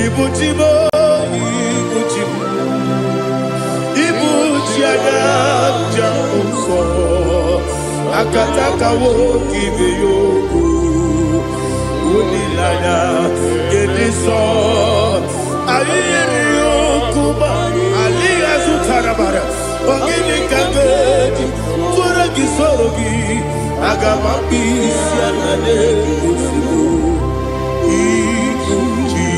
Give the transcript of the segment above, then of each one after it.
Ibu chi m, ibu chi m, ibu chi anya nja nsọ, akataka nwoke ibe ya okwu, olileanya nke ndị nsọ. Anyị nyere ya okwu ma alịghị azụtara mara. Ọ gịnị ka m ga-eji tụọrọ gị, soro gị? Aga m akpụ isi ala n'ozugbo. Ibu chi.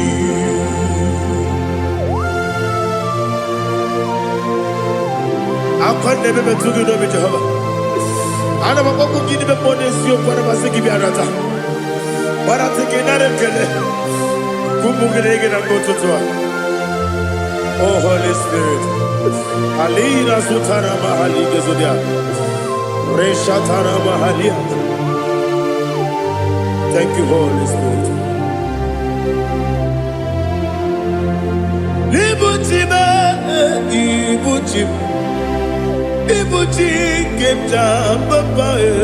Akwa na-ebe metụ gị n'obi, Jehova. Ana m akpọkwu gị n'ime mmụọ n'eziokwu. Ana m asị gị bịa nata gbarata gị, nara ekele ka ụmụ gị na-ege na mgbe ụtụtụ a. Oh, Holy Spirit. Alina sutara mahali gezodia. Reshatara mahalia. Thank you, Holy Spirit. Ibuchi m, ibuchi m, ibuchi nke m ja papa e.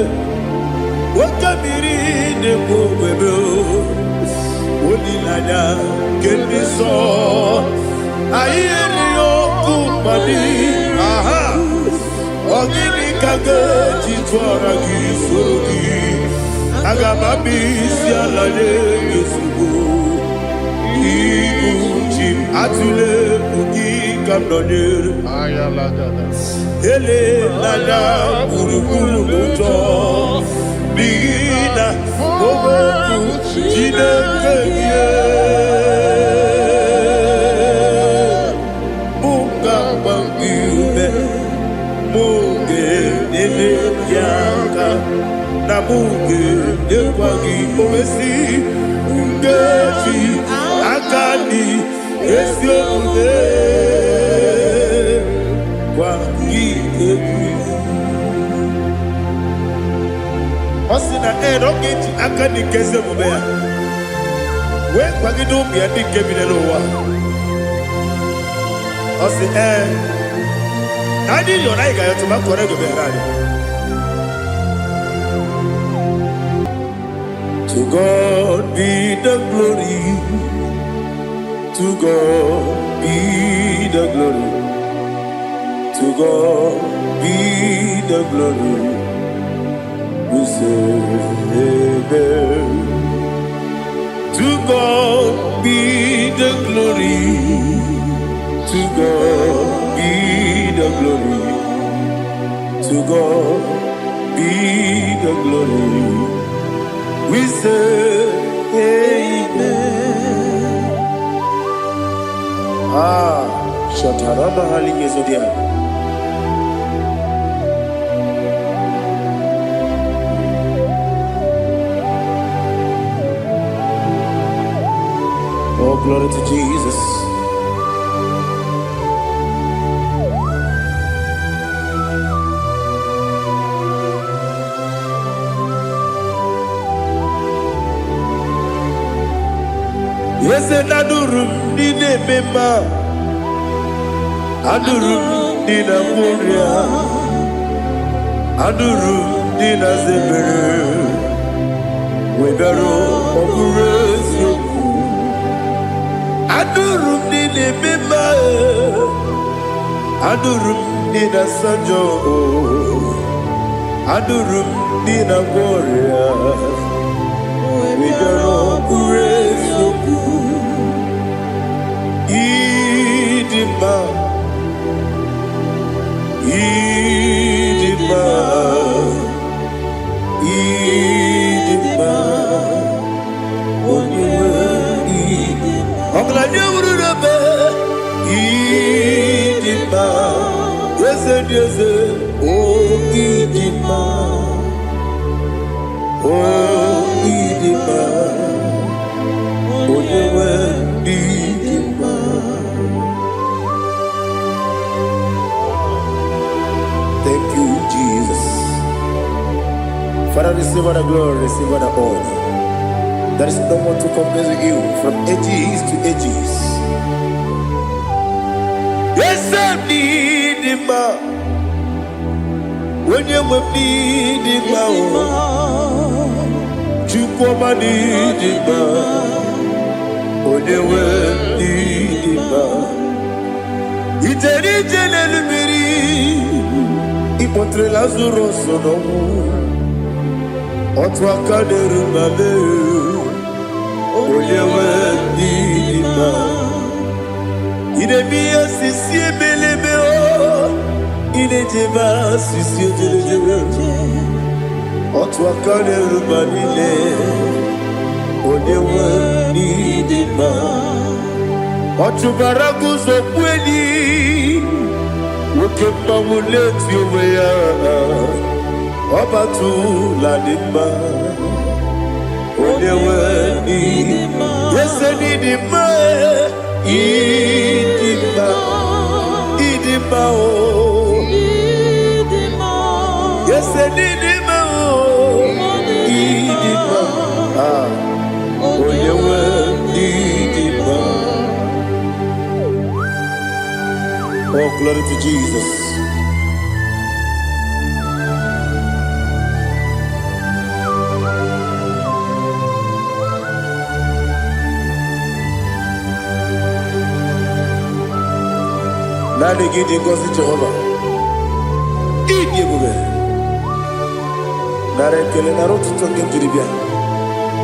Oke mmiri na-ekwu ogbebe o. Olileanya nke ndị nsọ. Anyị erighị ọkụ mmadụ. Aha. Ọ gịnị ka ga-eji tụọrọ gị, soro gị? Aga m abịa isi ala nye gị ozugbo. Ibu chi m, atụla egwu, gị ka m nọnyere. Ayalagada. Elela gburugburu n'ụjọ, n'ihi na okwu Chineke gị mụ ga-agba gị ume, mụ ga-enyere gị aka, na mụ ga-enyekwa gị owesi nkeji aka dị ezi omume gwa gị egwu. Ọ sị na ee, na ọ ga-eji aka dị nke ezi omume ya wee kwagide ụmụ ya ndị nke bi n'ụwa. Ọ sị ee, na anyị yọrọ, anyị ga-ayọtụ ma kọrọ ego bịara anyị. To God be the glory, to God be the glory, to God be the glory. We say amen. To God be the glory, to God be the glory, to God be the glory. We say amen. Ah, Shatarama Hali Gezodia. Oh, glory to Jesus. Eze na-adụrụ m ndị na-eme mma, adụrụ m ndị na-agwọ ọrịa, adụrụ m ndị na-aza ebere, wee bịaruo ọ bụrụ eziokwu. Adụrụ m ndị na-eme mma, adụrụ m ndị na-asa njọ, adụrụ m ndị na-agwọ ọrịa, wee bịaruo ọ bụrụ eziokwu. Ịdị mma, ịdị mma, ịdị mma, onye nwe ọgaranya wuru n'ebe. Ịdị mma, eze dị eze, o ịdị mma, o ịdị mma, onye nwe ịdị mma. Thank you, Jesus. Father, receive all the glory, receive all the honor. There is no one to compare with you from ages to ages. Yes, I need him. Onye nwe m n'ịdị mma o, Chukwuma n'ịdị mma, onye nwe Ịkpọtere Lazarus n'ọnwụ. Otu aka na-eru mba lee, onye nwe n'ịdị mma. Ị na-eme ihe osisi ebelebe o, ị na-ejebe asịsị ejelejele. Otu aka na-eru mba niile, onye nwe n'ịdị mma. Ọ chụbara guzo kweli, nwoke mmanwụ na-eti onwe ya, ọbatụla dị mma, onye nwe n'ịdị mma. Ese n'ịdị mma, ịdị mma, ịdị mma o. Ese n'ịdị mma o, ịdị mma. Ah, onye nwe n'ịdị mma. Oh, glory to Jesus. Naanị gị dị ngọzi Jehova. Ịdị ebube. Nara ekele, nara otuto nke m jiri bịa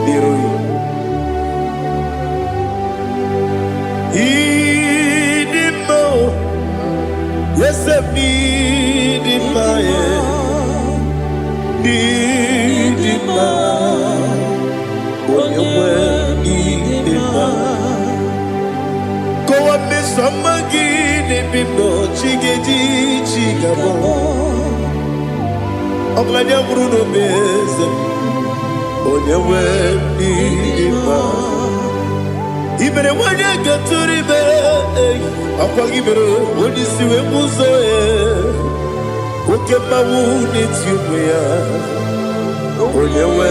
n'iru gị. Ịdị mma o, ese m ịdị mma ya. Ịdị mma, onye nwe ịdị mma. Kọwa mmeso ọma gị n'ebe m nọ, chi ga-eji chi ga-abọ. Ọgaranya nwụrụ n'obe eze m, onye nwe ịdị mma. I mere nwanyị ga-atụrụ ime, ọkwa gị mere onye isi wee bụ ụzọ ya. Oke mmanwụ na-eti onwe ya, onye nwe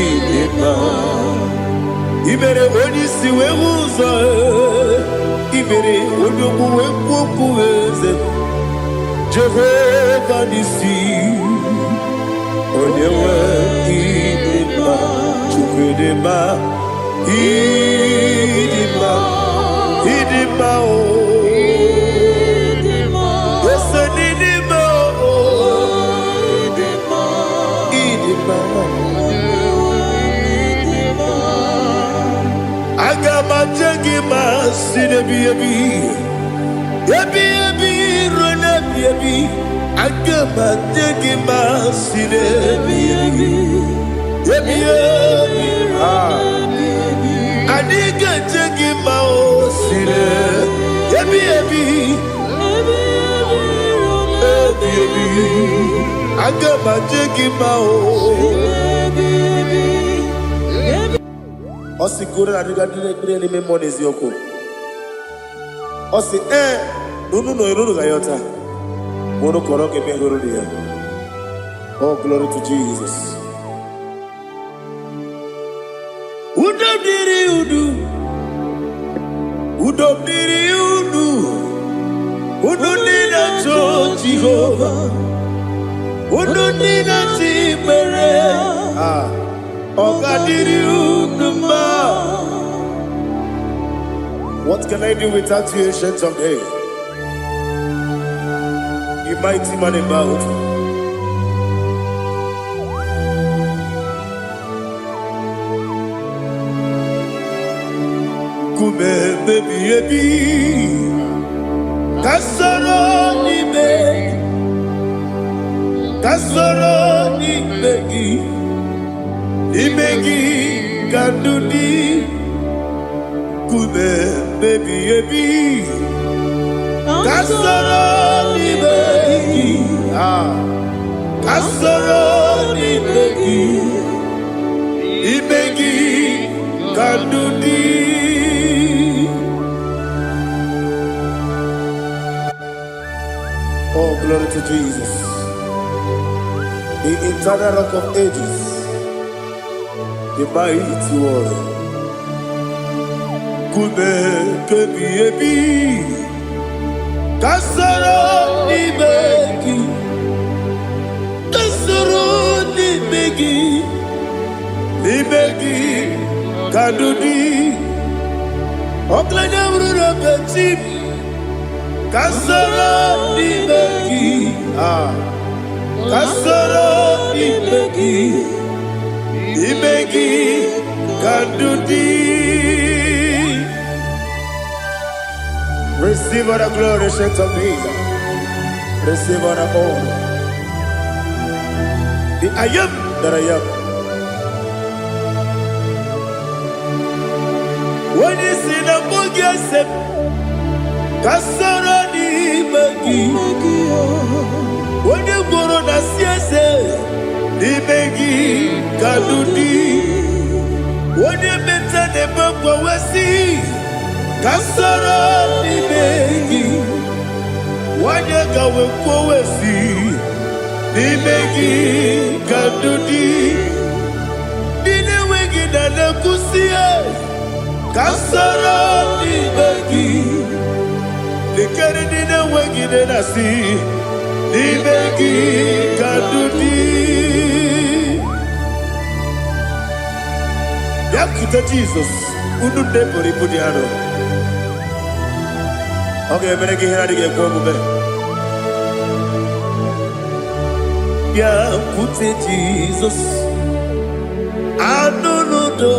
ịdị mma. I mere onye isi wee hụ ụzọ, i mere onye okwu wee kwuo okwu eze. Jehova n'isi, onye nwe ịdị mma. Chukwu ịdị mma, ịdị mma, ịdị mma o. Ese n'ịdị mma o, ịdị mma. Aga m aje gị ma si n'ebi ebi, ebi ebi ruo n'ebi ebi. Aga m aje gị ma si n'ebi ebi, ebi ebi. Ah. Anyị ga-eje gị ma o si n'ebi ebi, ebi ebi. Aga m aje gị ma o. Ọ sị goro na adịga ndị ekpere n'ime mmụọ n'eziokwu. Ọ sị ee, na unu nọ unu ga-ayọta ma unu kọrọ ka eme hụrụ ya. Oh, glory to Jesus. Udo dịrị unu, udo dịrị unu, unu ndị na-achọ Jehova, unu ndị na-achọ ikpere. Ah, ọ ga-adịrị unu mma. What can I do without you, Ancient of Days? You mighty man in battle. Nkume ebi ebi, ka soro n'ime, ka soro n'ime gị, n'ime gị ka ndụ dị. Nkume ebi ebi, ka soro n'ime gị, ah, ka soro n'ime gị, n'ime gị ka ndụ dị. Oh, glory to Jesus, the eternal Rock of Ages, the mighty warrior. Nkume kebi ebi, ka soro n'ime gị, ka soro n'ime gị, n'ime gị ka ndụ dị. Ọgaranya bụrụ na chi m, ka soro n'ime gị, ah. Ka soro n'ime gị, n'ime gị ka ndụ dị. Receive all the glory, Ancient of Days. Receive all the honor. The I am that I am. Onye si na mbụ gị ese ka soro n'ime gị. Onye gworo na si eze n'ime gị ka ndụ dị. Onye meta na-eme mgbanwe ka soro n'ime gị. Nwanyị ka wee kwuo si n'ime gị ka ndụ dị. Ndị na-enweghị na na-ekwusi ka soro n'ime gị. Lekere ndị na-enweghị nne na-asị n'ime gị ka ndụ dị. Bịakwute Jizọs, unu nne pụrụ ibu dị arọ. Ọ ga-emere gị ihe na-adịghị ekwe omume. Bịakwute Jizọs, anụ n'udo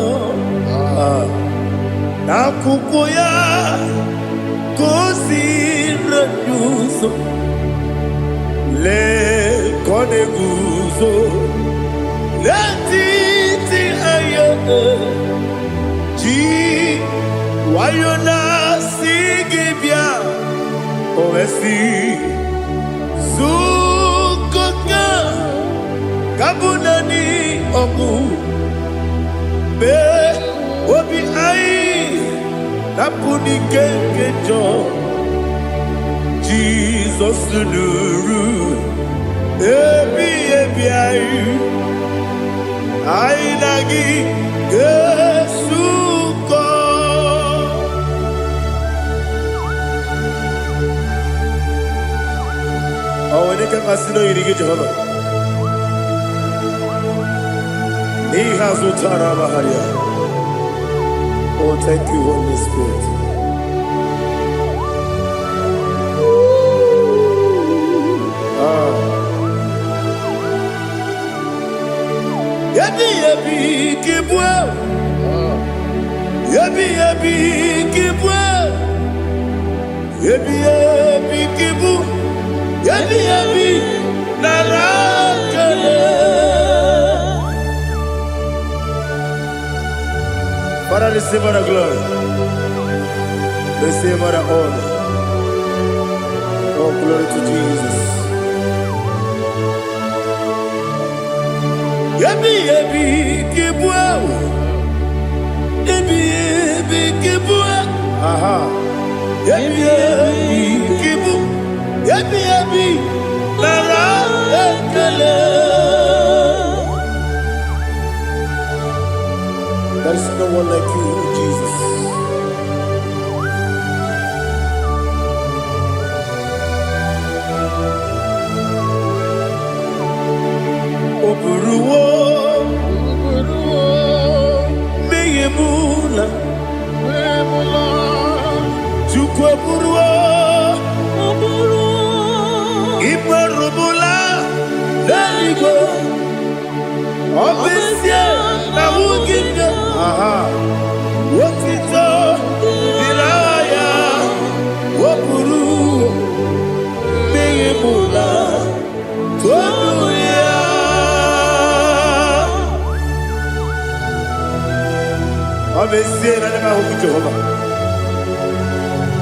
n'akwụkwọ ya ka o si anyị ụzọ. Lee ka ọ na-eguzo n'etiti anyị, ji nwayọ na-asị gị bịa. O wee sị zukọta ka bụ naanị ọgwụ mee obi anyị napụ n'ike nke njọ. Jizọs nụrụ ebi ebi anyị, anyị na gị ga-esukọ. Ọ nwere ike mmasị na oyiri gị, Jehova, n'ihe azụ tara amagharịa. Oh, thank you, Holy Spirit. Ah. Ebi ebi kibue, ebi ebi kibue, ebi ebi kibu, ebi ebi nara kele. Father, receive all the glory, receive all the honor. Oh, glory to Jesus. Ebi ebi kibue, ebi ebi kibue, aha. Ebi ebi kibu, ebi ebi nara ekele. There is no one like you, Jesus. O buruwo mmehie m la, Chukwu eburuwo ikperumula n'eluigwe. Ọ bụ ezie na ahụghị m ya, aha, otito dịrị aha ya. O buru mmehie m la, tonu ya. Ọ bụ ezie na anya m ahụghị Jehova,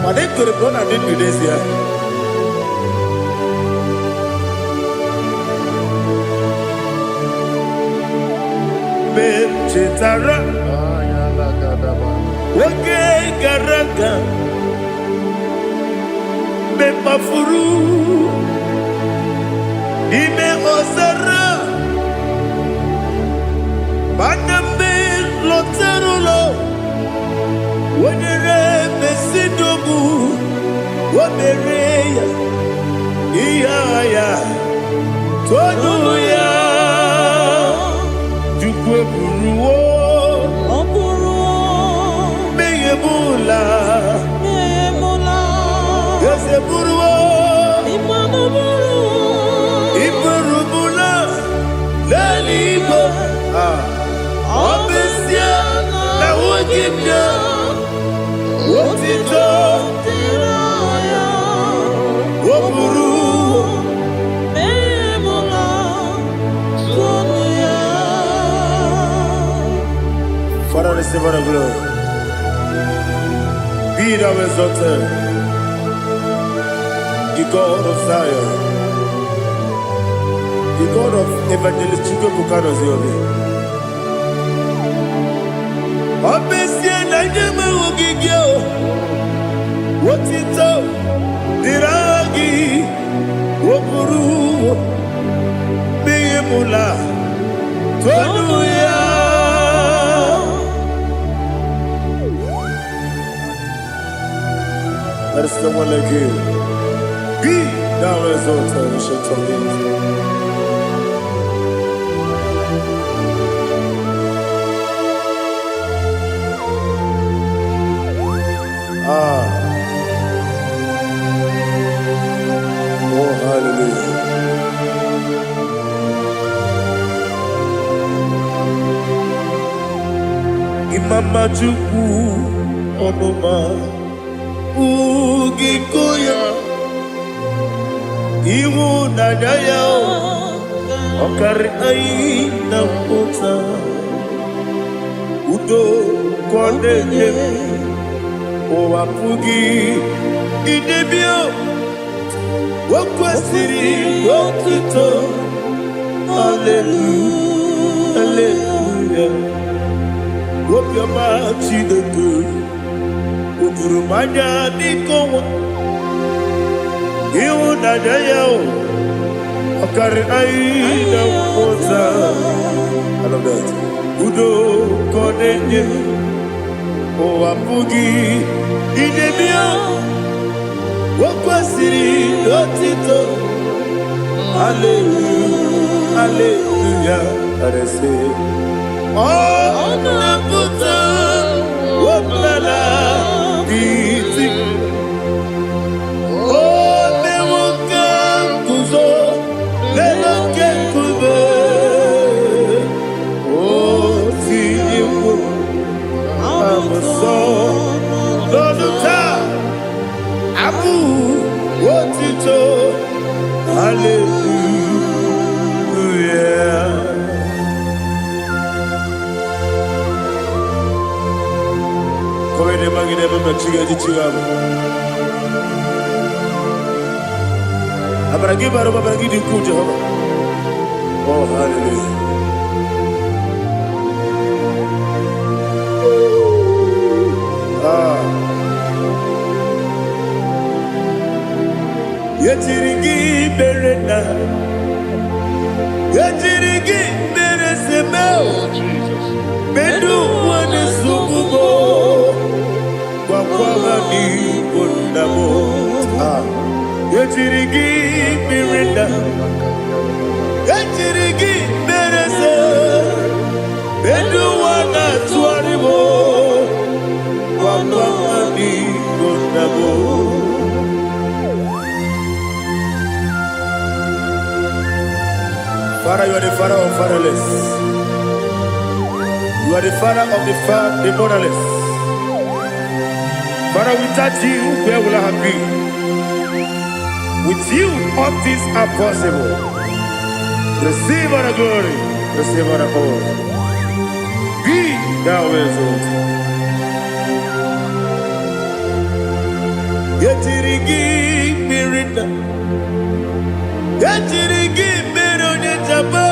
mana ekwere m na ọ na-adị ndụ n'ezie. Mgbe m chetara oge gara aga, mgbe m kpafuru n'ime ọzara, mana mgbe m lọtara ụlọ, wenyere mesidogbu o mere ya ihe agha ya, tonu ya. Chukwu eburuwo Ọ bụrụ mmehie m la, emula eze buruwo ịmanụ bụrụ iburu m Receive all the glory. Be thou exalted, the God of Zion, the God of Evangelist Chukwuebuka Ziobi. Ọ bụ ezie na nye m ogige o, otito dịrị aha gị, o buru n'ihi mụla tonu ya. There is no one like you. Be thou exalted, ancient of days. Ah, oh hallelujah. Imama Chukwu ọmụma ugiko ya, ịhụnanya ya ọkarị anyị na mpụta, udo ka ọ na-enye m, ụwa pụghị idebe o kwesịrị otuto. Hallelujah, hallelujah. Obiọma Chineke o juru m anya n'ike ọnwa, ịhụnanya ya o ọkarị anyị na mmụta. I love that. Udo ka ọ na-enye, ụwa pụghị idebe o kwesịrị otito. Hallelujah, hallelujah. Arese ọ na-apụta ọbụla iti o mewo ka nguzo n'elu oke nkume, o tinyewo abụsọ n'ọnụ taa abụ otito. Hallelujah. Kowede magide mama chiga chiga. Amara gị bara ụba, amara gị dị ukwuu, Jehova. Oh, hallelujah. Ah. Ejiri gị mere na ejiri gị mere seme. Oh, Jesus. Medu ụwa na-esogbu m, gwakwa ha n'igbo nna m. Ah. Ejiri gị mere na ejiri gị mere se medu ụwa na-atụgharị m, gwakwa ha n'igbo nna m. Father, you are the father of fatherless. You are the father of the motherless. Father, without you, where will I have been? With you, all things are possible. Receive all the glory, receive all the honor. Be thou exalted. Ejiri gị mmiri na ejiri gị mere onye jaba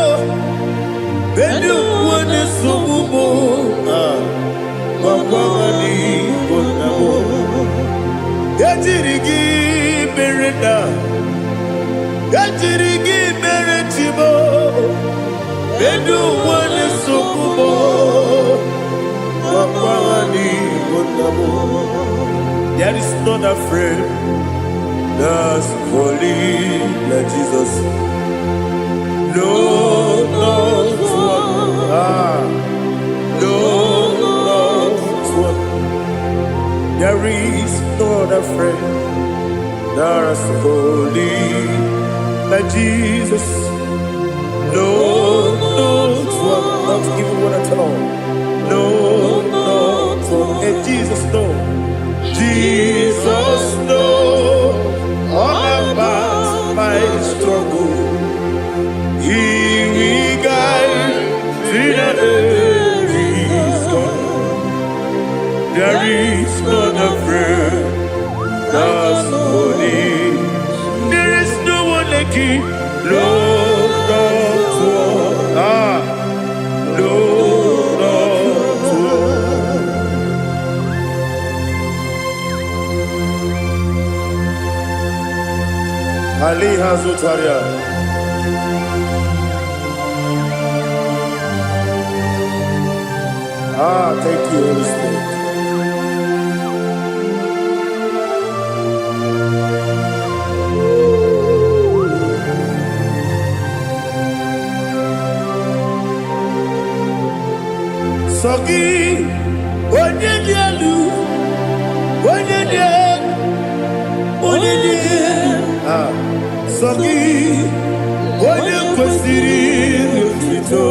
elu ụwa na-esogbu m. Ah, gwakwa ha n'igbo nna m. Ejiri gị mere na ejiri gị mere chibo elu ụwa na-esogbu m, gwakwa ha n'igbo nna m. There is not a friend that's holy like Jesus. No, not one. Ah, no, not one. There is no other friend that's holy like Jesus. No, not one, not even one at all. No, not one. And Jesus, no. Jesus, no. All about my struggle. He will guide till the day is gone. Aliha Zutaria. Ah, thank you, Holy Spirit. Sọ gị, onye dị elu, onye dị elu, onye dị elu. Ah, sọ gị, onye kwesịrị otuto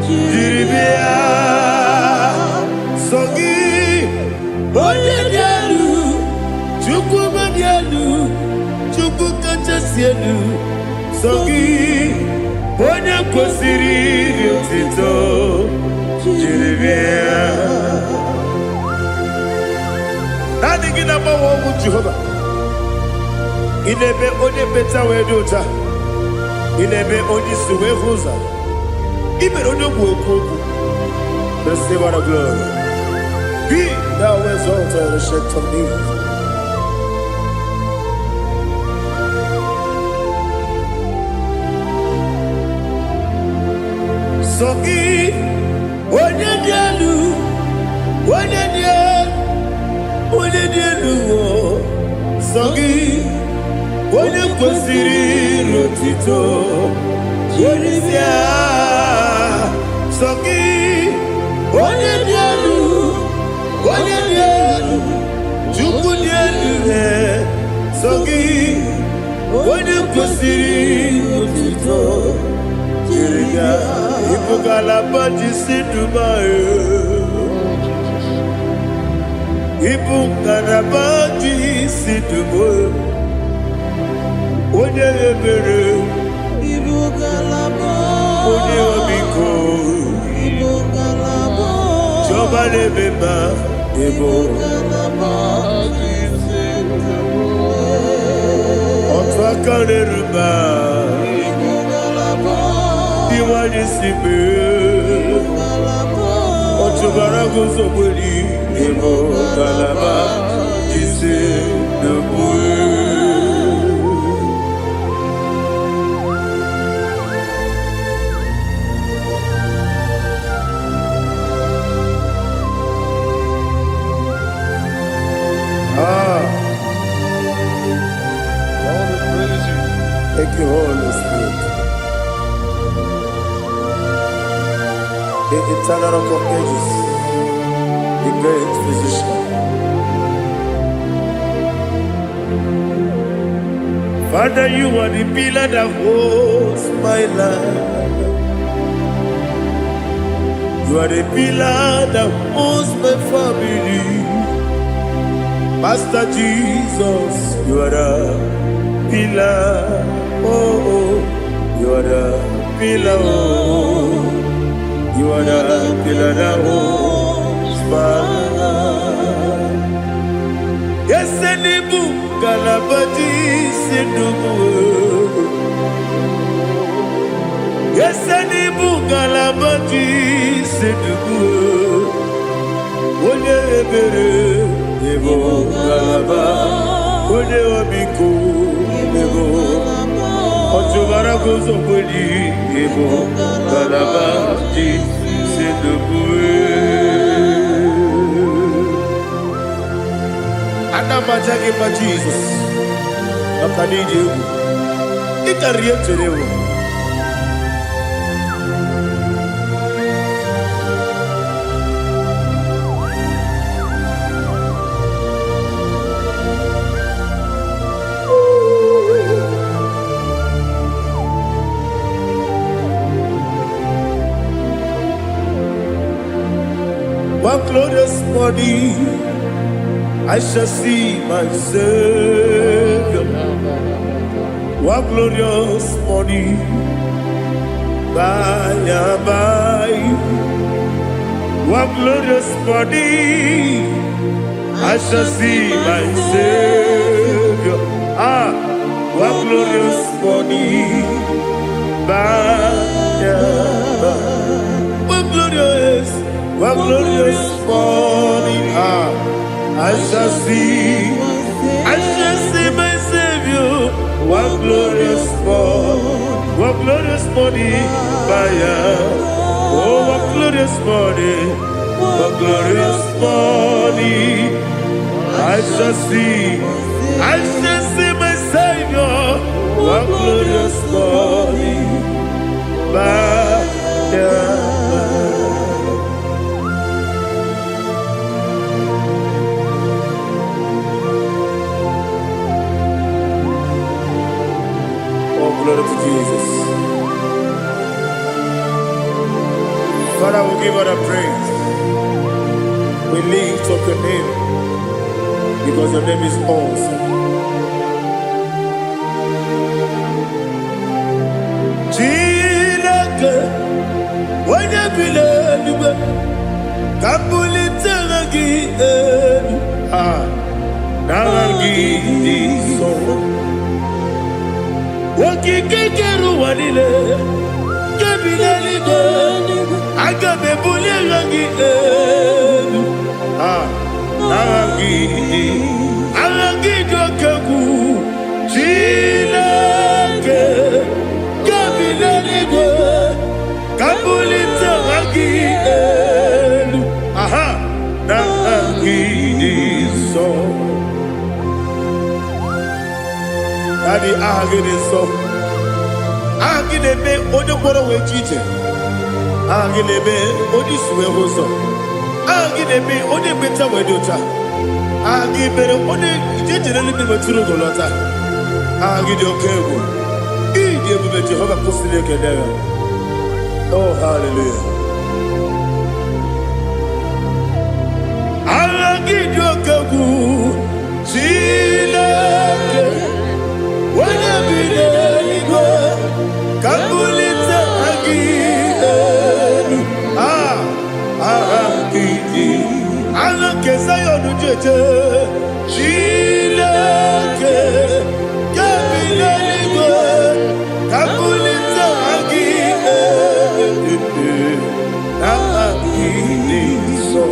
jiri bịa. Sọ gị, onye dị elu, Chukwu dị elu, Chukwu kachasị elu. Sọ gị, onye kwesịrị otuto jiri bịa. Naanị gị na-agbanwe ọnwụ Jehova. Ị na-eme onye mkpeta wee dị ụcha. Ị na-eme onye isi wee hụ ụzọ. Ị mere onye ogbu okwu okwu. Receive all the glory. Be thou exalted, ancient of days. Sọ gị, onye dị elu, onye dị elu, onye dị elu, o. Sọ gị, onye kwesịrị otito Jiri bịa. Sọ gị, onye dị elu, onye dị elu, Chukwu dị elu, ee. Sọ gị, onye kwesịrị otito jiri bịa. Ịbụ ngalaba ji si Dubai. Ịbụ ngalaba ji si Dubai. Onye ebere, Ibu ngalaba. Onye ọmịiko, Ibu ngalaba. Chiọma na-eme mma, ịbụ Ibu ngalaba. otu aka na-eru mba, Ibu ngalaba. Iwanye si mee. Ngalaba. Ọchụbara guzo gberi, ịbụ ngalaba ji si Dubai. Ah, Lord, we praise you. Thank you, Holy Spirit. The eternal rock of ages, the great physician. Father, you are the pillar that holds my life. You are the pillar that holds my family. Master Jesus, you are the pillar. Oh, oh, you are the pillar. Oh, you are the pillar that holds my life. Yesenibu kalabati sinubu. Yesenibu kalabati sinubu. Onye ebere ebo kalaba. Onye ọmịiko ebo. Ọchụbara guzo kweli ebo kalaba ji sinubu. Ana m aja gị mma Jizọs maka na ịdị egwu. Ị karịrị ihe m chere ewu. One glorious morning, I shall see my Savior. One glorious morning, by and by. One glorious morning, I shall see my Savior. Ah, one glorious morning, by and by. One glorious, one glorious morning. Ah, I shall see, I shall see my Savior. One glorious morning, what glorious morning by and. Oh, what glorious morning, what glorious morning. I shall see my Savior. What glorious morning by and. Oh, glory to Jesus. Father, we give all the praise. We lift up your name because your name is awesome. Chineke, onye bi n'eluigwe, ka m bulite aha gị elu. Ah, n'aha gị dị nsọ. Okike kere ụwa niile, nke bi n'eluigwe, aga m ebuli aha gị elu. Ah, n'aha gị dị, aha gị dị oke egwu. Chineke, nke bi n'eluigwe, ka m bulite aha gị elu. Aha, n'aha gị dị nsọ. Daddy, aha gị dị nsọ. Aha gị na-eme onye mkpọrọ wee ji ije. Aha gị na-eme onye isi wee hụ ụzọ. Aha gị na-eme onye mmecha wee dị ụcha. Aha gị mere onye ije jere eluigwe metụrụ ugo lọta. Aha gị dị oke egwu. Ịdị ebube Jehova kwụsịrị ekele ya. Oh, hallelujah. Aha gị dị oke egwu. Chineke, onye bi n'eluigwe, ka m bulite aha gị elu. Ah, aha gị dị. Aha nke Zion jeje. Chineke, nke bi n'eluigwe, ka m bulite aha gị elu. Aha gị dị nsọ.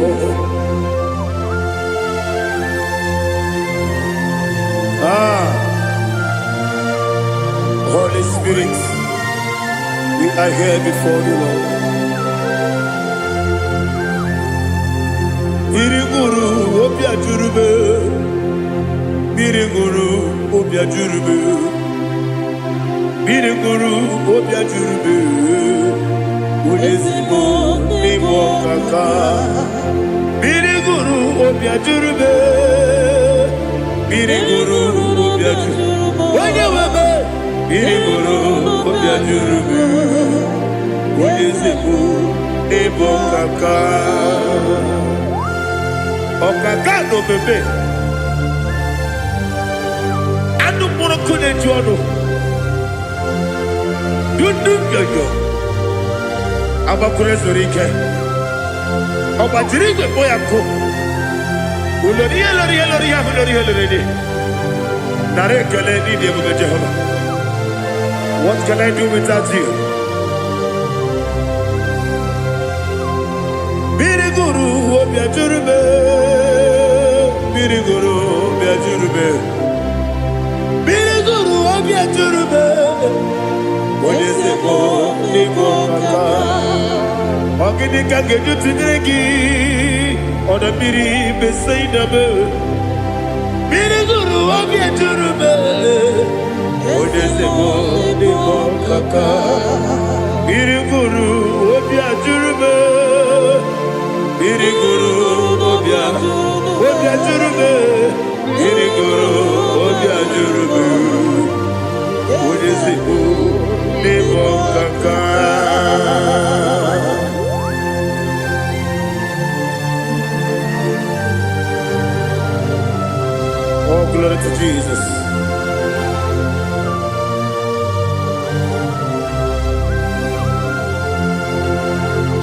Ah, Holy Spirit, we are here before the Lord. Mmiri ṅụrụ obi ajụrụ m. Mmiri ṅụrụ obi ajụrụ m. Mmiri ṅụrụ obi ajụrụ m. Onye ezigbo n'ịbụ ọkaka. Mmiri ṅụrụ obi ajụrụ m. Mmiri ṅụrụ obi ajụrụ. Onye nwe m. Mmiri ṅụrụ obi ajụrụ m. Onye ezigbo n'ịbụ ọkaka. Ọkaka na omeme. Anụ mkpụrụ nkụ na-eju ọnụ. Dundu nyonyo. Agbakwuru ezuru ike. Ọ gbajiri igwe kpọ ya nkụ. Ulori ihe lori ihe lori ihe ahụ lori ihe lori dị. Nara ekele n'ịdị ebube Jehova. What can I do without you? Mmiri gụrụ obi ajụrụ m. Mmiri gụrụ obi ajụrụ m. Mmiri gụrụ obi ajụrụ m. Onye ezigbo n'ịbụ ọkaka. Ọ gịnị ka m ga-eji tụnyere gị? Ọdọ mmiri Besaida m. Mmiri gụrụ obi ejuru m. Onye ezigbo n'ịbụ ọkaka. Mmiri gụrụ obi ajụrụ m. Mmiri gụrụ obi ajụrụ m. Mmiri gụrụ obi ajụrụ m. Onye ezigbo n'ịbụ ọkaka. Oh, glory to Jesus.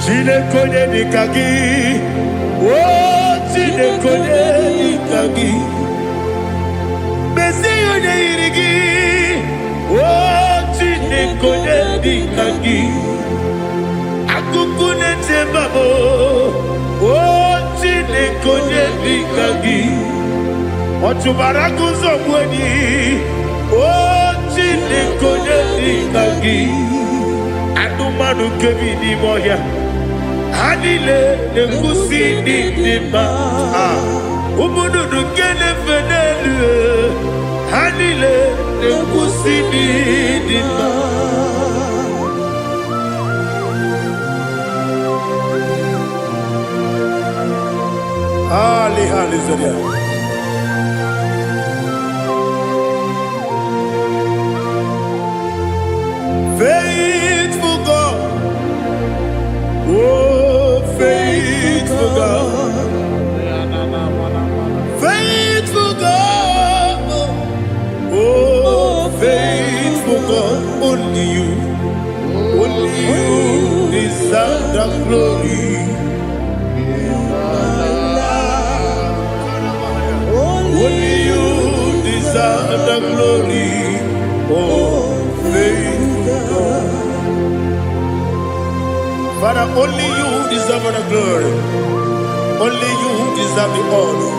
Chineke onye dịka gị, o Chineke onye dịka gị, mezie onye yiri gị, o Chineke onye dịka gị, akụkụ na-eche mba m, o Chineke onye dịka gị, ọ chụbara agụ nzọgbu enyi, o. Chineke, onye dị ka gị? Anụmanụ nke bi n'ime ọhịa, ha niile na-ekwusi ndị dị mma. Ah, ụmụ nnụnụ nke na-efe n'elu, ha niile na-ekwusi ndị dị mma. Ali, hallelujah. Faithful God, oh, faithful God, faithful God, oh, faithful God, only you deserve the glory. Only you deserve the glory, oh, faithful God. Father, only you deserve the glory. Only you deserve the honor.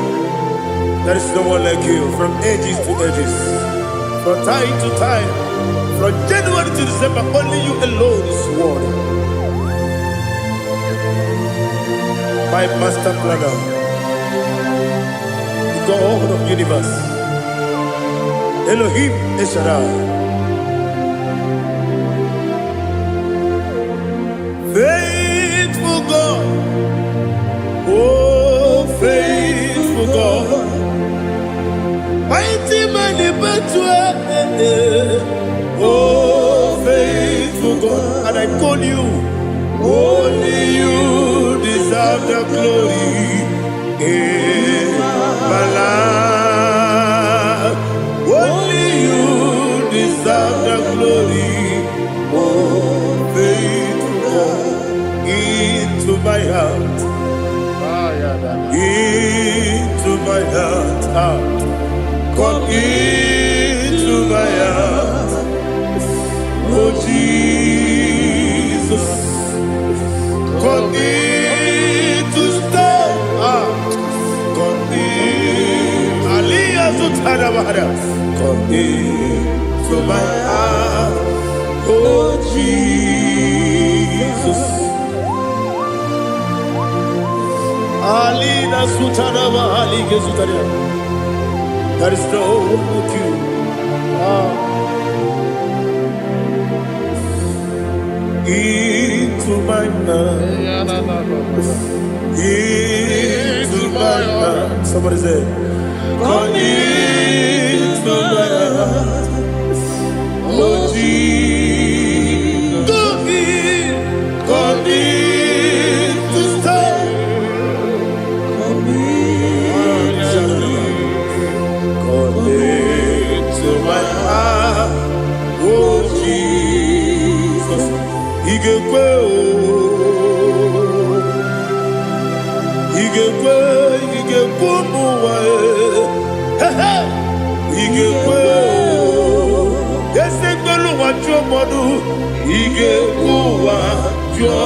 There is no one like you from ages to ages, from time to time, from January to December. Only you alone is worthy. My master planner, the God of universe, Elohim El Shaddai. Faithful God, oh, faithful God, mighty man in battle, oh, faithful God, and I call you, only you deserve the glory in my life. Only you deserve the glory, oh, faithful God, into my heart, into my heart, ah, come into my heart, oh Jesus, come in to stay, ah, come in, Aliyah Zutara, come into my heart, oh Jesus. Alina Sutara Ali Gezutaria. There is no one like you. Ah. Into my heart. Into my heart. Somebody say, come into my heart. Oh Jesus. Come in. Come in to stay. Come into my heart. Oh Jesus. Ị ga-ekwe o. Ị ga-ekwe, ị ga-ekwe ụmụ ụwa e. He he. Ị ga-ekwe o. Eze mgbelu ụwa jụọ mmadụ. Ị ga-ekwe ụwa jụọ.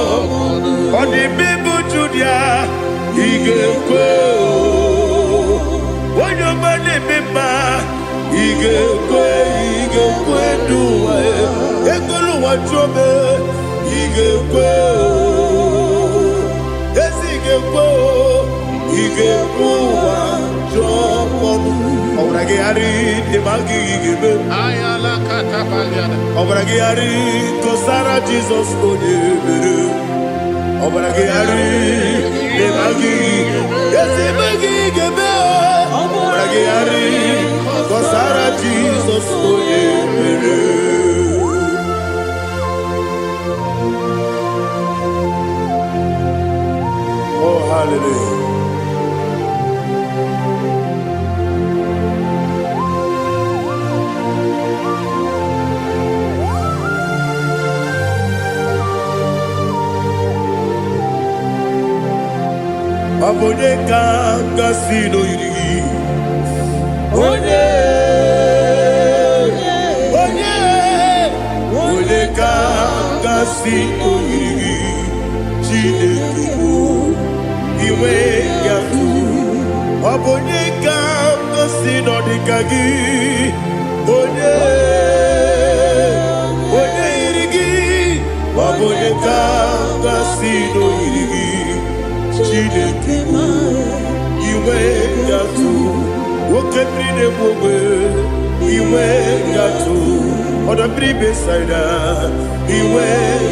Ọ dị mma ịbụ Judia. Ị ga-ekwe o. Onye ọma na-eme mma. Ị ga-ekwe, ị ga-ekwe n'ụwa e. Ekwela ụwa jụọ m e. Ị ga-ekwe o. Ezi ga-ekwe o. Ị ga-ekwe ụwa jụọ ọnụ. Ọbara gị gharị dị ma gị ga-eme. Ọbara gị gharị kọsara Jizọs onye mere. Ọbara gị gharị dị ma gị. Ezi ma gị ga-eme o. Ọbara gị gharị kọsara Jizọs onye mere. Oh, hallelujah. Ọ bụ onye ka gasị n'oyiri gị? Onye, onye, onye ka gasị n'oyiri gị? Chineke bụ inwe ya tụ. Ọ bụ onye ka gasị n'ọdịka gị? Onye, Ọ bụ onye ka m ga-asị n'oyiri gị, Chineke? Inwe gatụ, oke mmiri na-egbu ogbe, inwe gatụ, ọdọ mmiri Besaida, inwe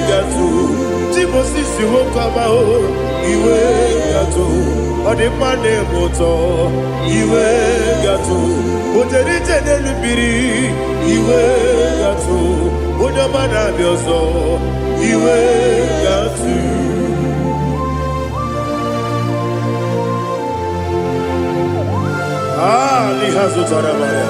gatụ, Timosisi nwoke ọma o, inwe gatụ, ọ dị mma na-eme ụtọ, inwe gatụ, o jere ije n'elu mmiri, inwe gatụ, onye ọma na-abịa ọzọ, inwe gatụ. Ah, n'ihe zụtara mara.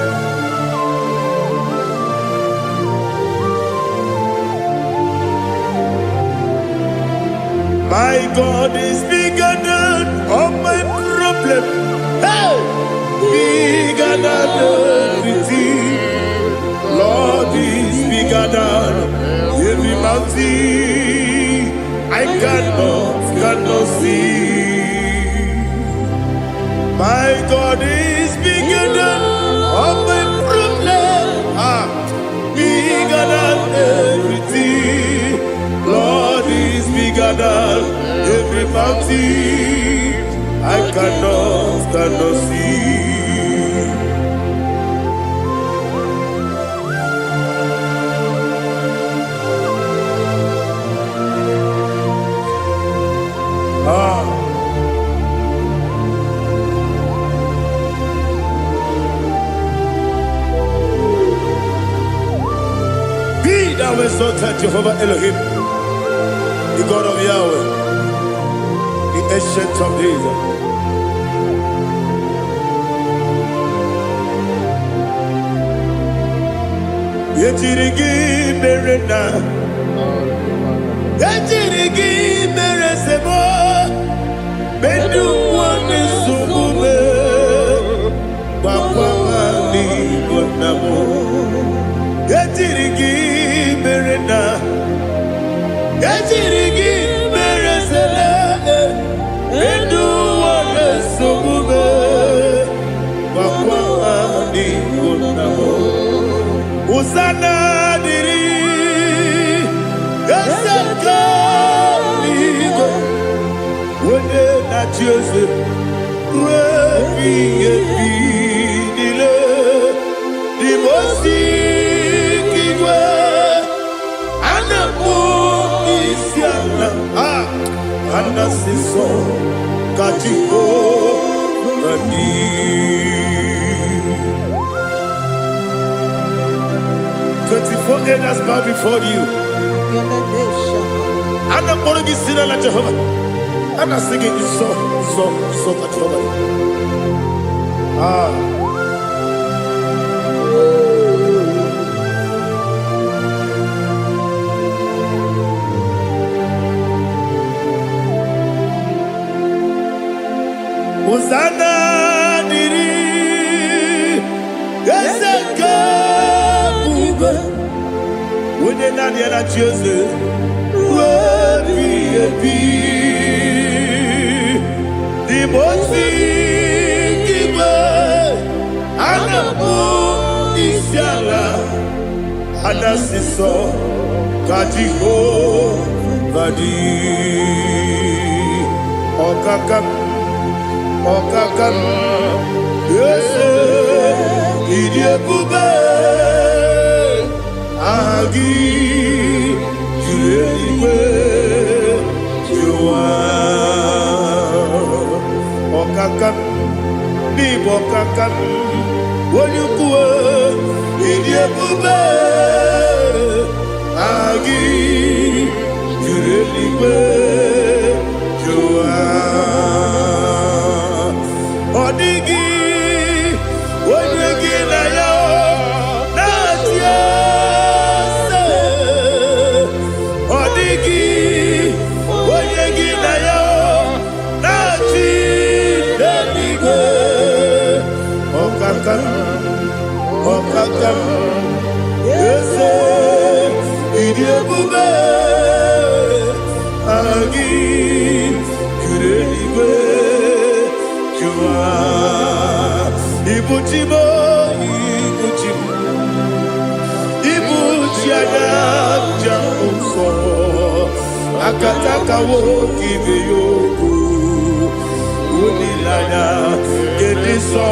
My God is bigger than all my problem. Hey! Bigger than everything. Lord is bigger than every mountain. I cannot see. My God is bigger than all my problem. Ah, bigger than everything. Lord is bigger than every mountain. I cannot see. Ah. Be thou exalted, Jehovah Elohim, the God of Yahweh, the Ancient of Days. Ejiri gị mere na ejiri gị mere sebo mgbe ndị ụwa na-esogbu m, gwakwa ha n'Igbo nna m. Ejiri gị mere na ejiri gị mere sele mgbe ndị ụwa na-esogbu m, gwakwa ha n'Igbo nna m. Hosanna dịrị eze nke eluigwe, onye na-achị eze ruo ebighị ebi niile. Dị ozi igwe a na-akpọ isi ala, a a na-asị nsọ ka Jehova dị. 24 elders bow before you. A na-akpọrọ gị si n'ala Jehova. A na-asị gị nsọ, nsọ, nsọ ka Jehova dị. Ah. Hosanna dịrị eze nke ebube, onye naanị ya na-achị eze ruo ebighị ebi. Dị ozi igwe a na-akpọ isi ala, a na-asị nsọ ka Jehova dị. Ọkaka m, ọkaka m, eze, ịdị ebube, aha gị juru eluigwe juru ụwa. Ọkaka m, n'ịbụ ọkaka m, onye ukwu, ịdị ebube, aha gị juru eluigwe juru ụwa. Ọ dịghị onye gị na ya na-achị eze. Ọ dịghị onye gị na ya na-achị n'eluigwe. Ọkaka m, ọkaka m, eze, ịdị ebube, aha gị juru eluigwe juru ụwa. Ibu chi m, ibu chi m, ibu chi anya njem nsọ. Akataka nwoke ibe ya okwu. Olileanya nke ndị nsọ.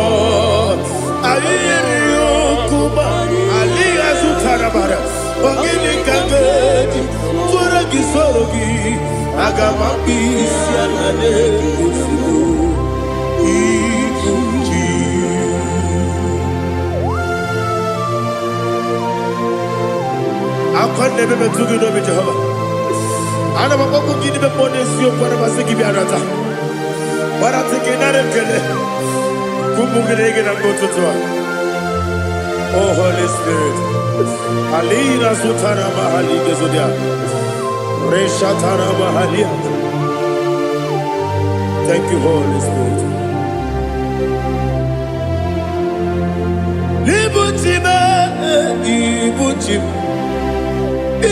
Anyị yiri ya okwu ma alịghị azụtara bara. Ọ gịnị ka m ga-eji tụọrọ gị soro gị? Aga m akpụ isi ala n'ozugbo. Ibu ji. Akwa na-ebe metụ gị n'obi Jehova. Ana m akpọkwu gị n'ime mmụọ n'eziokwu, ana m asị gị bịa nata. Gbarata gị nara ekele. Ụmụ gị na-ege na mgbe ụtụtụ a. Oh Holy Spirit. Alina sutara mahali gezodia. Reshatara mahalia. Thank you, Holy Spirit. Ibuchi m, ibuchi m,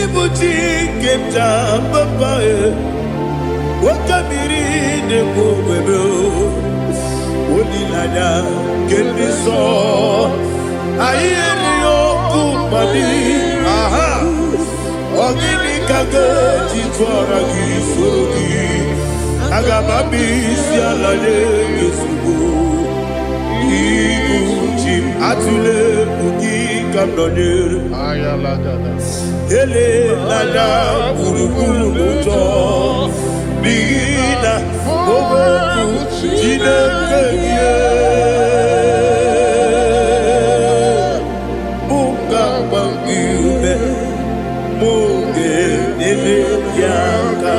ibuchi nke m ji papa e. Nwoke mmiri na-ekwu ogbebe o. Olileanya nke ndị nsọ. Anyị erighị okwu mmadụ. Aha. Ọ gịnị ka m ga-eji tụọrọ gị soro gị? Aga m abịa isi ala nye gị ozugbo. Ibu chi m, atụla egwu, gị ka m nọnyere. Elela gburugburu n'ụjọ, n'ihi na okwu Chineke gị mụ ga-agba gị ume, mụ ga-enyere gị aka,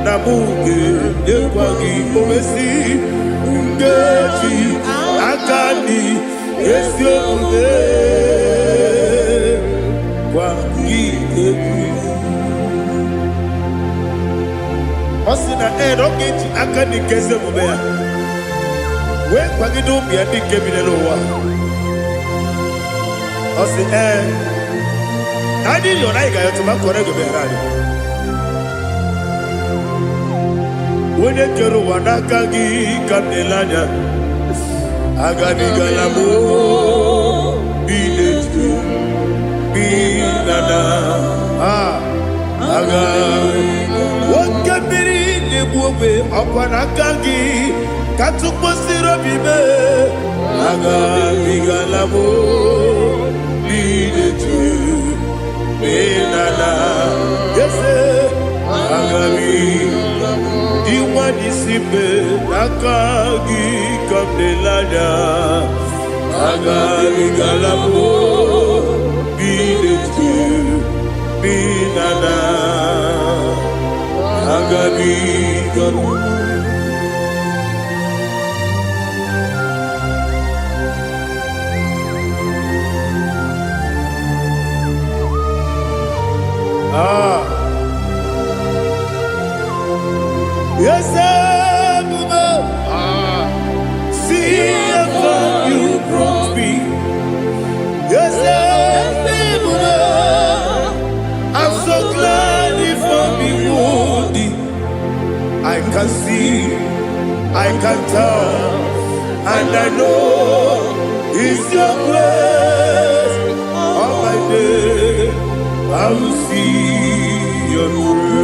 na mụ ga-enyekwa gị owesi nkeji aka dị ezi omume gwa gị egwu. Ọ sị na ee, na ọ ga-eji aka dị nke ezi omume ya wee kwagide ụmụ ya ndị nke bi n'ụwa. Ọ sị ee, na anyị yọrọ, anyị ga-ayọtụ ma kọrọ ego meghere anyị. Onye kere ụwa, n'aka gị ka m na-ele anya. Agabigala m bi n'etu bi na na aga oke mmiri na-egbu ogbe, ọkwa n'aka gị ka tụkwasịrị obi mee. Agabigala m bi n'etu bi na na ese agabi Iwa n'isi mbe, n'aka gị ka m na-ele anya. Agabigala m bi n'etu bi na na agabigala m. Ah. Yes, Ebube, see how far you brought me. Yes, Ebube, I'm so glad you found me worthy. I can see, I can tell, and I know it's your grace. All my day, I will see your grace.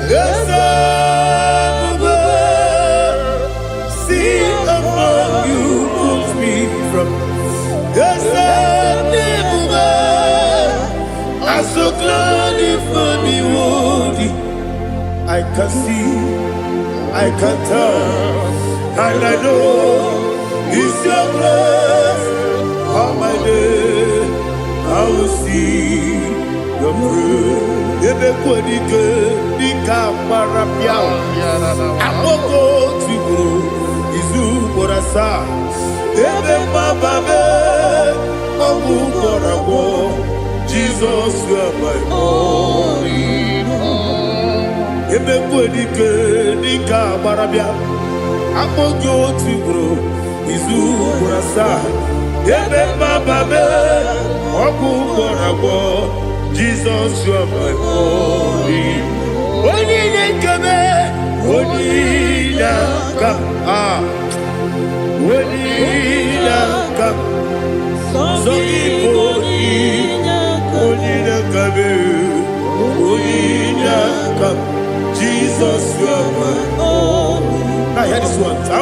Yes, Ebube, see how far you put me from. Yes, Ebube, I'm so glad you found me worthy. I can see, I can tell, and I know it's your grace. All my day, I will see your grace. Ebe kwadike dịka gbara bịa akpọkọ tigburu izu ugboro asaa, ebe mgbaba mee ọgwụ gwọrọ agwọ. Jizọs, you are my all. Ebe kwadike dịka gbara bịa akpọ gị otu ugboro izu ugboro asaa, ebe mgbaba mee ọgwụ gwọrọ agwọ. Jizọs, you are my all. Onye na-ekebe, onye na-aka a, onye na-aka sọ gị bụ onye na-akabe.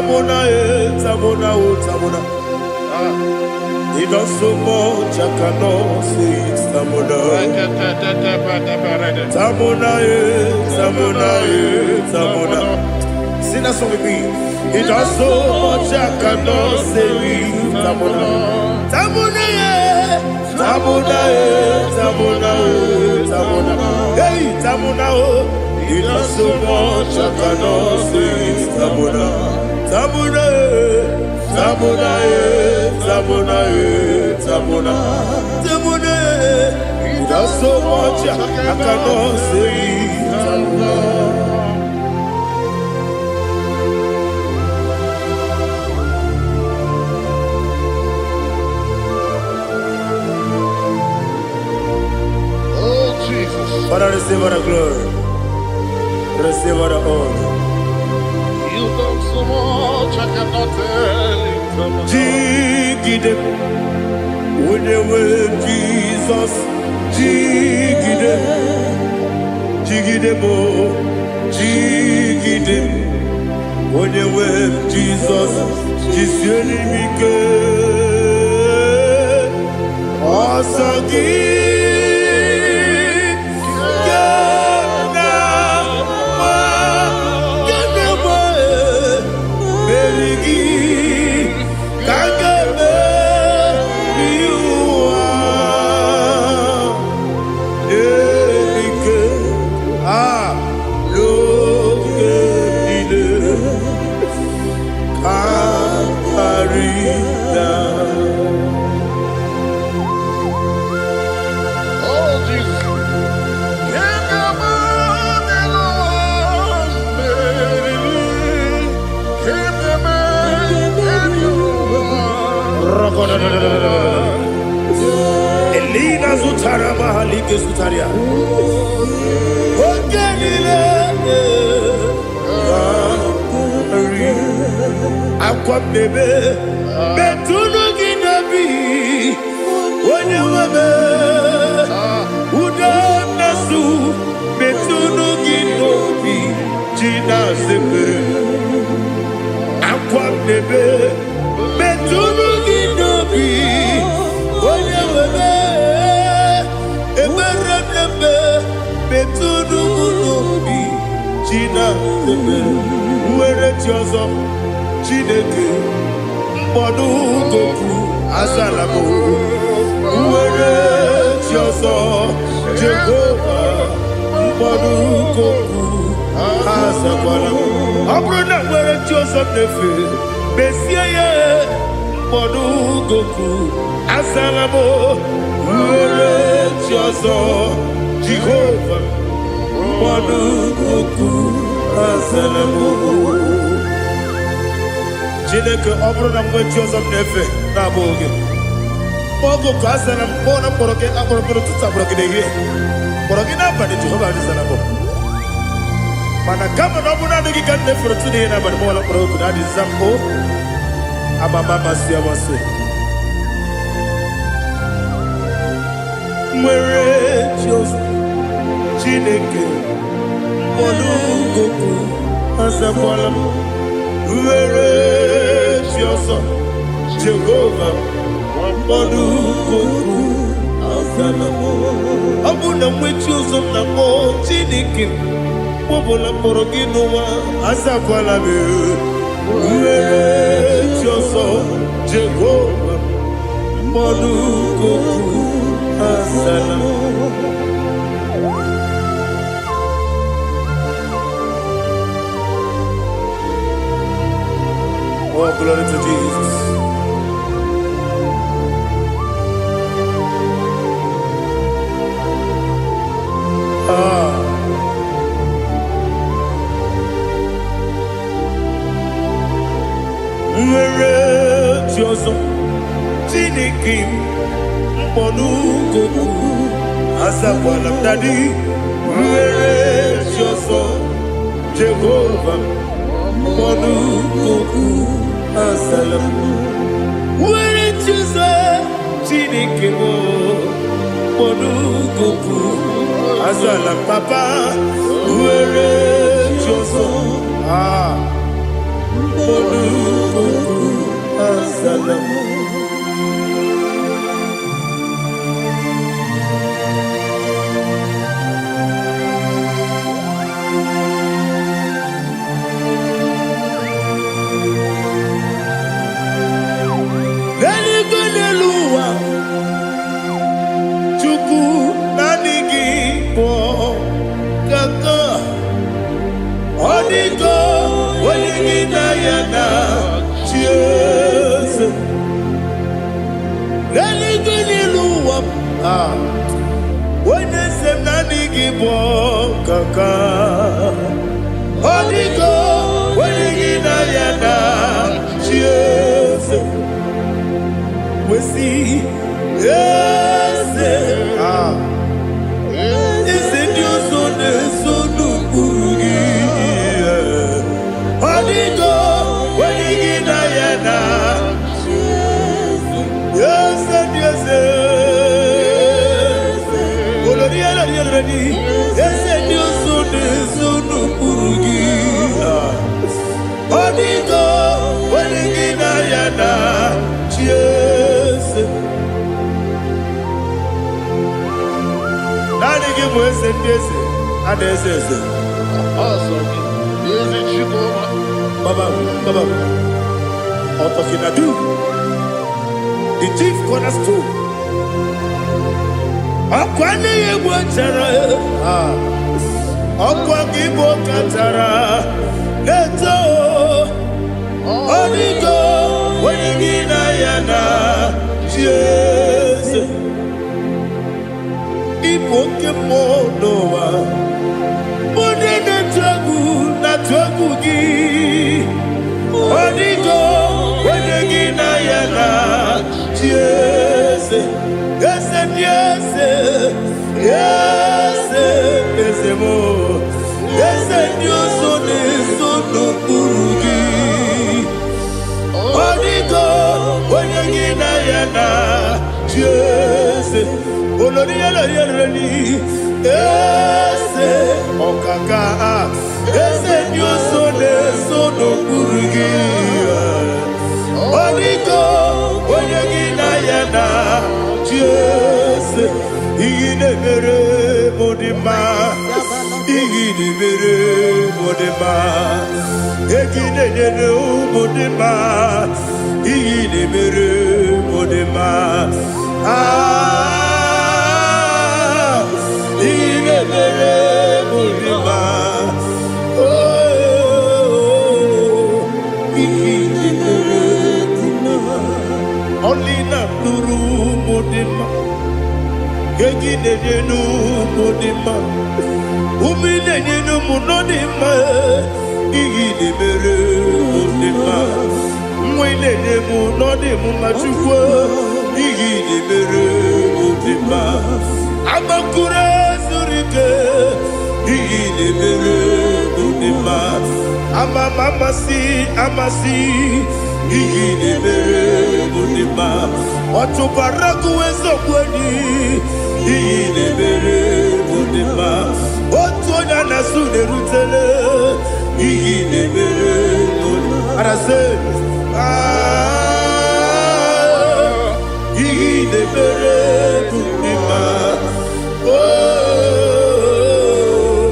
Tamuna, eh, Tamuna, oh, Tamuna. He does so much, I cannot say it. Tamuna. Tamuna, eh, Tamuna, eh, Tamuna. Sing that song with me. He does so much, I cannot say it. Tamuna. Tamuna, eh, Tamuna, eh, Tamuna, eh, Tamuna. Hey, Tamuna, oh. He does so much, I cannot say it. Tamuna. Tamuna, eh, Tamuna, eh, Tamuna, eh, Tamuna. Tamuna, eh. He does so much, I cannot say it. Tamuna. Oh, Jesus. Father, receive all the glory. Receive all the honor. You've done so much, I cannot tell it. Jigide, onye nwe Jizọs, jigide, jigide m, jigide, onye nwe Jizọs, jisie m ike. Ọsọ gị ka m na-agba, ka m na-agba, meri gị ka m ga-emeri ụwa. Ike a n'oge niile ka karịa. Oh, Jesus. Can you imagine? Can you imagine? Elina zutara mahalike zutaria. Oge niile karị. Akwa mmebe metụnụ gị n'obi onye nwebe ude mmesu metụnụ gị n'obi ji na-asepere akwa mmebe metụnụ gị n'obi onye nwebe ekpere mmemme metụnụ m n'obi ji na-asepere nwere chi ọzọ Chineke mkpọdụ goku azala m nwere chi ọzọ Jehova mkpọdụ goku azakwala m. Ọ bụrụ na nwere chi ọzọ m na-efe mezie ya mkpọdụ goku azala m nwere chi ọzọ Jehova mkpọdụ goku azala m. Chineke, ọ bụrụ na mgbe chi ọzọ m na-efe na-abụghị gị, oge ka a zara m kpọọ na mkpọrọ gị akpọrọ gị n'ụtụtụ, akpọrọ gị n'ehihie, kpọrọ gị n'abalị, Jehova adịzara m. Mana kama na ọ bụrụ naanị gị ka m na-efere ụtụtụ n'ehihie n'abalị, mọla mkpọrọ oku na adịza m o amama amasị amasị nwere chi ọzọ Chineke mkpọrọ azakwala m nwere chi ọzọ Jehova mkpọrọ azala m. Ọ bụ na nwe chi ọzọ m na-akpọ Chineke mkpọbụla mkpọrọ gị n'ụwa azakwala m nwere chi ọzọ Jehova mkpọrọ azala m. Oh, glory to Jesus. Ah. Nwere chi ọzọ Chineke m mkpọnụgoku azakwala m daddy nwere chi ọzọ Jehova mkpọnụgoku azala m nwere chi ọzọ Chineke m mkpọnụgoku azala m papa nwere chi ọzọ ah mkpọnụgoku. azala m. N'eluigwe, n'elu ụwa, Chukwu, naanị gị bụ kaka. Ọ dịgo onye gị na ya na chi eze. N'eluigwe, n'elu ụwa, ah, onye eze m, naanị gị bụ kaka. Ọ dịgo onye gị na ya na chi eze. Wesi eze, ah, eze ndị ọzọ na-eso n'ụkpụrụ gị. Ọ dịgo onye gị na ya na eze ndị eze. Olori elori elori, eze ndị ọzọ na-eso n'ụkpụrụ gị. Ọ dịgo onye gị na ya na chi eze. Naanị gị bụ eze ndị eze a na-eze eze. Ọsọ gị, ezi Chukwu. Baba, Baba, Otokinadu, the chief cornerstone. Ọkwa n'ihe egwu chara, ọkwa gị bụ kachara na-eto. Ọdịgo onye gị na ya na chi eze. Ịbụ oke mmụọ n'ụwa, onye na-etu egwu na-atụ egwu gị. Ọdịgo onye gị na ya na chi eze. Eze ndị eze, eze, eze m, eze ndị ọzọ na-eso n'okpuru gị. Ọdịgo onye gị na ya na chi eze. Olori elori elori, eze ọkaka, eze ndị ọzọ na-eso n'okpuru gị. Ọdịgo onye gị na ya na chi eze. Ihe na-emere m dị mma, ihe na-emere m dị mma, ego ị na-enyere ụmụ dị mma, ihe na-emere m dị mma. Ah, ihe na-emere m dị mma. Oh, ihe na-emere dị mma. Ọlị na-atụrụ ụmụ dị mma, ego ị na-enye n'ụmụ dị mma, ume ị na-enye n'ụmụ nọ dị mma. Ihe ị na-emere mụ dị mma, nwa ị na-enye m nọ dị m mma. Chukwu, ihe ị na-emere mụ dị mma. Agbakụrụ zuru ike, ihe ị na-emere mụ dị mma. Ama m amasị amasị, ihe ị na-emere mụ dị mma. Ọchụbara gụwa eziokwu enyi, ihe ị na-emere mụ dị mma. Otu onye a na-asụ na-erutele, ihe ị na-emere mụ dị mma. Arasị, ah, ihe ị na-emere mụ dị mma. Oh,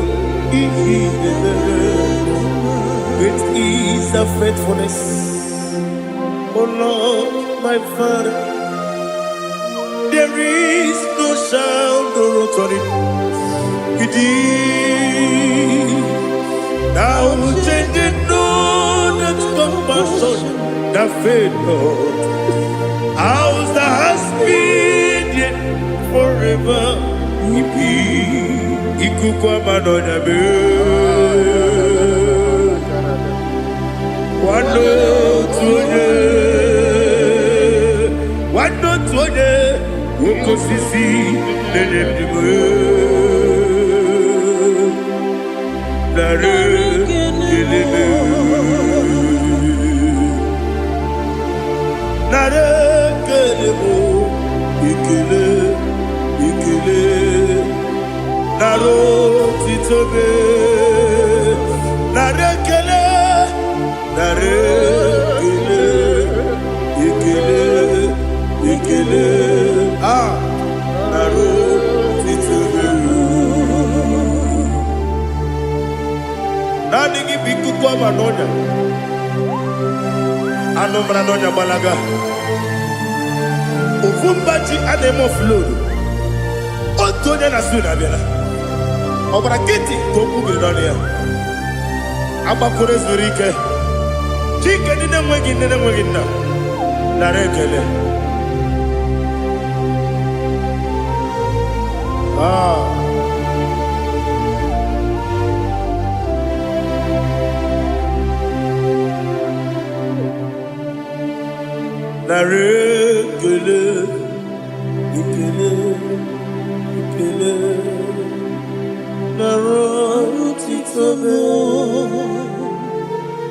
ihe ị na-emere. Great is thy faithfulness, O Lord, my Father. There is no shadow of turning with thee. Thou changest not thy compassions, they fail not. As thou hast been, yet forever we be. Ikuku ama n'ọnya mee. Nwanne otu onye, nwanne otu onye, oke osisi na-enye ndụ m. Narị ekele m. Narị ekele m, ekele, ekele. Narị otito m. Narị ekele, narị ekele, ekele. Ekele, ekele, a nara otito. Naanị gị bụ ikuku ọma n'ọnya. Anụ mara n'ọnya gbalaga. Ofu mba ji a na-eme offload. Otu onye na su na-abịala. Ọ gbara nkịtị ka okwu biri n'ọnụ ya. Agbakọrọ zuru ike. Chike ndị na-enweghị nne na-enweghị nna. Nara ekele. Ah. Nara ekele, ekele, ekele. Nara otito m.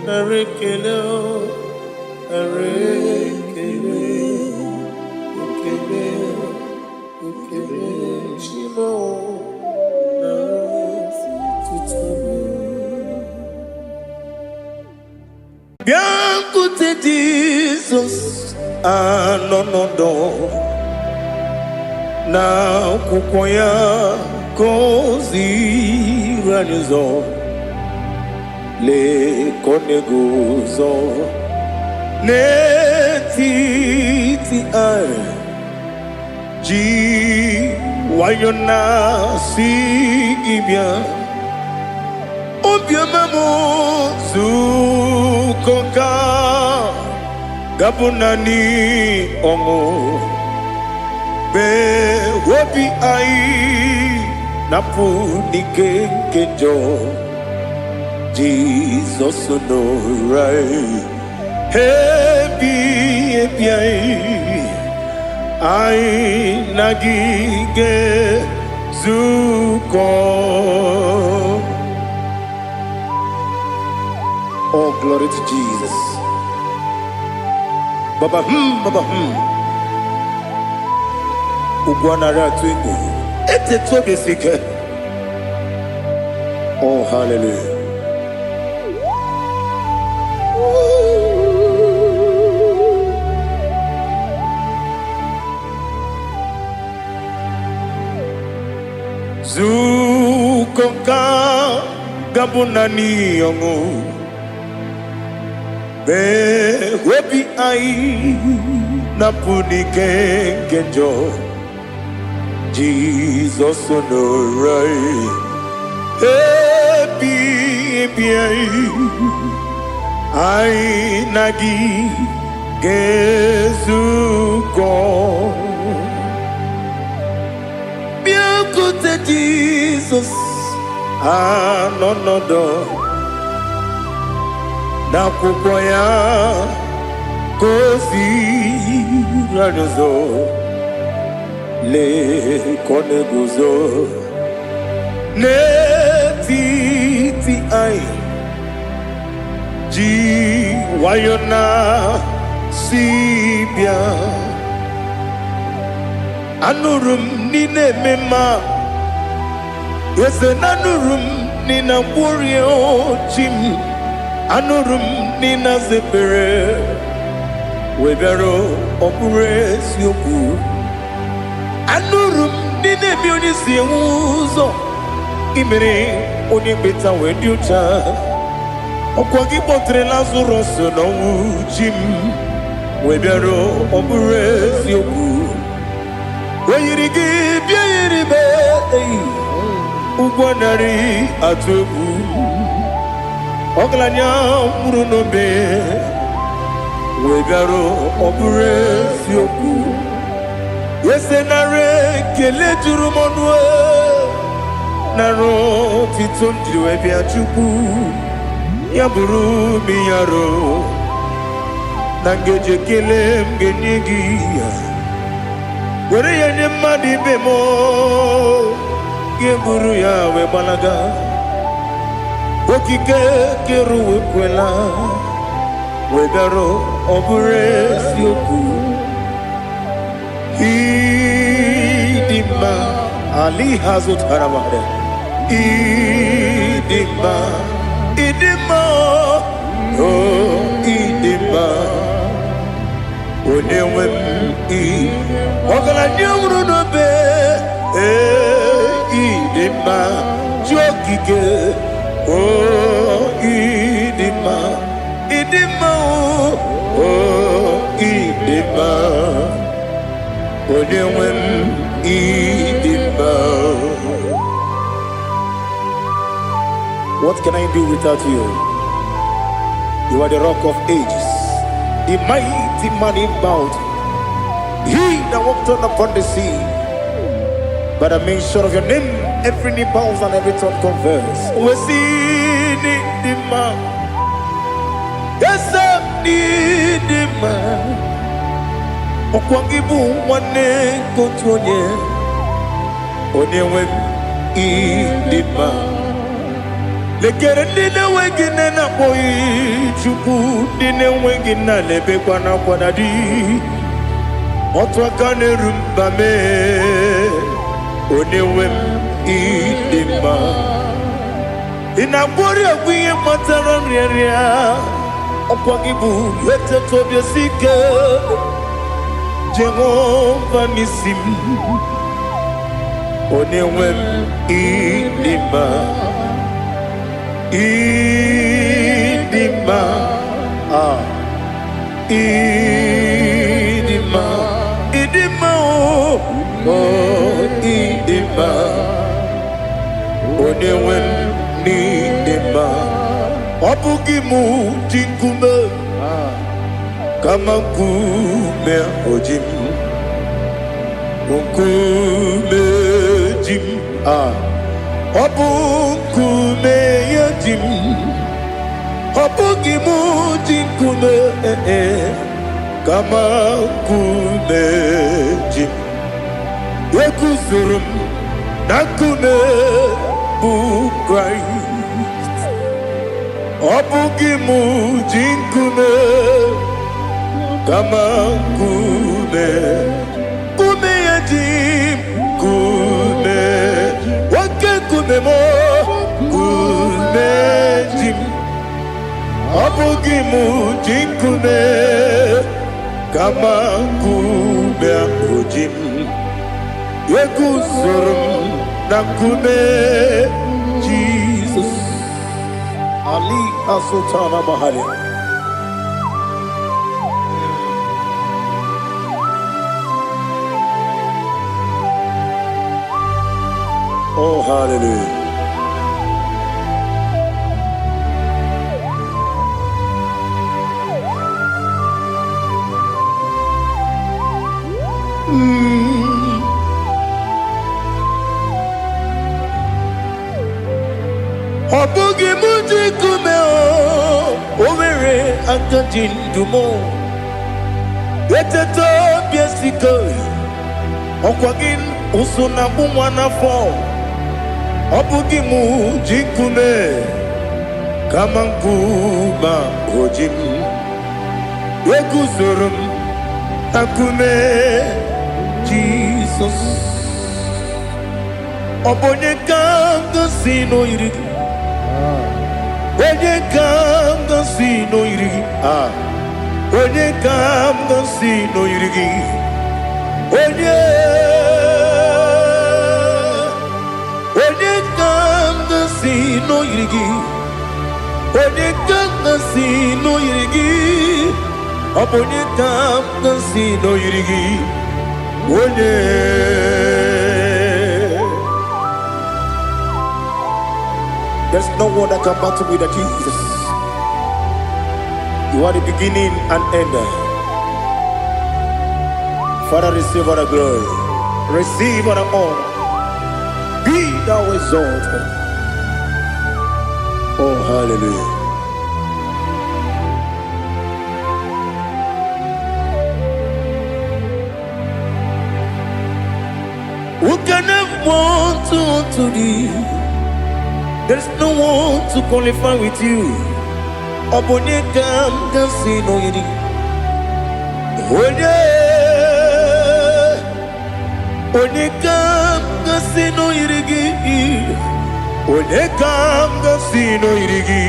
Nara ekele, nara ekele, ekele, ekele. Chimo, nara otito m. Bịakwute Jizọs anọ n'ọdọ na akwụkwọ ya ka o ziri anyị ụzọ. Lee ka ọ na-eguzo n'etiti anyị ji nwayọ na-asị gị bịa. Obiọma m zukọ ka gabụ naanị ọṅụ mee obi anyị napụ n'ike nke njọ. Jizọs nọrọ anyị ebi ebi anyị anyị na gị ga-ezukọ. Oh, glory to Jesus. Baba baba. Ugwu anara atụ egwu. Etetu obi esi ike. Oh, hallelujah. Zukọ nka gabụ naanị ọṅụ. Mee obi anyị napụ n'ike nke njọ. Jizọs nọrọ anyị ebi ebi anyị anyị na gị ga-ezukọ. Bịakwute Jizọs anọ n'ọdọ n'akwụkwọ ya ka o ziri anyị ụzọ. Lee ka ọ na-eguzo n'etiti anyị ji nwayọ na si bịa. Anụrụ m n'ile eme mma eze na anụrụ m n'ina mkpụrụ chi m anụrụ m n'ina zepere wee bịara ọ bụrụ eziokwu. Anụrụ m ndị na-ebi onye si enwe ụzọ imere onye mkpeta wee dị ụcha. Ọkwa gị kpọtere Lazarọs n'ọnwụ chi m wee bịara ọ bụrụ eziokwu. O yiri gị bịa yiri be eyi ụgwọ narị atụ egwu. Ọgaranya nwụrụ n'obe wee bịara ọ bụrụ eziokwu. Eze nara ekele juru m ọnụ e, nara otito m jiri wee bịa Chukwu ya bụrụ m yaro na ngeji ekele m ga-enye gị ya were ya nye mmadụ ibe m gị buru ya wee gbalaga. Okike kere ụwa ekwela wee bịara ọ bụrụ eziokwu. Ịdị mma ali ha zụtara mmadụ. Ịdị mma, ịdị mma, o ịdị mma. Onye nwe m, ọgaranya nwụrụ n'obe. Ee, ịdị mma, chi okike. O, ịdị mma, ịdị mma. O, ịdị mma, onye nwe m, ịdị mma. What can I do without you? You are the Rock of Ages, the mighty man in battle, he that walked on upon the sea. By the mention of your name, every knee bows and every tongue confess. We see the man. Yes, I the man. Ọkwa gị bụ nwanne nke otu onye, onye nwe m, ịdị mma. Lekere ndị na-enweghị nne na-akpọghị Chukwu, ndị na-enweghị nna na-ebekwa n'akwa na di. Otu aka na-eru mba mee, onye nwe m, ịdị mma. Ị na-agwọrị ọgwụ ihe kpatara nrịanrịa. Ọkwa gị bụ eteta obi esi ike, Jehova n'isi m, onye nwe m, ịdị mma, ịdị mma. Ah, ịdị mma, ịdị mma. O, o, ịdị mma, onye nwe m, n'ịdị mma. Ọ bụghị mụ ji nkume, kama nkume oji m, nkume ji m. Ah, ọ bụ nkume ya ji m. Ọ bụghị mụ ji nkume, eh, kama nkume ji m. Eguzoro m na nkume bụ Kraịst. Ọ bụghị mụ ji nkume, kama nkume, nkume ya ji m. Nkume, oke nkume m, nkume ji m. Ọ bụghị mụ ji nkume, kama nkume ahụ ji m. Eguzoro m na nkume Jizọs. Ali Asultana Mahali. Oh, hallelujah. Ọ bụghị mụ ji nkume. O nwere aka ji ndụ m. Eteta obi esike, ọkwa gị ụsụ na agbụ nwa n'afọ. Ọ bụghị mụ ji nkume, kama nkume o ji m. Eguzoro m na nkume Jizọs. Ọ bụ onye ka m gosi n'oyiri gị? Onye ka m gosi n'oyiri gị? Ah, onye ka m gosi n'oyiri gị? Onye, onye ka m gosi n'oyiri gị? Onye ka m gosi n'oyiri gị? Ọ bụ onye ka m gosi n'oyiri gị? Onye? There's no one that can battle with the Jesus. You are the beginning and end. Father, receive all the glory. Receive all the honor. Be thou exalted. Oh, hallelujah. Who can have one to thee? There's no one to qualify with you. Ọ bụ onye ka m ga-asị n'oyiri? Onye, onye ka m ga-asị n'oyiri gị? Onye ka m ga-asị n'oyiri gị?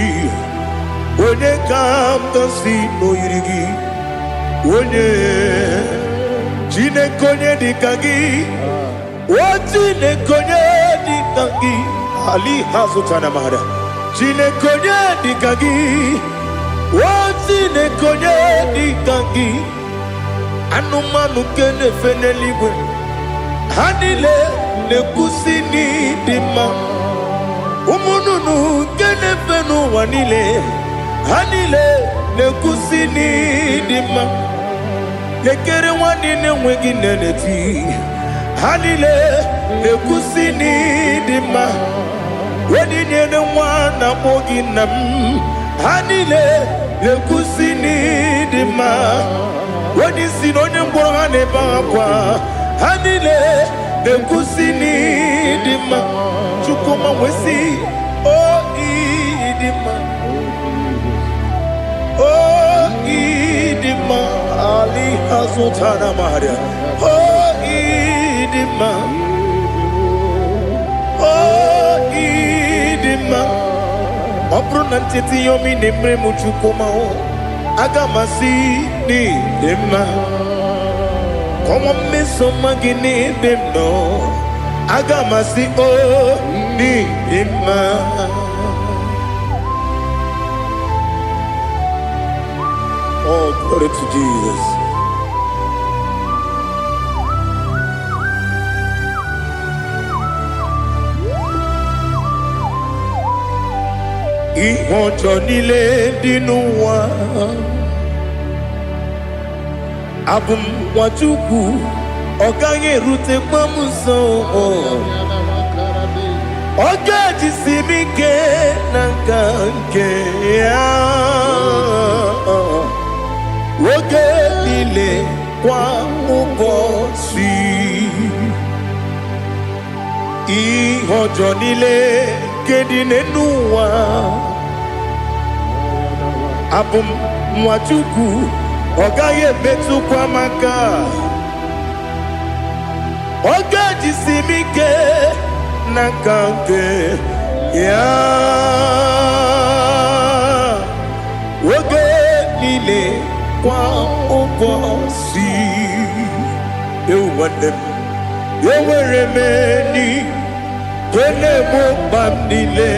Onye ka m ga-asị n'oyiri gị? Onye Chineke, onye dịka gị? O Chineke, onye dịka gị? Ali ha zụtara mara. Chineke, onye dịka gị? O Chineke, onye dịka gị? Anụmanụ nke na-efe n'eluigwe, ha niile na-ekwusi n'ịdị mma. Ụmụ nnụnụ nke na-efe n'ụwa niile, ha niile na-ekwusi n'ịdị mma. Lekere nwanne na-enweghị nne na-eti, ha niile na-ekwusi n'ịdị mma. Onye nyere nwa na-akpọ gị nna m, ha niile na-ekwusi n'ịdị mma. Onye isi na onye ngwọrọ, ha na-ebe akwa, ha niile na-ekwusi n'ịdị mma. Chukwuma nwesị o ịdị mma, o ịdị mma. Ali azụtara maria. O ịdị mma, o ịdị mma. Ọ bụrụ na ncheta ihe ọma ị na-emere m, Chukwuma, o aga m asị n'ịdị mma. Kọwa mmeso ọma gị n'ebe m nọ, aga m asị o n'ịdị mma. Oh, glory to Jesus. Ihe ọjọọ niile dị n'ụwa, abụ m nwa Chukwu, ọ gaghị erutekwa m nso. Ọ ga-ejisi m ike na nka nke ya oge niile, kwa ụbọchị. Ihe ọjọọ niile nke dị n'elu ụwa, abụ m nwa Chukwu, ọ gaghị emetụkwa m aka. Ọ ga-ejisi m ike n'aka nke ya oge niile, kwa ụbọchị. Ewu nwanne m, enwere m enyi nke na-egbo mkpa m niile.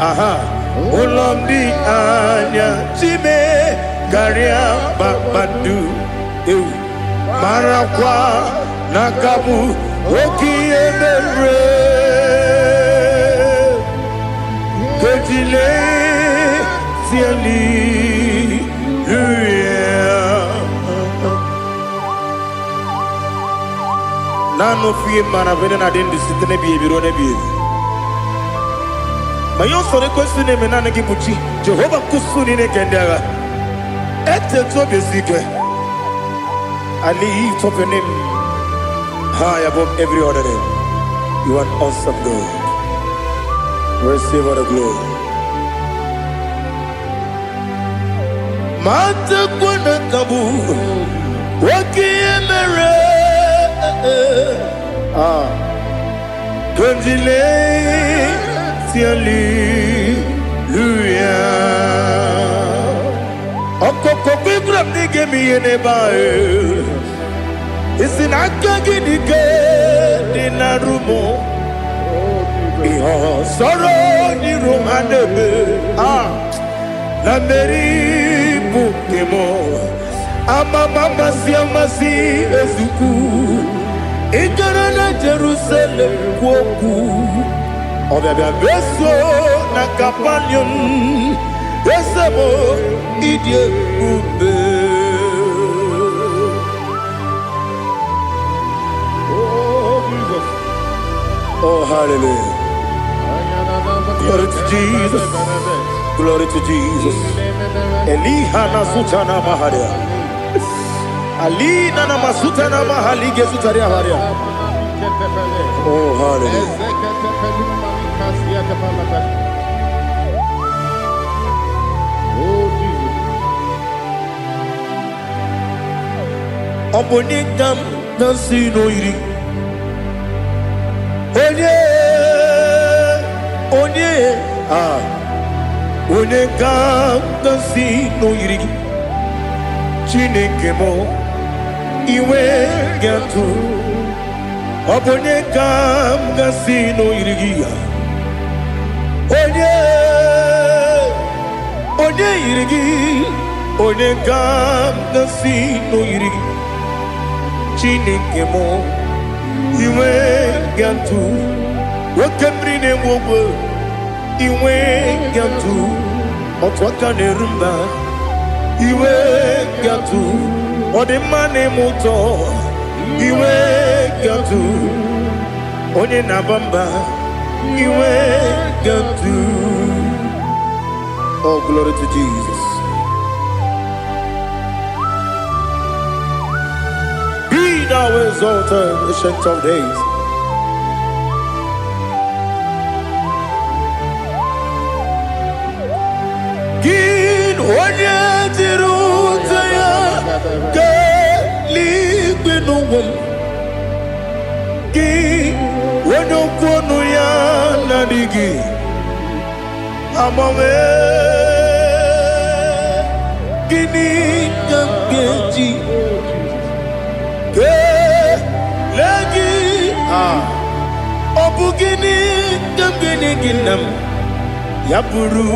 Aha ụlọ m dị anya chime karịa kpakpando. Ewu, marakwa na aka bụ oke ihe mere kejile tieli. Naanị ofu ihe mara bụ na adị ndụ site n'ebighị ebi ruo n'ebighị ebi. Ma ihe ọsọrọ ekwesị na-eme, naanị gị bụ chi Jehova nkwụsụ niile nke ndị agha. Etetu obi esi ike. I lift up your name high above every other name. You are an awesome God. Receive all the glory. Matakwa na ka bụ oke ihe mere. Ah, Kondile hallelujah. Ọkọkọ gbígbà m n'ige m ihe n'ebe ahụ. Isi na aka gị dị ike dị na rumo. Ihe ọsọrọ n'iru ha na-eme. Ah, na mmeri bụ nke m. Amama amasị amasị ezukwu. Ị gara na Jerusalem kwuo okwu. Ọbịabịa meso na Kapanium. Eze m, ịdị ebube. Oh, Jesus. Oh, hallelujah. Glory to Jesus. Glory to Jesus. Eliha na sutana maharia. Alina na masutana mahalige sutaria haria. Oh, hallelujah. Oh, Jesus. Ọ bụ onye ka m na-asị n'oyiri? Onye, onye, ah, onye ka m na-asị n'oyiri gị? Chineke m, Iwe ga-atụ. Ọ bụ onye ka m gasị n'oyiri gị ya? Onye, onye yiri gị? Onye ka m gasị n'oyiri gị? Chineke mụ, iwe ga-atụ. Oke mmiri na-egbu ogbe, iwe ga-atụ. Otu aka na-eru mba, iwe ga-atụ. Ọ dị mma na-eme ụtọ, iwe ga-atụ. Onye na-aba mba, iwe ga-atụ. Oh, glory to Jesus. Be thou exalted, Ancient of Days. Gị onye jiri ụta ya kelee n'ụwa m. Gị onye okwu ọnụ ya na-adịghị agbanwe. Gịnị ka m ga-eji kelee gị? Ah, ọ bụ gịnị ka m ga-enye gị, nna m? Ya bụrụ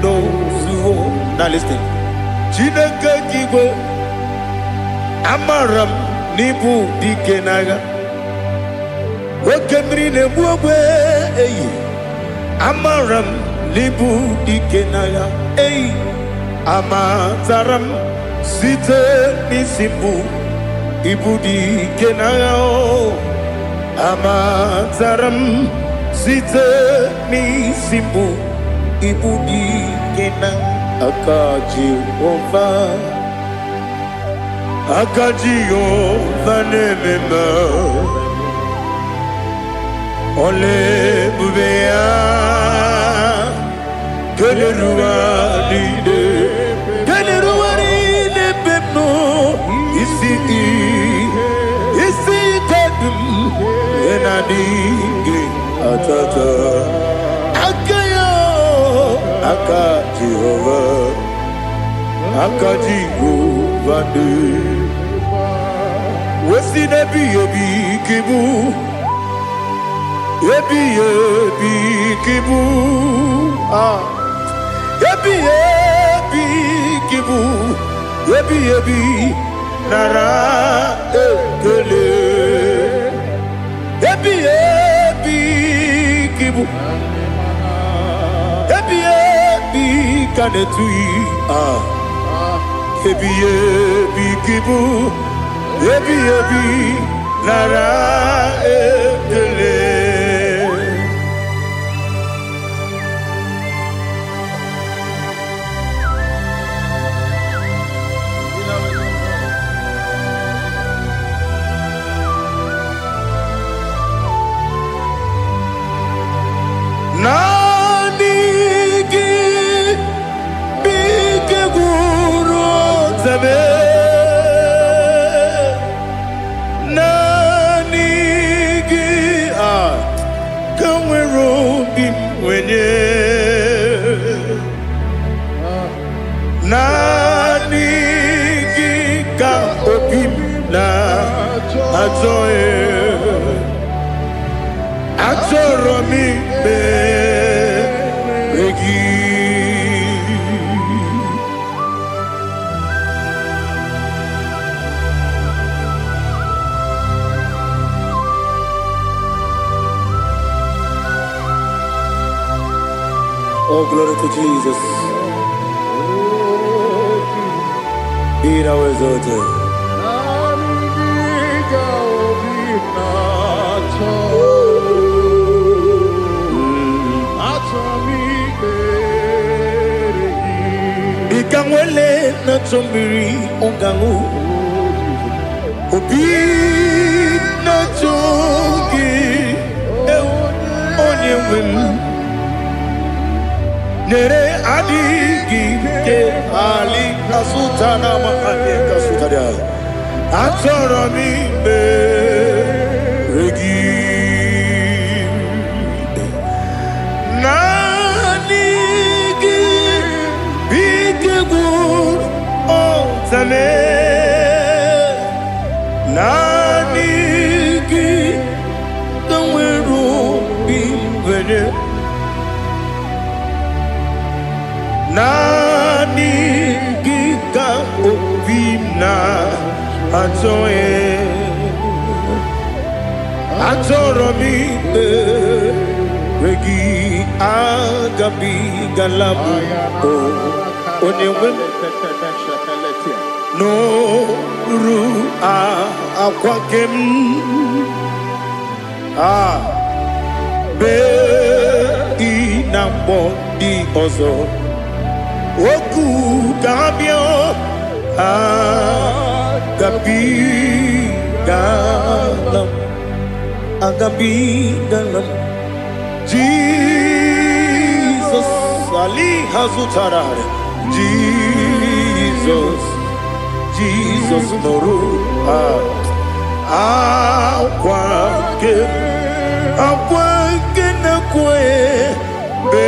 n'ozuo na listen. Chineke gị igwe, amara m n'ịbụ dike n'agha. Oke mmiri na-egbu ogbe eyi, amara m n'ịbụ dike n'agha eyi. Amatara m site n'isi mbụ, ịbụ dike n'agha o. Amatara m site n'isi mbụ, ịbụ dike na aka Jehova. Aka Jehova na-eme mma. Ọla ebube ya kelere ụwa niile, kelere ụwa niile ebe m nọ. Isi isi ike dum ihe na-adịghị atata aka ya. Aka Jehova, aka Jehova dị wesi n'ebighị ebi ka ịbụ, ebighị ebi ka ịbụ. Ah, ebighị ebi ka ịbụ, ebighị ebi, nara ekele. Ebighị ebi ka ịbụ, ebighị ebi ka na-etughị. Ah, ebighị ebi ka ịbụ, ebighị ebi, nara ekele. Naanị gị bụ ike gwụrụ ọtabe. Naanị gị a ka nwere obi m nwenye. Naanị gị ka obi m na-achọ ya. Achọrọ m ikpere gị. Oh, glory to Jesus. Be thou exalted. Dịka nwele na-achọ mmiri ọgaṅụ, obi na-achọ gị, ewu, onye nwe m. Nyere adịghị ike ali kasụta na ama anyị kasụtara ya. Achọrọ m ikpere gị. Naanị gị bụ ike gwụrụ ọtame. na-enye. Naanị gị ka obi m na-achọ. Achọrọ m ikpere gị, agabigala m onye nwe m n'oru akwa gị m a bee ị na mgbọ ndị ọzọ okwu ga-abịa. Agabigala m, agabigala m. Jizọs ali ha zụtara. Jizọs, Jizọs, nụrụ akwa nke, akwa nke na-ekwe mgbe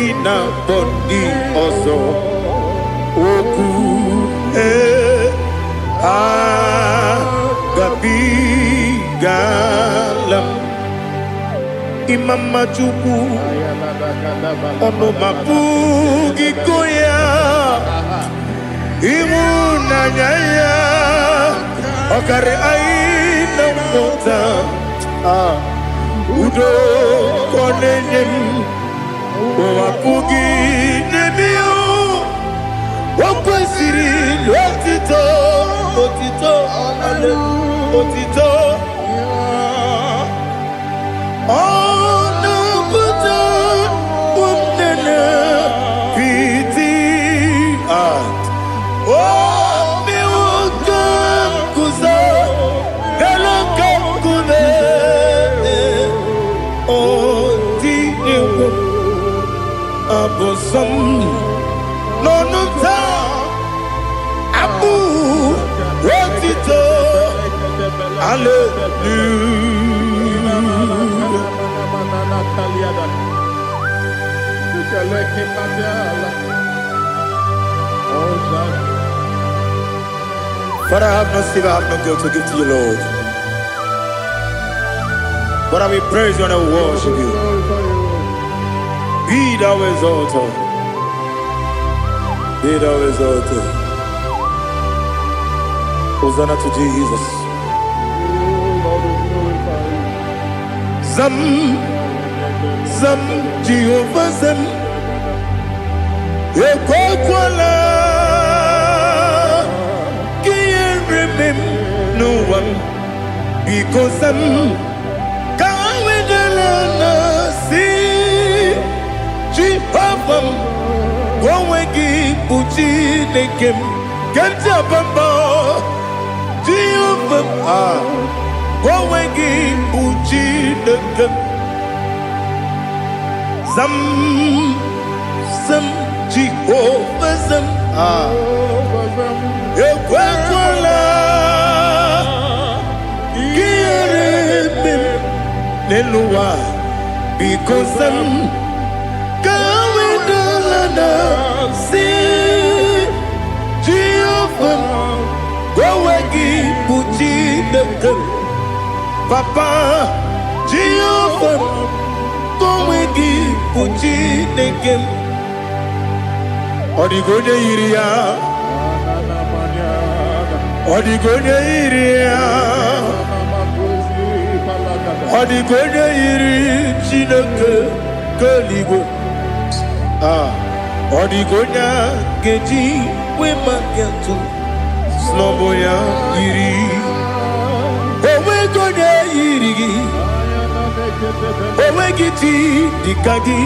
ị na-akpọ ndị ọzọ okwu. Ee, agabigala m. Ịma mma Chukwu, ọnụ ma pụghị go ya. Ịhụnanya ya ọkarị anyị na mmụta. Ah, udo ka ọ na-enye m, ụwa pụghị n'ebe ya. O kwesịrị otito, otito, otito. Ọ na-apụta ụmụnne piti. Ah, o mewo ka m guzo elu ka nkume. O tinyewo abụsọ m n'ọnụ taa, abụ otito, hallelujah. Father, I have no silver, I have no gold to give to you, Lord. But I will praise you and I will worship you. Be thou exalted. Be thou exalted. Hosanna to Jesus. Zam, Zam, Jehovah Zam. Ekwekwala ka ihere mee m n'ụwa m. Biko zam, ka wedala na si Jehova m, ka onwe gị bụ Chineke m ke m ji aba mba. Jehova m, ah, ka onwe gị bụ Chineke m. Zam, zam, Jehova zam, ah, ekwekwala ka ihere mee m n'elu ụwa. Biko zam, ka wedala na si Jehova m, ka onwe gị bụ Chineke m. Papa, Jehova m, ka onwe gị bụ Chineke m. Ọ dịghị onye yiri ya, ọ dịghị onye yiri ya, ọ dịghị onye yiri Chineke nke eluigwe. Ah, ọ dịghị onye a ga-eji wee maka atụ snọbụ ya yiri. Onweghị onye yiri gị, onweghị chi dịka gị.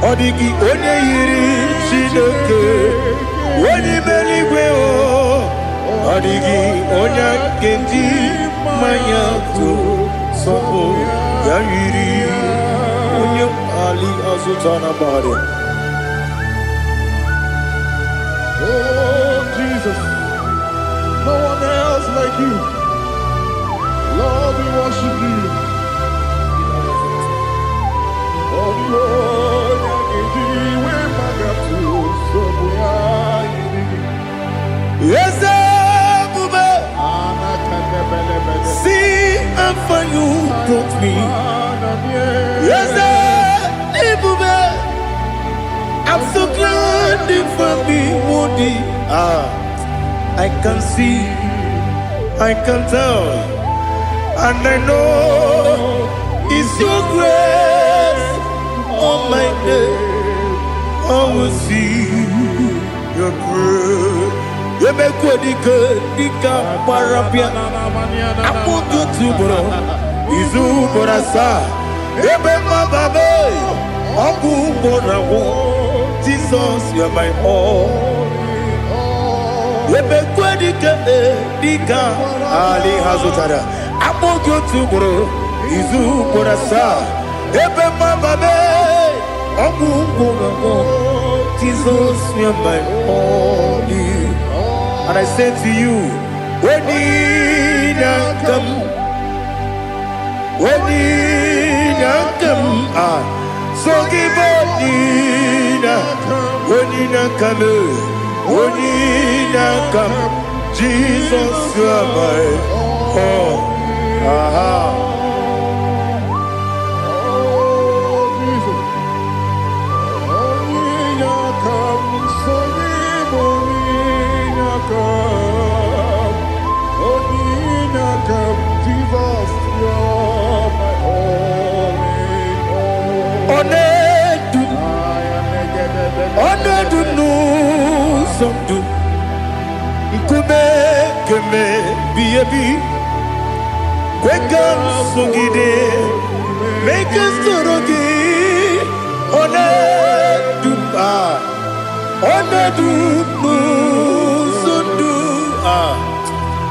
Ọ dịghị onye yiri Chineke onye ime eluigwe o. Ọ dịghị onye a ga-eji mmanya tụ sọpụ ya yiri onye ali azụta na mmadụ. Oh, Jesus, no one else like you. Lord, we worship you. Oh, the onye ga-eji wee magatu nsogbu ya yiri gị. Eze ebube, Anakadebelebele. see how far you brought me. Eze ebube, I'm so glad you found me worthy. Ah, I can see, I can tell, and I know it's your grace on my day. I will see your grace. Emekwe dike dike gbara bịa akpụkọ otu ugboro izu ugboro asaa ebe mmababe ọgwụ ugboro agwụ. Jesus, you are my all. Emekwe dike dike ali ha zụtara akpụkọ otu ugboro izu ugboro asaa ebe mmababe ọgwụ ugboro agwụ. Jesus, you are my all. And I say to you, when come, when come, ah, so give when come, when come, Jesus, you are my all. Aha. Oh, Jesus. Onye come, so onye come. Onye come, Jesus, you're my only hope. Ọ na-edu m, ọ na-edu m n'ụzọ ndụ nkume keme bi ebi kwe ka m sogide mee ka m soro gị. Ọ na-edu m, ah, ọ na-edu m n'ụzọ ndụ a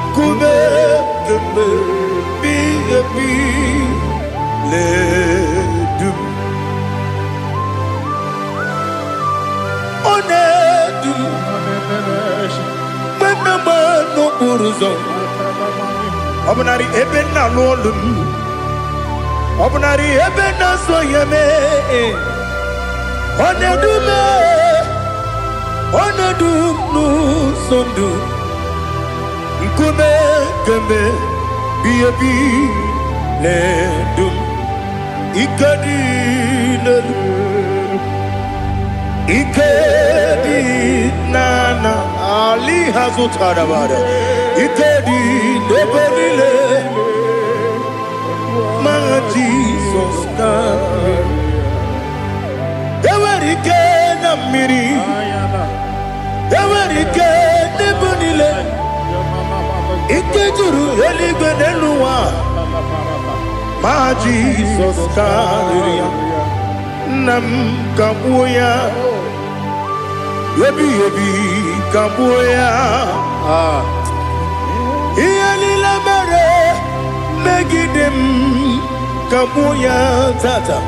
nkume keme bi ebi na-edu m. Ọ na-edu m mgbe m na-agba n'okporo ụzọ ọ bụnarị ebe m na-alụ ọlụ m ọ bụnarị ebe m na-azụ ya mee ọ na-edu m, ọ na-edu m n'ụzọ ndụ nkume kemgbe bi ebi na-edu m. Ike dị n'elu ike dị n'ana ali ha zụtara bara ike dị n'ebe niile ma Jizọs karịrị. Enwere ike na mmiri enwere ike n'ebe niile ike juru eluigwe n'elu ụwa ma Jizọs karịrị ya. Nna m kagbuo ya ebighị ebi kagbuo ya. Ah. Ihe niile mere megide m kagbuo ya tata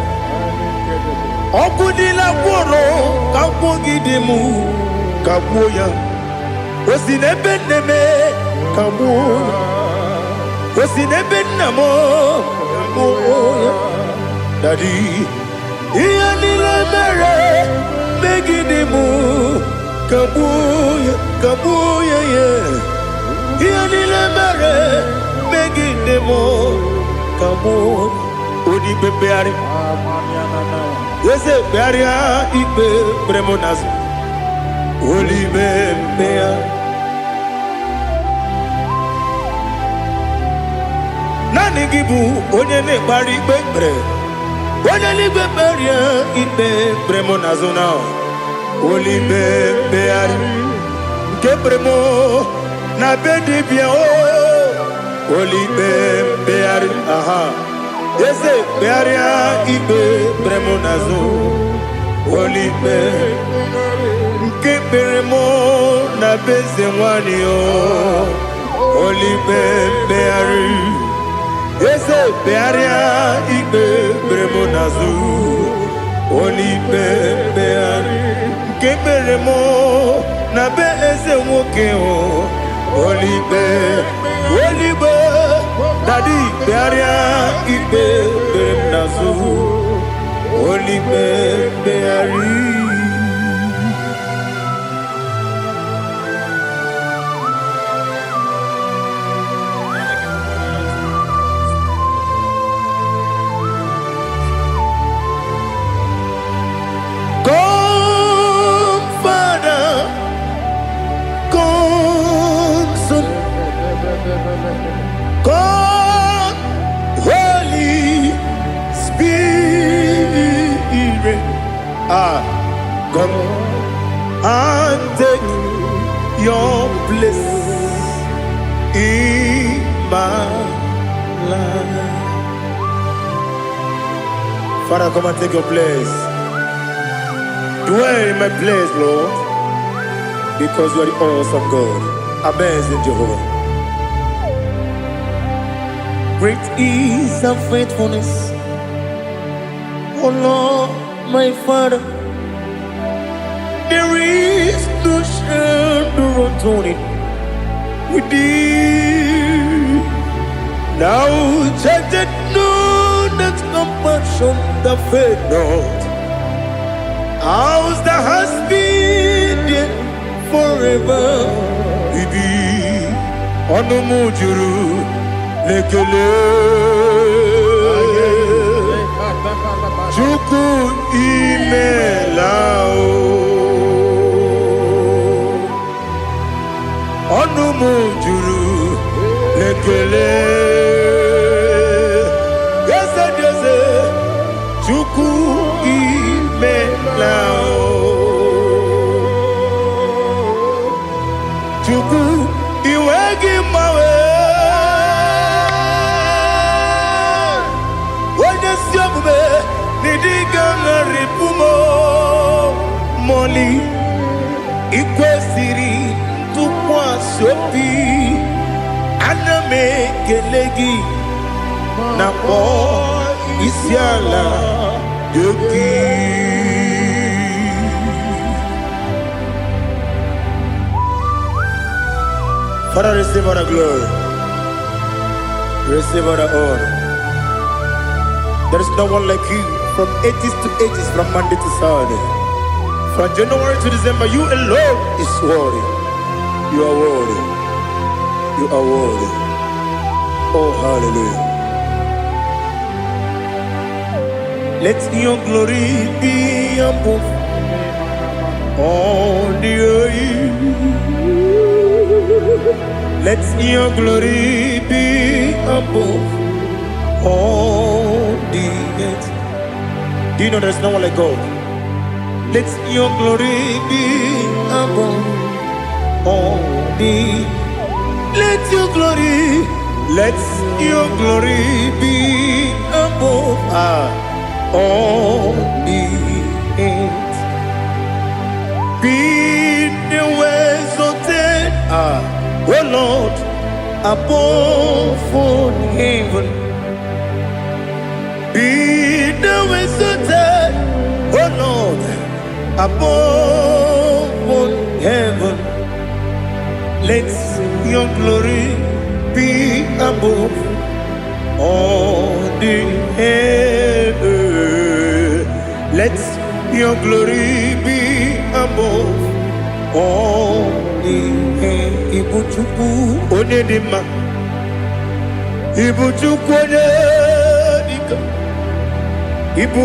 ọgwụ niile gwụrụ kagbuogide m kagbuo ya o si n'ebe nne m kagbuo ya o si n'ebe nna m kagbuo ya. Daddy, ihe niile mere megide m kagbuo ya kagbuo ya ya ihe niile mere megide m kagbuo. Onye ikpe mkpegharị eze kpegharịa ikpe kpere m n'azụ olibe mkpegharị naanị gị bụ onye na-ekpegharị ikpe kpere onye n'igwe kpegharịa ikpe kpere m n'azụ na olibe mkpegharị nke kpere m na be dibịa o olibe mkpegharị aha eze kpegharịa ikpe kpere m n'azụ olibe nke kpere m na be eze nwanyị o olibe mkpegharị eze kpegharịa ikpe kpere m n'azụ olibe mkpegharị nke kpere m na be eze nwoke o olibe olibe. Daddy, kpegharịa ikpe kpere m n'azụ olibe mkpegharị. Ah, come and take your place in my life. Father, come and take your place. Dwell in my place, Lord, because you are the awesome God, amazing Jehovah. Great is thy faithfulness, O Lord, my Father. There is no shadow of turning with thee. Thou changest not thy compassions, they fail not. As thou hast been there forever, be. Ọnụ m juru n'ekele. Chukwu, imela o. Ọnụ m juru n'ekele. Eze dị eze, Chukwu, imela o. Chukwu, iwe gị mgbanwe. Onye ezi omume n'ịdị ga-agharịpụ m mọli. Ikwesịrị ntụkwasị obi, ana m ekele gị na kpọọ isi ala nye gị. Father, receive all the glory. Receive all the honor. There is no one like you from ages to ages, from Monday to Saturday. From January to December, you alone is worthy. You are worthy. You are worthy. Oh, hallelujah. Let your glory be above all the earth. Let your glory be above all the earth. Do you know there's no one like God? Let your glory be above all the. Let your glory, let your glory be above all the earth. Be thou exalted, O Lord, above all heaven. Be thou exalted, O Lord, above all heaven. Let your glory be above all the heaven. Let your glory be above all the heaven. Ibu Chukwu onye dị mma. Ibu Chukwu onye dike. Ibu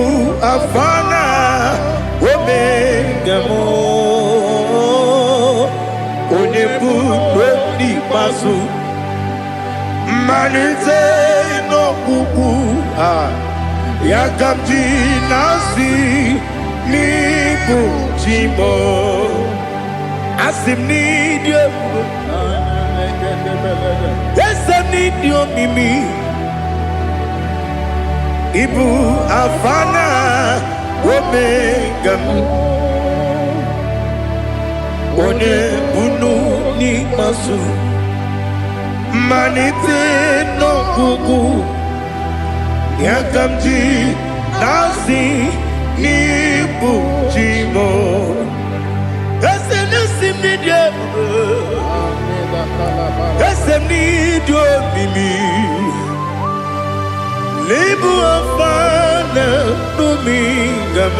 Alfa na Omega m. Onye bụ n'ikpeazụ. Mmalite n'ọgwụgwụ a. Ya ka m ji na-asị n'ịbụ chi m. Asị m n'ịdị ebube. Eze m, n'ịdị omimi. Ibu Alfa na Omega m. Onye bunu n'ikpeazụ. Mmalite n'ọgwụgwụ. Ya ka m ji na-asị n'ịbụ chi m. Eze na-esi m n'ịdị ebube. Eze m, n'ịdị omimi. N'ịbụ Alfa na Omega m.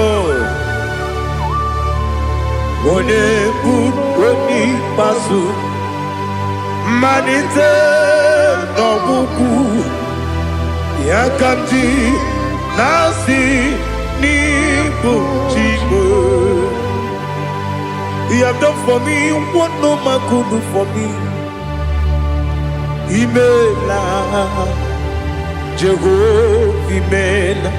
Onye bụ onye ikpeazụ. Mmalite n'ọgwụgwụ. Ya ka m ji na-asị n'ịbụ chi m. You have done for me what no man could do for me. Imela, Jehovah, imela.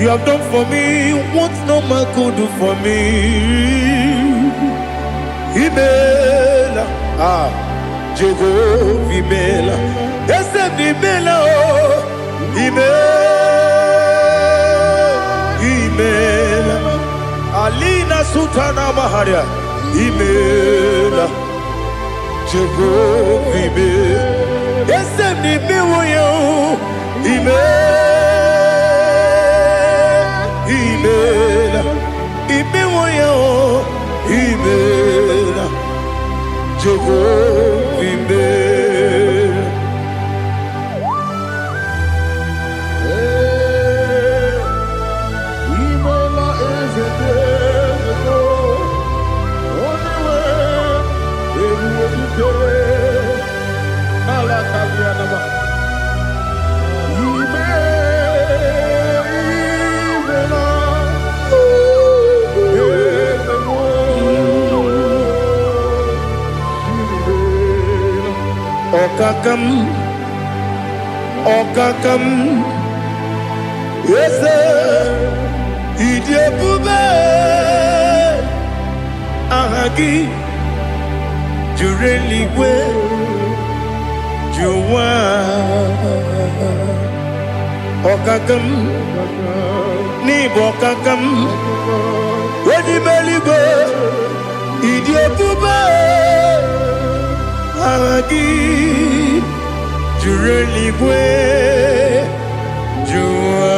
You have done for me what no man could do for me. Imela, ah, Jehovah Imela. Eze m imela o, imela, imela. Alina Sultana Maharia, imela, Jehovah imela. Eze m imewo ya o, imela, imela, imewo ya o, imela, Jehovah imela. Imela eze dị eze o, onye nwe ebube dike n'ala Kalianama. Ime, imela, eze m o, imela. Ọkaka m, ọkaka m, eze ịdị ebube, aha gị juru eluigwe ju ụwa. Ọkaka m, n'ịbụ ọkaka m, onye ime eluigwe, ịdị ebube, aha gị juru eluigwe ju ụwa.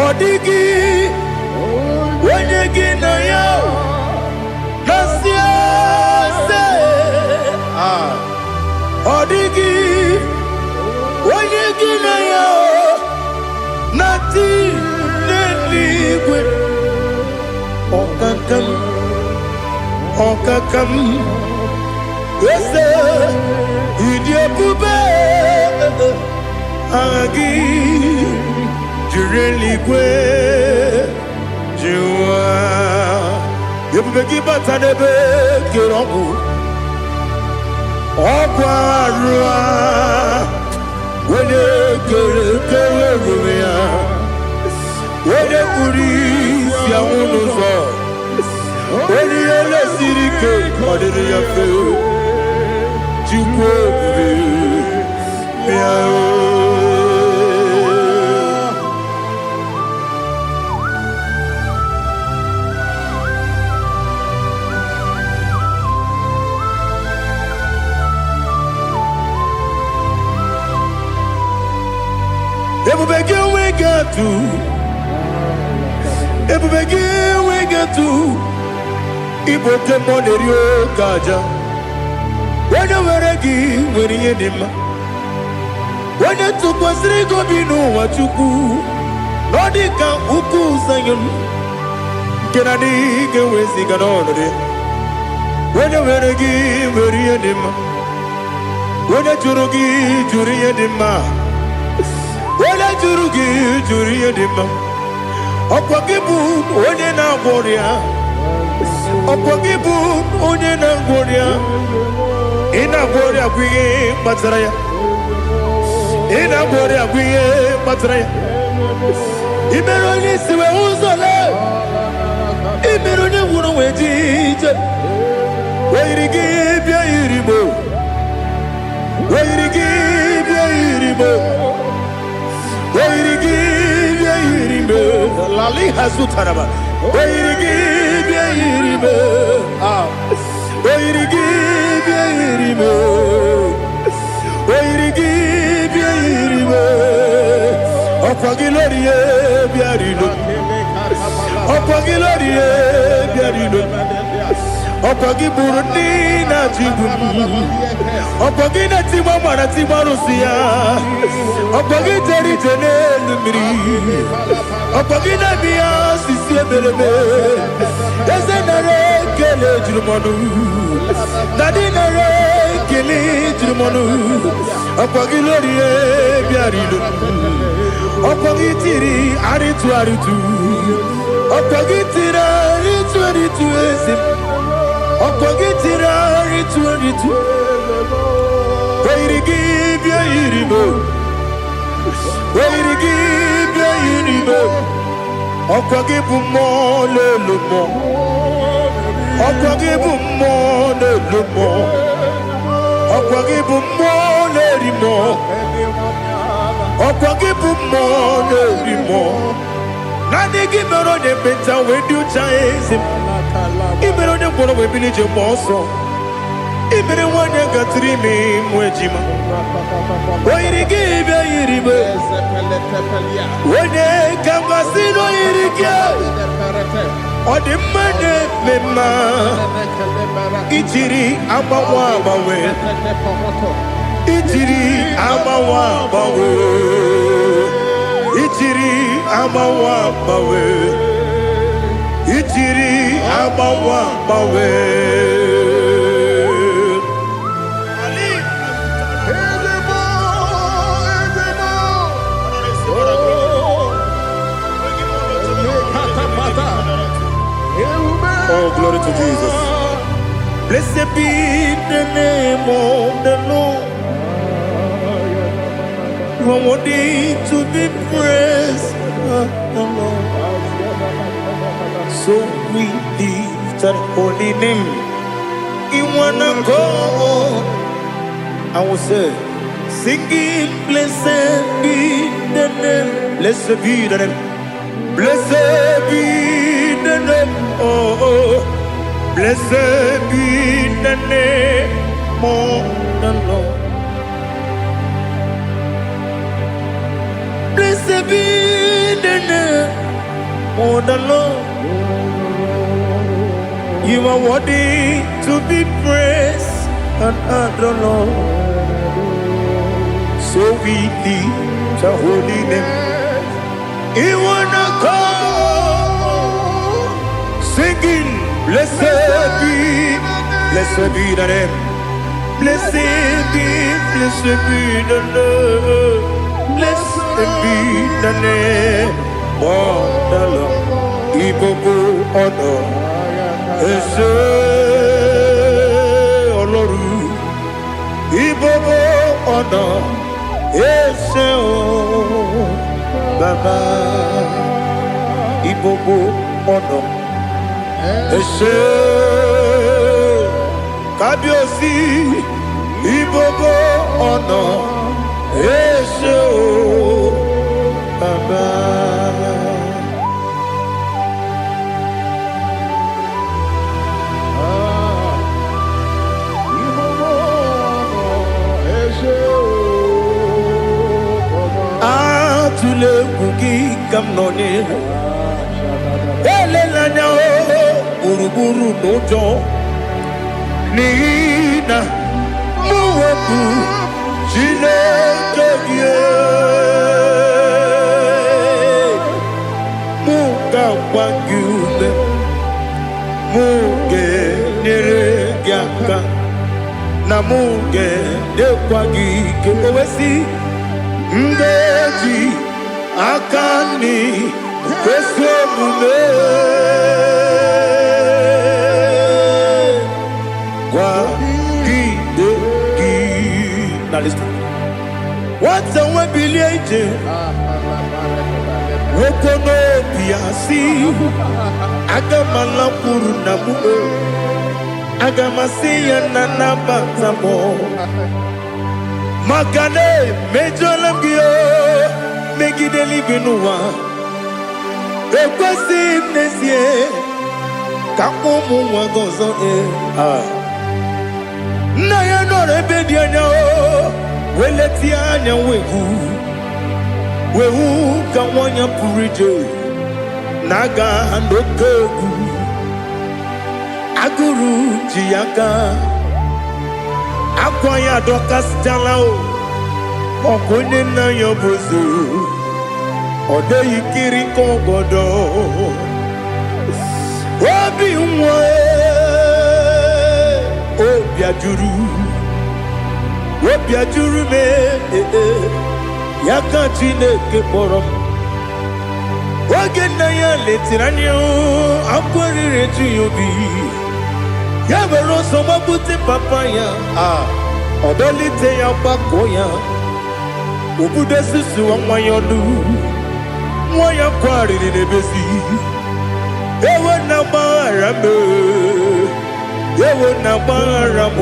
Ọ dịghị onye gị na ya na-asị eze. Ah, ọ dịghị onye gị na ya na-atị n'eluigwe. Ọkaka m, ọkaka m, eze ịdị ebube, aha gị juru eluigwe ji ụwa. Ebube gị bata n'ebe kere ọgwụ, ọgwụ arụ a, onye kere kere ebube ya, onye kpuru isi anwụ n'ụzọ, onye ihe lesiri ike ọ dịrị ya mfe. Chukwu ebube, bịa o. Ebube gị enweghị atụ, ebube gị enweghị atụ, ịbụ oke mmụọ na-eri oke aja. Onye nwere gị nwere ihe dị mma. Onye tụkwasịrị gị obi n'ụwa, Chukwu, na ọ dị ka ukwu Zayọn nke na adịghị ga-eweziga n'ọnọdụ ya. Onye nwere gị nwere ihe dị mma. Onye jụrụ gị jụrụ ihe dị mma. Onye jụrụ gị jụrụ ihe dị mma. Ọkwa gị bụ onye na-agwọ ọrịa. Ọkwa gị bụ onye na-agwọ ọrịa. Ị na-agwọ ọrịa bụ ihe kpatara ya. Ị na-agwọ ọrịa bụ ihe kpatara ya. Ị mere onye isi wee hụ ụzọ lee. Ị mere onye nwụrụ wee ji ije. O yiri gị bịa yiri mo. O yiri gị bịa yiri mo. O yiri gị bịa yiri mo. Lali hazutaraba. O yiri gị bịa yiri mo. Ah. O yiri gị bịa yiri mo. O yiri gị bịa yiri mo. Ọkwa gị lórí ye bịa rilo. Ọkwa gị lórí ye bịa rilo. Ọkwa gị gburu ndị na-achị igbu m. Ọkwa gị na-etigbu agbara tigbu arụsị ya. Ọkwa gị jere ije n'elu mmiri. Ọkwa gị na-eme ya osisi emereme. Eze nara ekele juru m ọnụ. Dadi nara ekele juru m ọnụ. Ọkwa gị lórí bịara ilo. Ọkwa gị tiri arịtụ arịtụ. Ọkwa gị tiri arịtụ arịtụ eze m. Ọkwa gị tiri arịtụ arịtụ. O yiri gị bịa yiri m. O yiri gị bịa yiri ibe. Ọkwa gị bụ mmụọ na-elu mmụọ. Ọkwa gị bụ mmụọ na-elu mmụọ. Ọkwa gị bụ mmụọ na-eri mmụọ. Ọkwa gị bụ mmụọ na-eri mmụọ. Naanị gị mere onye ekpenta wee dị ụcha, eze m. Ị mere onye ngwọrọ wee bili ije mgbe ọsọ. Ị mere nwaanyị gatụrụ ime ịmụ ejima. O yiri gị bịa yiri ibe. Onye ka m gasị na o yiri gị? Ọ dị mma na-eme mma. Ijiri agbanwe agbanwe. Ijiri agbanwe agbanwe. Ijiri agbanwe agbanwe. Ijiri agbanwe agbanwe. Ali. Eze m, eze m. Oh, glory to Jesus. Blessed be the name of the Lord. You are worthy to be praised, the Lord. So we lift that holy name in one accord. I will say, singing, blessed be the name, blessed be the name, blessed be the name, oh, blessed be the name of the Lord. Blessed be the name of the Lord. You are worthy to be praised and adored, Lord. So we lift the holy name. In one accord, singing, blessed be the name. Blessed be the Lord. Blessed be the name of the Lord. Ìgbogbo ọ̀nà ẹ ṣé Ọlọ́run. Ìgbogbo ọ̀nà ẹ ṣé o Bàbá. Ìgbogbo ọ̀nà ẹ ṣé Kábíyèsí. Ìgbogbo ọ̀nà ẹ ṣé o Bàbá. Ẹ ṣé o, Bàbá. Atụla egwu, gị ka m nọ n'ihu. Elela anya o gburugburu n'ụjọ, n'ihi na mụ wepụ Chineke gị, mụ ga-agba gị ume, mụ ga-enyere gị aka, na mụ ga-enyekwa gị ike. O wee sị, m ga-eji aka nri ezi omume kwagide gị. Na listen. Nwata nwe bilie ije, nwoke n'obi ya si, aga m alakwuru nna m o, aga m asị ya na nabata m, maka na emejọla m gị o megide eluigwe n'ụwa. Ekwesịghị m n'ezie ka mkpọ ụmụ nwa gị ọzọ. Ee, ah. Nna ya nọrọ ebe dị anya o wee letie anya wee hụ ka nwa ya pụrụ ije na-aga n'oke egwu. Agụrụ ji ya aka, akwa ya adọkasịchala o. Ọkwa onye nna ya bụ eze, ọ dịghị kiri ka ọgọdọ obi nwa. Obi ajụrụ, obi ajụrụ m. Ee, ya ka Chineke kpọrọ m. Oge nna ya letiri anya, akwa riri eju ya obi. Ya were ọsọ gbapute papa ya, a ọ dọlite ya, gbakọọ ya. Obodo susuwa nwa ya ọnụ, nwa ya kwarịrị n'ebezi. Ewo na gbaghara m, ewo na gbaghara m,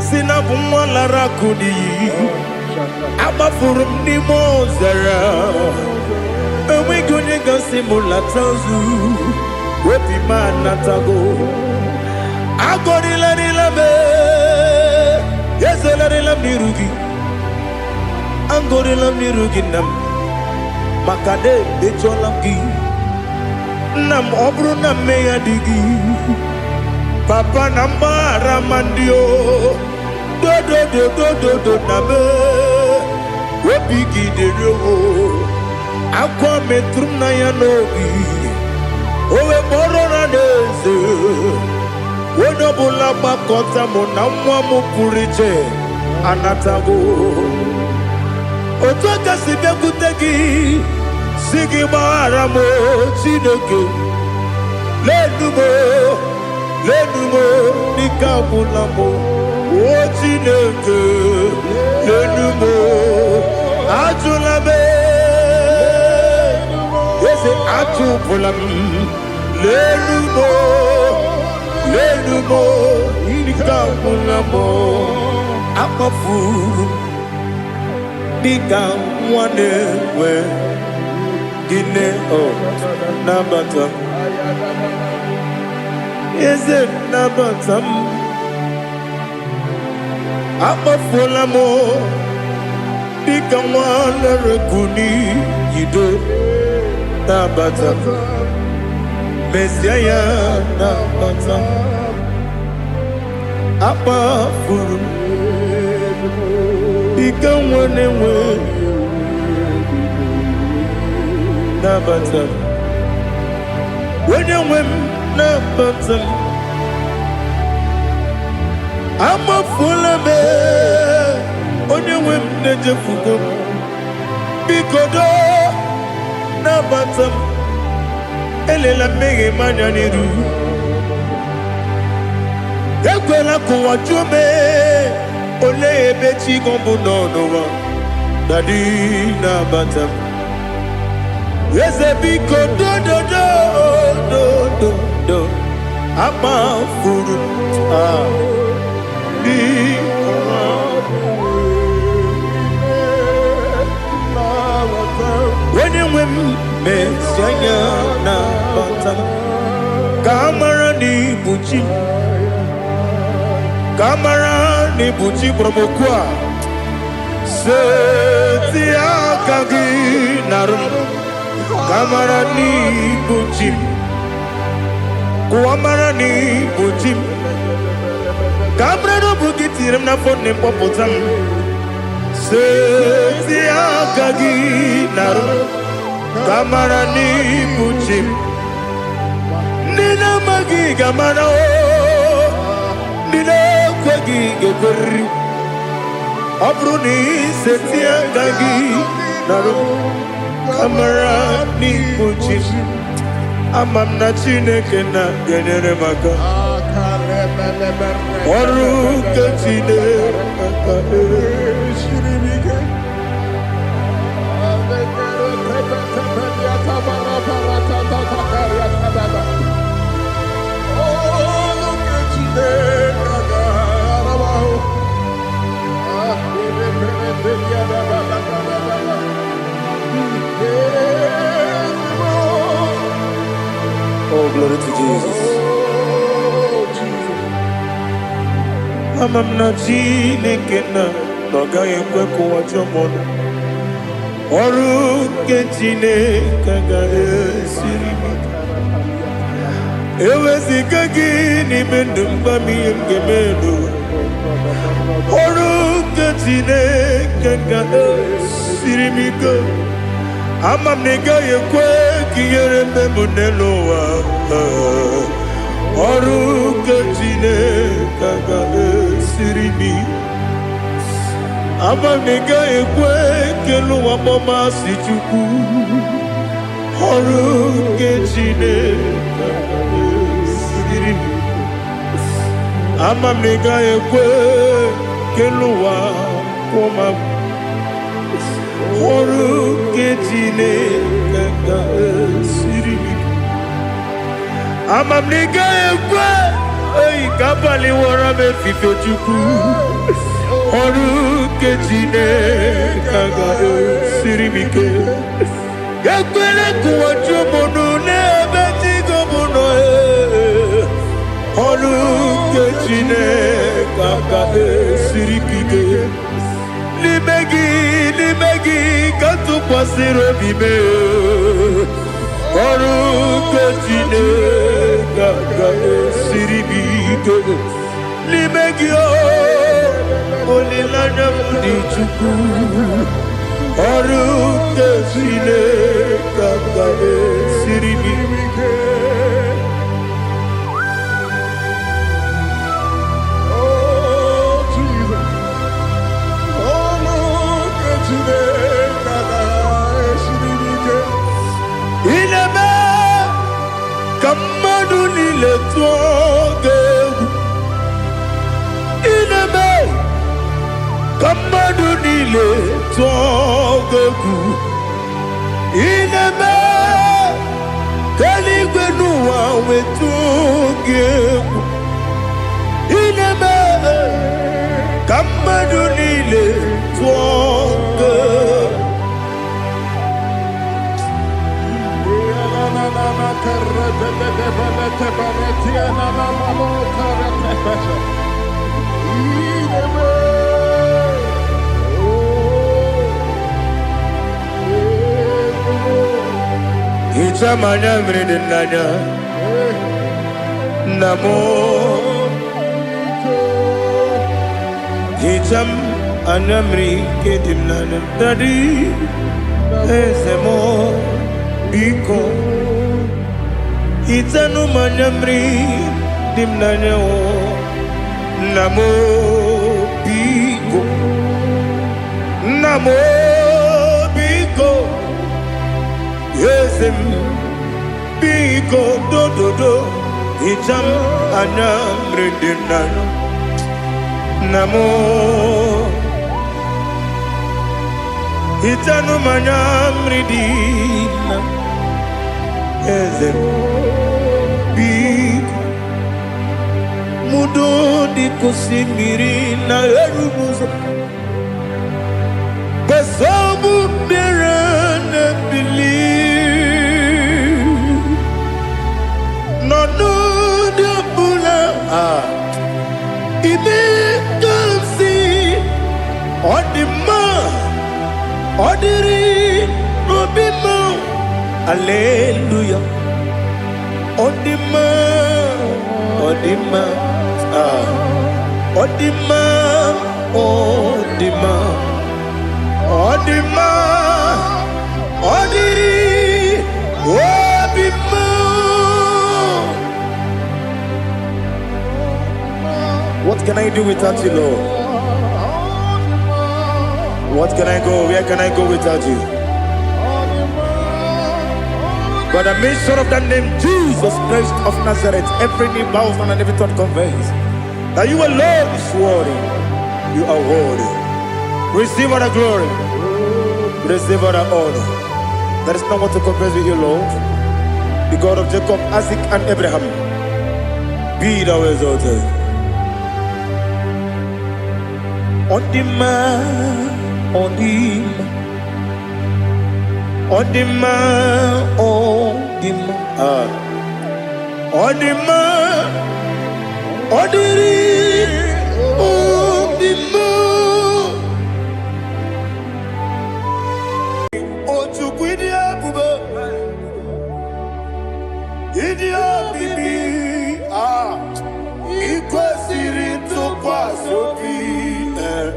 si na bụ nwa lara akụ n'iyi. Agbafuru m n'ime ọzara, enweghị onye gasị m lata ozu. Obi m anatago. Agọrịlarịla m, ezelarịla m n'iru gị. Agọrịla m n'iru gị, nna m, maka na emejọla m gị, nna m. Ọ bụrụ na mmehie dị gị, papa, na mgbaghara ma ndị o dodododododo na me obi gị dịrị o. Akwa metụrụ m na ya n'obi, o wee kpọrọ na n'eze onye ọbụla gbakọta mụ na nwa m pụrụ iche anatago. Otu aka si bịakwute gị, si gị gbaghara m, Chineke. Lenu m, lenu m, n'ike agwụla m. O Chineke, lenu m, ajụla m. Eze, achụpụla m. Lenu m, lenu m, ike agwụla m. Akpafuru m dịka nwa na-enwe gịnị. O nabata m, eze, nabata m. Akpafuola m dịka nwa lere n'iyido. Nabata m, mezie ya, nabata m. Akpafuru m dịka nwa na-enwe, nabata m. Onye nwe m, nabata m. Amafuola m, onye nwe m, na-ejefugo m. Biko doo, nabata m. Elela mmehie m anya n'iru. Ekwela ka ụwa jụọ m, olee ebe chi gị bụ nọ n'ụwa. Daddy, nabata m. Eze, biko, dododo dododo. Akpafuru m, ah, biko. Onye nwe m, mezi anya, nabata m, ka a mara na ibu chi m, ka a mara na ibu chi kpọrọ m okwu a. Seti aka gị narụ m, ka a mara na ibu chi m. Kụwa mara na ibu chi m, ka a mara na ọ bụ gị tinyere m n'afọ nne m, kpọpụta m. Seti aka gị narụ m, ka a mara na ibu chi m. Ndị na-amaghị ga-amara o, ndị na-ekweghị ga-ekweriri. Ọ bụrụ na iseti aka gị narụ m, ka mara n'ibu chi m. Ama m na Chineke na ga-enyere m aka. Ọrụ nke Chineke. Oh, glory to Jesus. Ama m na Chineke na ọ gaghị ekwe ka ụwa jụọ m ọnụ. Ọrụ nke Chineke agaghị esiri m ike. Eweziga gị n'ime ndụ m, gwa m ihe m ga-eme n'ụwa. Ọrụ nke Chineke ga-esiri m ike. Ama m na ị gaghị ekwe ka ihere mme m n'elu ụwa. Ọrụ nke Chineke ga-esiri m ike. Ama m na ị gaghị ekwe ka elu ụwa kpọmasị Chukwu. Ọrụ nke Chineke ga-esiri m ike. Ama m na ị gaghị ekwe ka elu ụwa kwụọ m. Ọrụ nke Chineke ga-esiri m ike. Ama m na ị gaghị ekwe oyi ka abalị wọrọ m efife. Chukwu, ọrụ nke Chineke ga-esiri m ike. Ekwela ka ụwa jụọ m ọnụ n'ebe chi m nọ ee. Ọrụ nke Chineke ga-esiri m ike. N'ime gị, n'ime gị ka m tụkwasịrị obi m ee. Ọrụ nke Chineke ga-esiri m ike. N'ime gị o, olileanya m dị. Chukwu, ọrụ nke Chineke ga-esiri m ike. Oh, Jesus. Ọrụ nke Chineke ga-esiri m ike. Ị na-eme ka mmadụ niile tụọ gị egwu. Ị na-eme ka mmadụ niile tụọ gị egwu. Ị na-eme ka eluigwe n'ụwa wetụọ gị egwu. Ị na-eme ka mmadụ niile tụọ gị egwu. Hichaa m anya mmiri dị n'anya, nna m. Hichaa m anya mmiri nke dị m n'anya. Daddy, eze m, biko hichanụ m anya mmiri dị m n'anya o. Nna m, biko. Nna m, biko. Eze m, biko, dododo, hichaa m anya mmiri dị m n'anya. Nna m, hichanụ m anya mmiri dị na. Eze m, biko. Mudo dị ka osimiri na-eru n'ụzọ, gbasogbu mmiri na-ebili n'ọnọdụ ọbụla. Ah, ime ka m si ọ dị mma, ọ dịrị n'obi m. Aleluya, ọ dị mma, ọ dị mma. Ah, ọ dị mma, ọ dị mma, ọ dị mma, ọ dịrị obi m. What can I do without you, Lord? What can I go? Where can I go without you? By the mention of that name, Jesus Christ of Nazareth, every knee bows down and every tongue confess that you alone is worthy. You are worthy. Receive all the glory. Receive all the honor. There is no one to compare with you, Lord. The God of Jacob, Isaac, and Abraham. Be thou exalted. Ọ dị mma, ọ dị mma, ọ dị mma, ọ dị mma. Ah. Ọ dị mma, ọ dịrị obi m. O Chukwu, ịdị ebube, ịdị omimi, ah, ị kwesịrị ntụkwasị obi. Eh.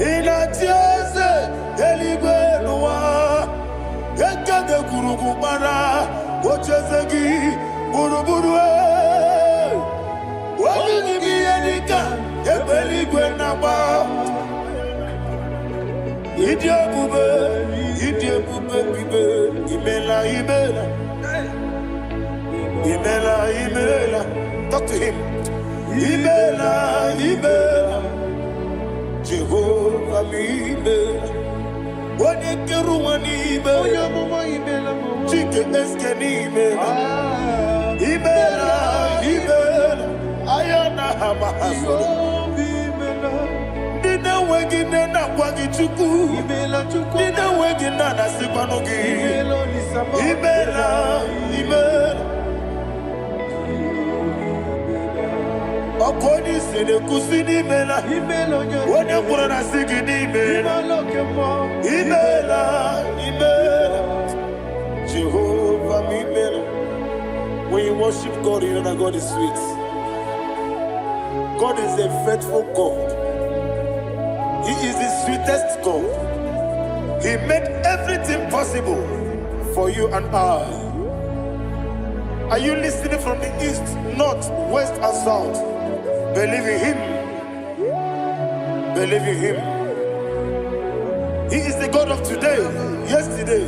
Ị na-achị eze eluigwe n'ụwa, ekede gwurugwu gbara ocheeze gị gburugburu. Eh. Olu gị bụ ihe dịka egbe eluigwe na-agba. Ịdị ebube, ịdị ebube bibe. Imela, imela, imela, imela. Talk to him. Imela, imela, Jehova m, imela. Onye kere ụwa n'ime. Onye amụma, imela m. Chike eske n'ime. Ah, Imela, imela. Anya na ha ma ha soro. Jehova, imela. Ndị na-enweghị nne na-akwa gị Chukwu. Imela, Chukwu. Ndị na-enweghị nna na-asịkwanụ gị. Imela, Olisa m. Imela, imela. Ọkụ onye isi na-ekwusi n'imela. Imela, onye Onye kwuru na sị gị n'imela. Imela, oke mmụọ. Imela, imela. Jehovah, imela. When you worship God, you know that God is sweet. God is a faithful God. He is the sweetest God. He made everything possible for you and I. Are you listening from the east, north, west, and south? Believe in Him. Believe in Him. He is the God of today, yesterday,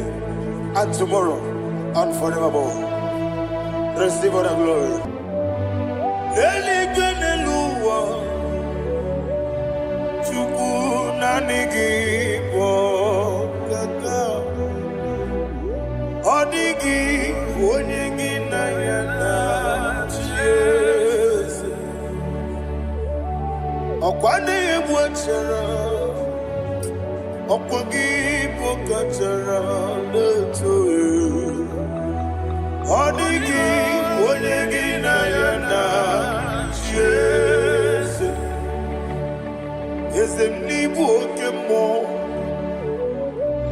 and tomorrow, and forevermore. Receive all the glory. Eluigwe n'elu ụwa, Chukwu naanị gị bụ ọkaka. Ọ dịghị onye gị na ya na-achị eze. Ọkwa na-egbu achara, ọkwa gị bụ kachara na-eto. Ọ dịghị onye gị na ya na-achị eze. Eze m n'ịbụ oke mmụọ.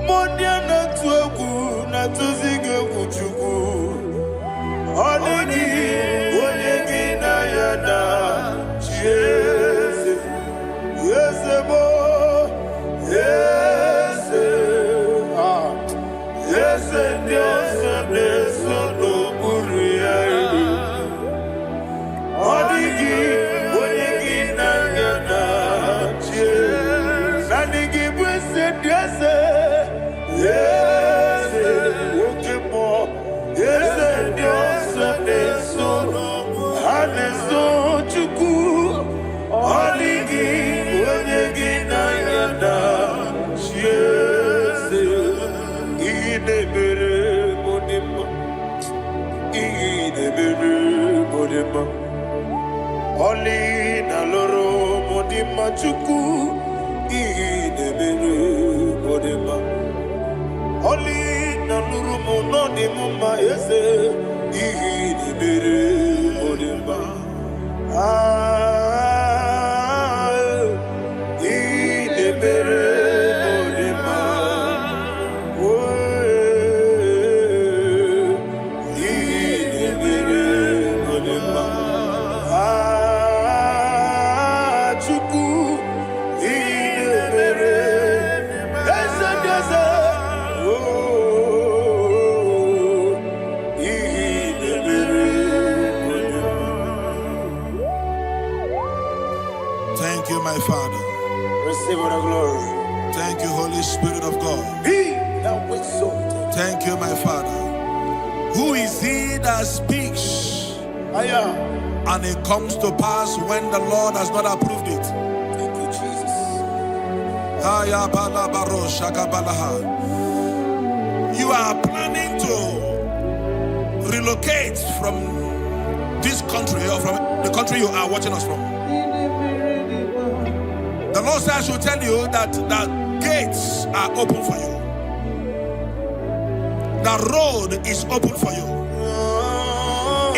Mmụọ ndị a na-atụ egwu na-atụzi gị egwu Chukwu. Ọ dịghị onye gị na ya na-achị eze. Eze m, eze, ah, eze ndị ọzọ na-eso n'okpuru ya. Ọ dịghị onye gị na ya na-achị eze. Naanị gị bụ eze ndị eze. Eze oke mmụọ, eze ndị ọzọ na-eso, ha na-eso Chukwu. Ọ dịghị onye gị na ya na-achị eze. Ihe na-emere m dị mma, ihe na-emere m dị mma. Ọlị na lụrụ m dị mma, Chukwu. Ihe na-emere m dị mma. Ọlị na lụrụ m nọ dị m mma, eze. Ihe na-emere m dị mma. Ah, ihe na-emere m dị mma. Oh, ihe na-emere m dị mma. Ah, Chukwu, ihe na-emere eze ndị eze. Oh, ihe na-emere m dị mma. Thank you, my Father. Receive all the glory. Thank you, Holy Spirit of God. Be thou exalted. Thank you, my Father. Who is he that speaks Aya. and it comes to pass when the Lord has not approved it? Thank you, Jesus. Aya bala baro shaka balaha. You are planning to relocate from this country or from the country you are watching us from. The Lord says I should tell you that the gates are open for you. The road is open for you.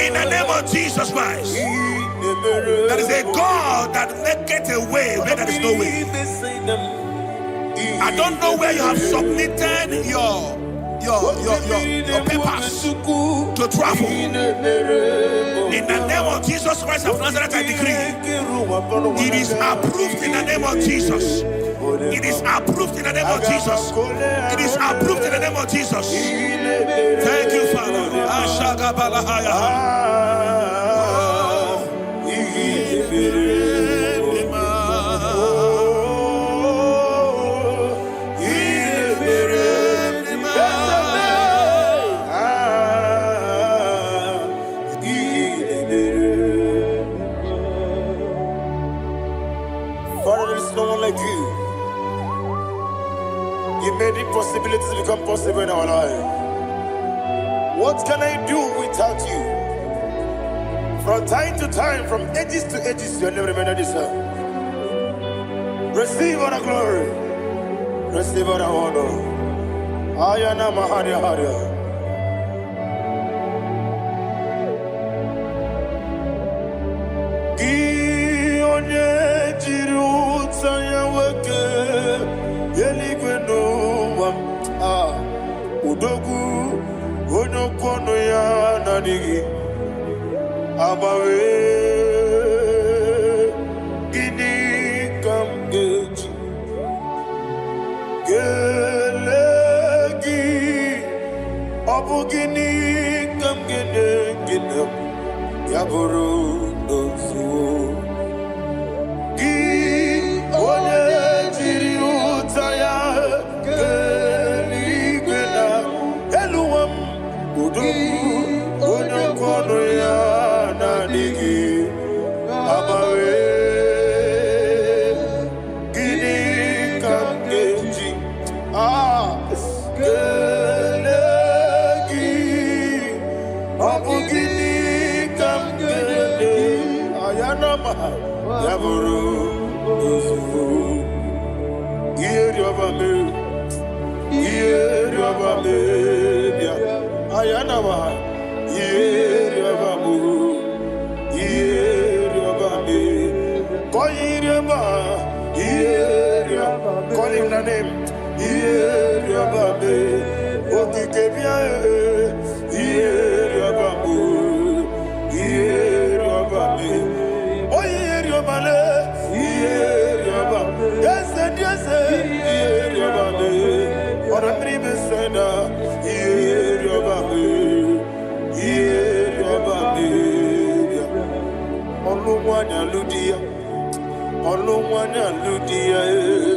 In the name of Jesus Christ. There is a God that maketh a way where there is no way. I don't know where you have submitted your papers to travel. In the name of Jesus Christ of Nazareth, I decree it is approved in the name of Jesus. It is approved in the name of Jesus. It is approved in the name of Jesus. Thank you, Father. Ashagabalahaya. Oh. Father, there is no one like you. You made impossibilities become possible in our life. What can I do without you? From time to time, from ages to ages, your name remained the same. Receive all the glory. Receive all the honor. Ayana Maharia Haria. Gị onye jiri ụta ya nwoke eluigwe n'ụwa m, ah, odogwu onye okwu ọnụ ya na-adịghị agbanwe. Gịnị ka m ga-eji kelee gị? Ọ bụ gịnị ka m ga-enye gị na ya bụrụ n'ozuo? Gị onye jiri ụta ya kee eluigwe na elu ụwa m, odogwu onye okwu ọnụ ya na-adịghị agbanwe. Gịnị ka m ga-eji kelee gị? Ọ bụ gịnị ka m ga-enye ayanama ya bụrụ n'ozugbo? Ihe rịọba mee, ihe rịọba mee bịa ayanama, ihe rịọba mụ, ihe rịọba mee, kọ ihe rịọba, ihe rịọba. Call him the name. Ihe rịọba mee, okike bịa, ihe rịọba mụ, ihe rịọba mee, onye rịọba le, ihe rịọba, eze dị eze, ihe rịọba mee, ọ̀rọ̀ mmiri mesena, ihe rịọba mee, ihe rịọba mee bịa. Ọlụ nwanyị alụ di ya, ọlụ nwanyị alụ di ya,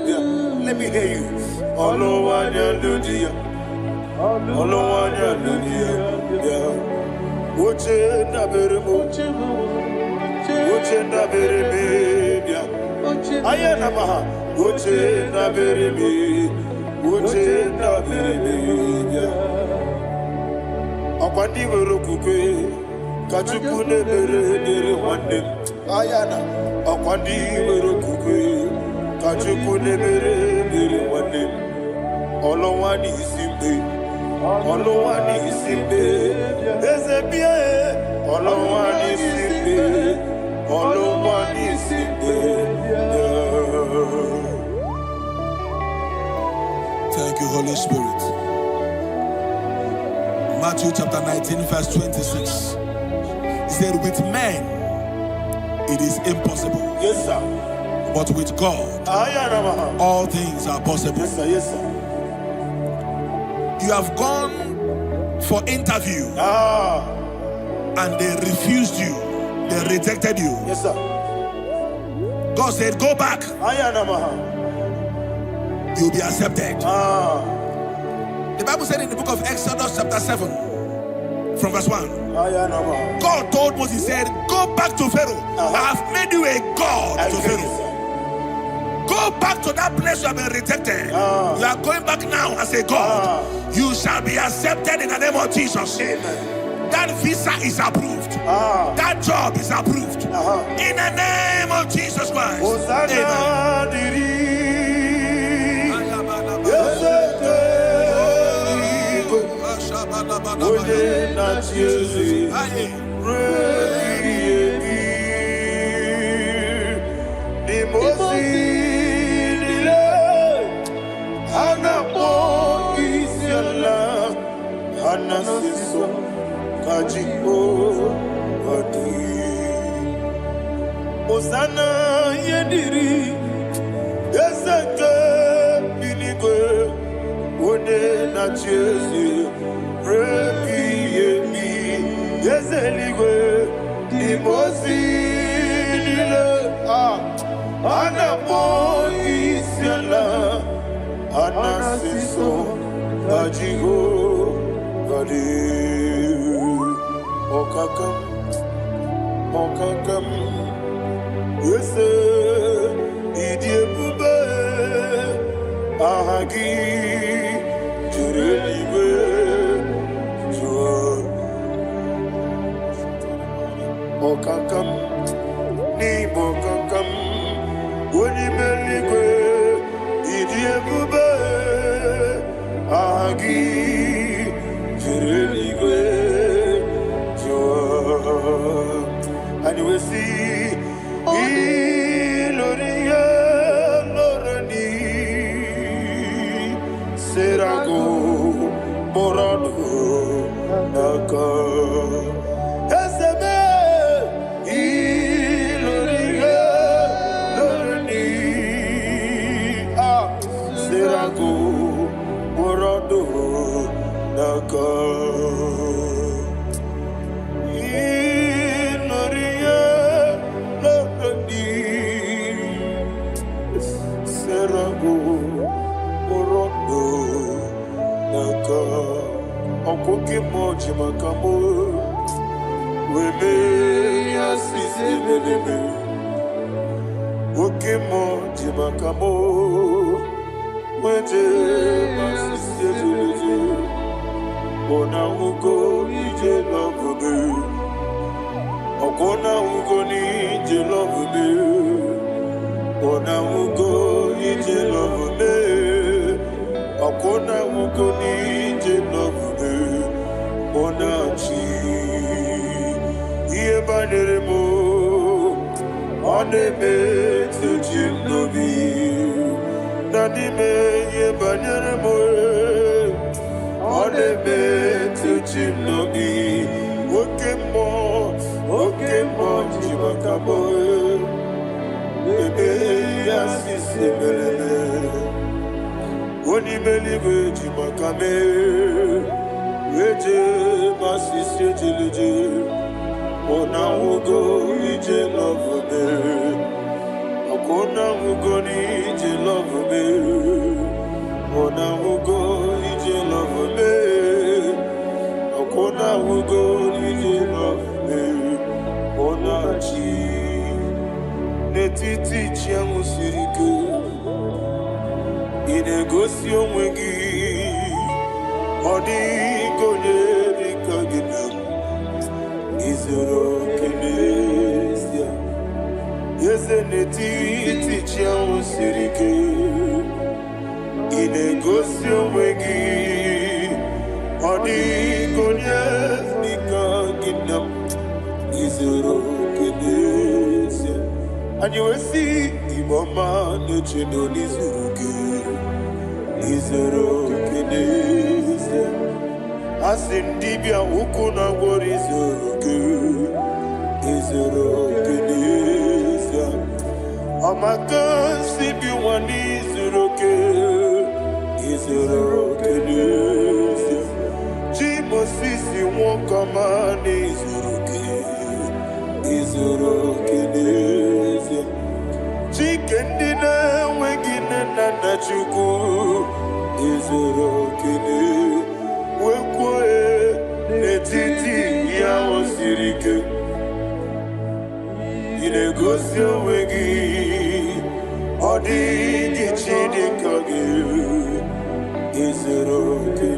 bịa. Let me hear you. Ọlụ nwanyị alụ di ya, ọlụ nwanyị alụ di ya, bịa. Oche ndabere m, oche ndabere m, bịa. Aya na maha, oche ndabere m, oche ndabere m, bịa. Ọkwa ndị nwere okwukwe ka Chukwu na-emere dịrị nwanne m. Aya na ọkwa ndị nwere okwukwe ka Chukwu na-emere dịrị nwanne m. Ọlụnwa n'isi mgbe, ọlụnwa n'isi mgbe, eze bịa e. Ọlụnwa n'isi mgbe, ọlụnwa n'isi mgbe, bịa. Thank you, Holy Spirit. Matthew chapter 19, verse 26. He said, with men it is impossible, Yes, sir. but with God Aya na maha. all things are possible. Yes, sir. Yes, sir. You have gone for interview and they refused you, they rejected you. Yes, sir. God said, go back, Aya na maha. you'll be accepted. The Bible said in the book of Exodus chapter 7, from verse 1, Aya na maha. God told Moses, he said, go back to Pharaoh. I have made you a God I to get Pharaoh. it, sir. Go back to that place you have been rejected. You are going back now as a God. You shall be accepted in the name of Jesus. Amen. That visa is approved. That job is approved. In the name of Jesus Christ. Hosanna Amen. dịrị eze eluigwe, onye na-achị eze ruo ebighị ebi. N'ime ozi niile ha na-akpọ isi ala, ha na-asị nsọ ka Jehova dị. Hosanna ihe dịrị eze nke eluigwe, onye na-achị eze ruo ebighị ebi. Eze eluigwe, n'ime ozi niile a na-akpọ isi ala, a na-asị nsọ ka Jehova dị. Ọkaka m, ọkaka m, eze, ịdị ebube, aha gị si ilorie loreni serago morodo n'aka ezebe ilorie loreni ah serago morodo n'aka ilorie loreni serago morodo n'aka ọkwụke mmụọ ji maka mụ wee mee ya sisi ebelebe oke mmụọ ji maka mụ wee jee ma sisi ebelebe ọna nwugo ije lọbụbe ọkwụna nwugo n'ije lọbụbe ọna nwugo ije lọbụbe ọkwụna nwugo n'ije lọbụbe ọna chi ihe banyere m ọ na-emetụ chi m n'obi na n'ime ihe banyere m ọ na-emetụ chi m n'obi oke mmụọ ji maka m ebe ya sisi mereme onye ime eluigwe ji maka mee eje ma sisi ejeleje ọna nwugo ije lọvụme ọkwa nwugo n'ije lọvụme ọna nwugo ije lọvụme ọkwa nwugo n'ije lọvụme ọna chi n'etiti chi ahụ siri ike ị na-egosi onwe gị ọ dịghị onye dị ka gị na izuru oke n'ezie eze n'etiti chi ahụ siri ike ị na-egosi onwe gị ọ dịghị onye dị ka gị na izuru oke n'ezie anyị wee sị Igbo ọma na-eche na n'izuru gị izuru oke n'ezie asị m dibịa ukwu na gwọrọ izuru gị izuru oke n'ezie ọmaka si bi nwa n'izuru oke izuru oke n'ezie chi Mosisi nwoke ọma n'izuru oke izuru oke n'ezie Chike ndị na-enweghị nne na nna Chukwu izuru oke wee kwuo n'etiti ihe ahụ siri ike ị na-egosi onwe gị ọ dịghị chi dị ka gị izuru oke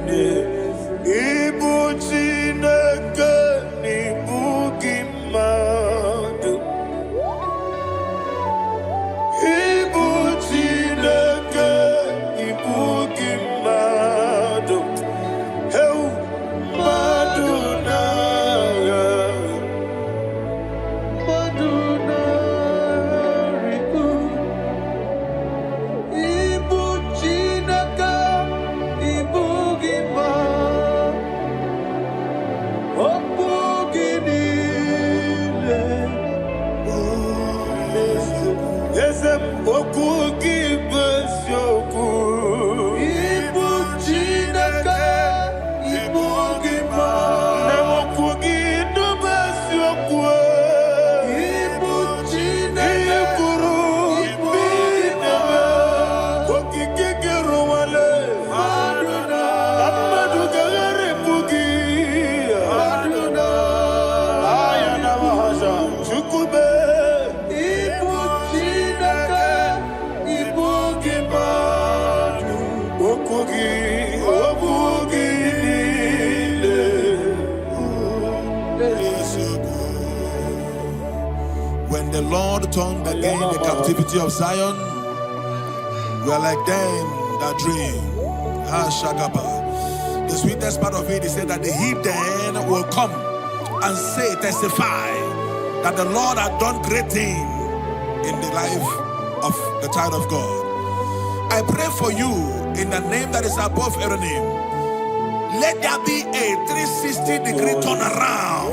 ịbụ Chineke na ịbụ gị mmadụ ịbụ Chineke ịbụ gị mmadụ heu mmadụ na-agha Mmadụ na-arịgo ịbụ Chineke ịbụ gị ma okwu gị niile eze m okwu gị bụ eziokwu ịbụ Chineke ịbụ gị ma na okwu gị bụ eziokwu ịbụ ihe Chineke kwuru ịbụ gị ma okike gị rụwale mmadụ na na mmadụ ga-agharịpụ gị mmadụ na aya na mahaja chukwube ịbụ Chineke ịbụ gị mmadụ okwu gị niile. When the Lord turned again the captivity of Zion, we are like them that dream. Ah, Shagaba. The sweetest part of it is said that the heathen will come and say, testify That the Lord had done great thing in the life of the child of God. I pray for you in the name that is above every name. Let there be a 360-degree turnaround.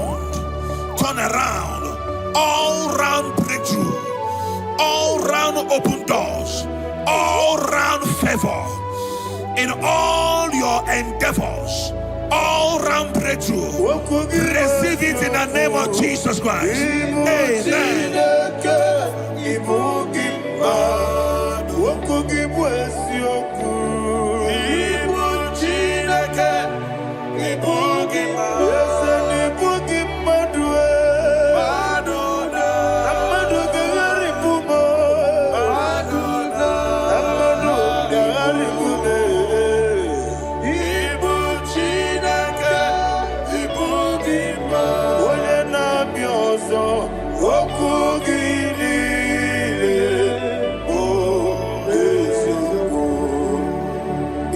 Turn around. All round breakthrough. All round open doors. All round favor. In all your endeavors. All round breakthrough. Okwu gị bụ Receive it in the name of eziokwu. Jesus Christ. Ịbụ Amen. Chineke, ịbụ gị mmadụ. Okwu gị bụ eziokwu. Ịbụ Chineke, ịbụ gị mmadụ. Eze na ịbụ gị mmadụ. Mmadụ na mmadụ ga-agharịpụ m. Mmadụ na mmadụ ga-agharịpụ m. Ịbụ Chineke, ịbụ gị mmadụ. Onye na-abịa ọzọ, okwu gị niile bụ eziokwu.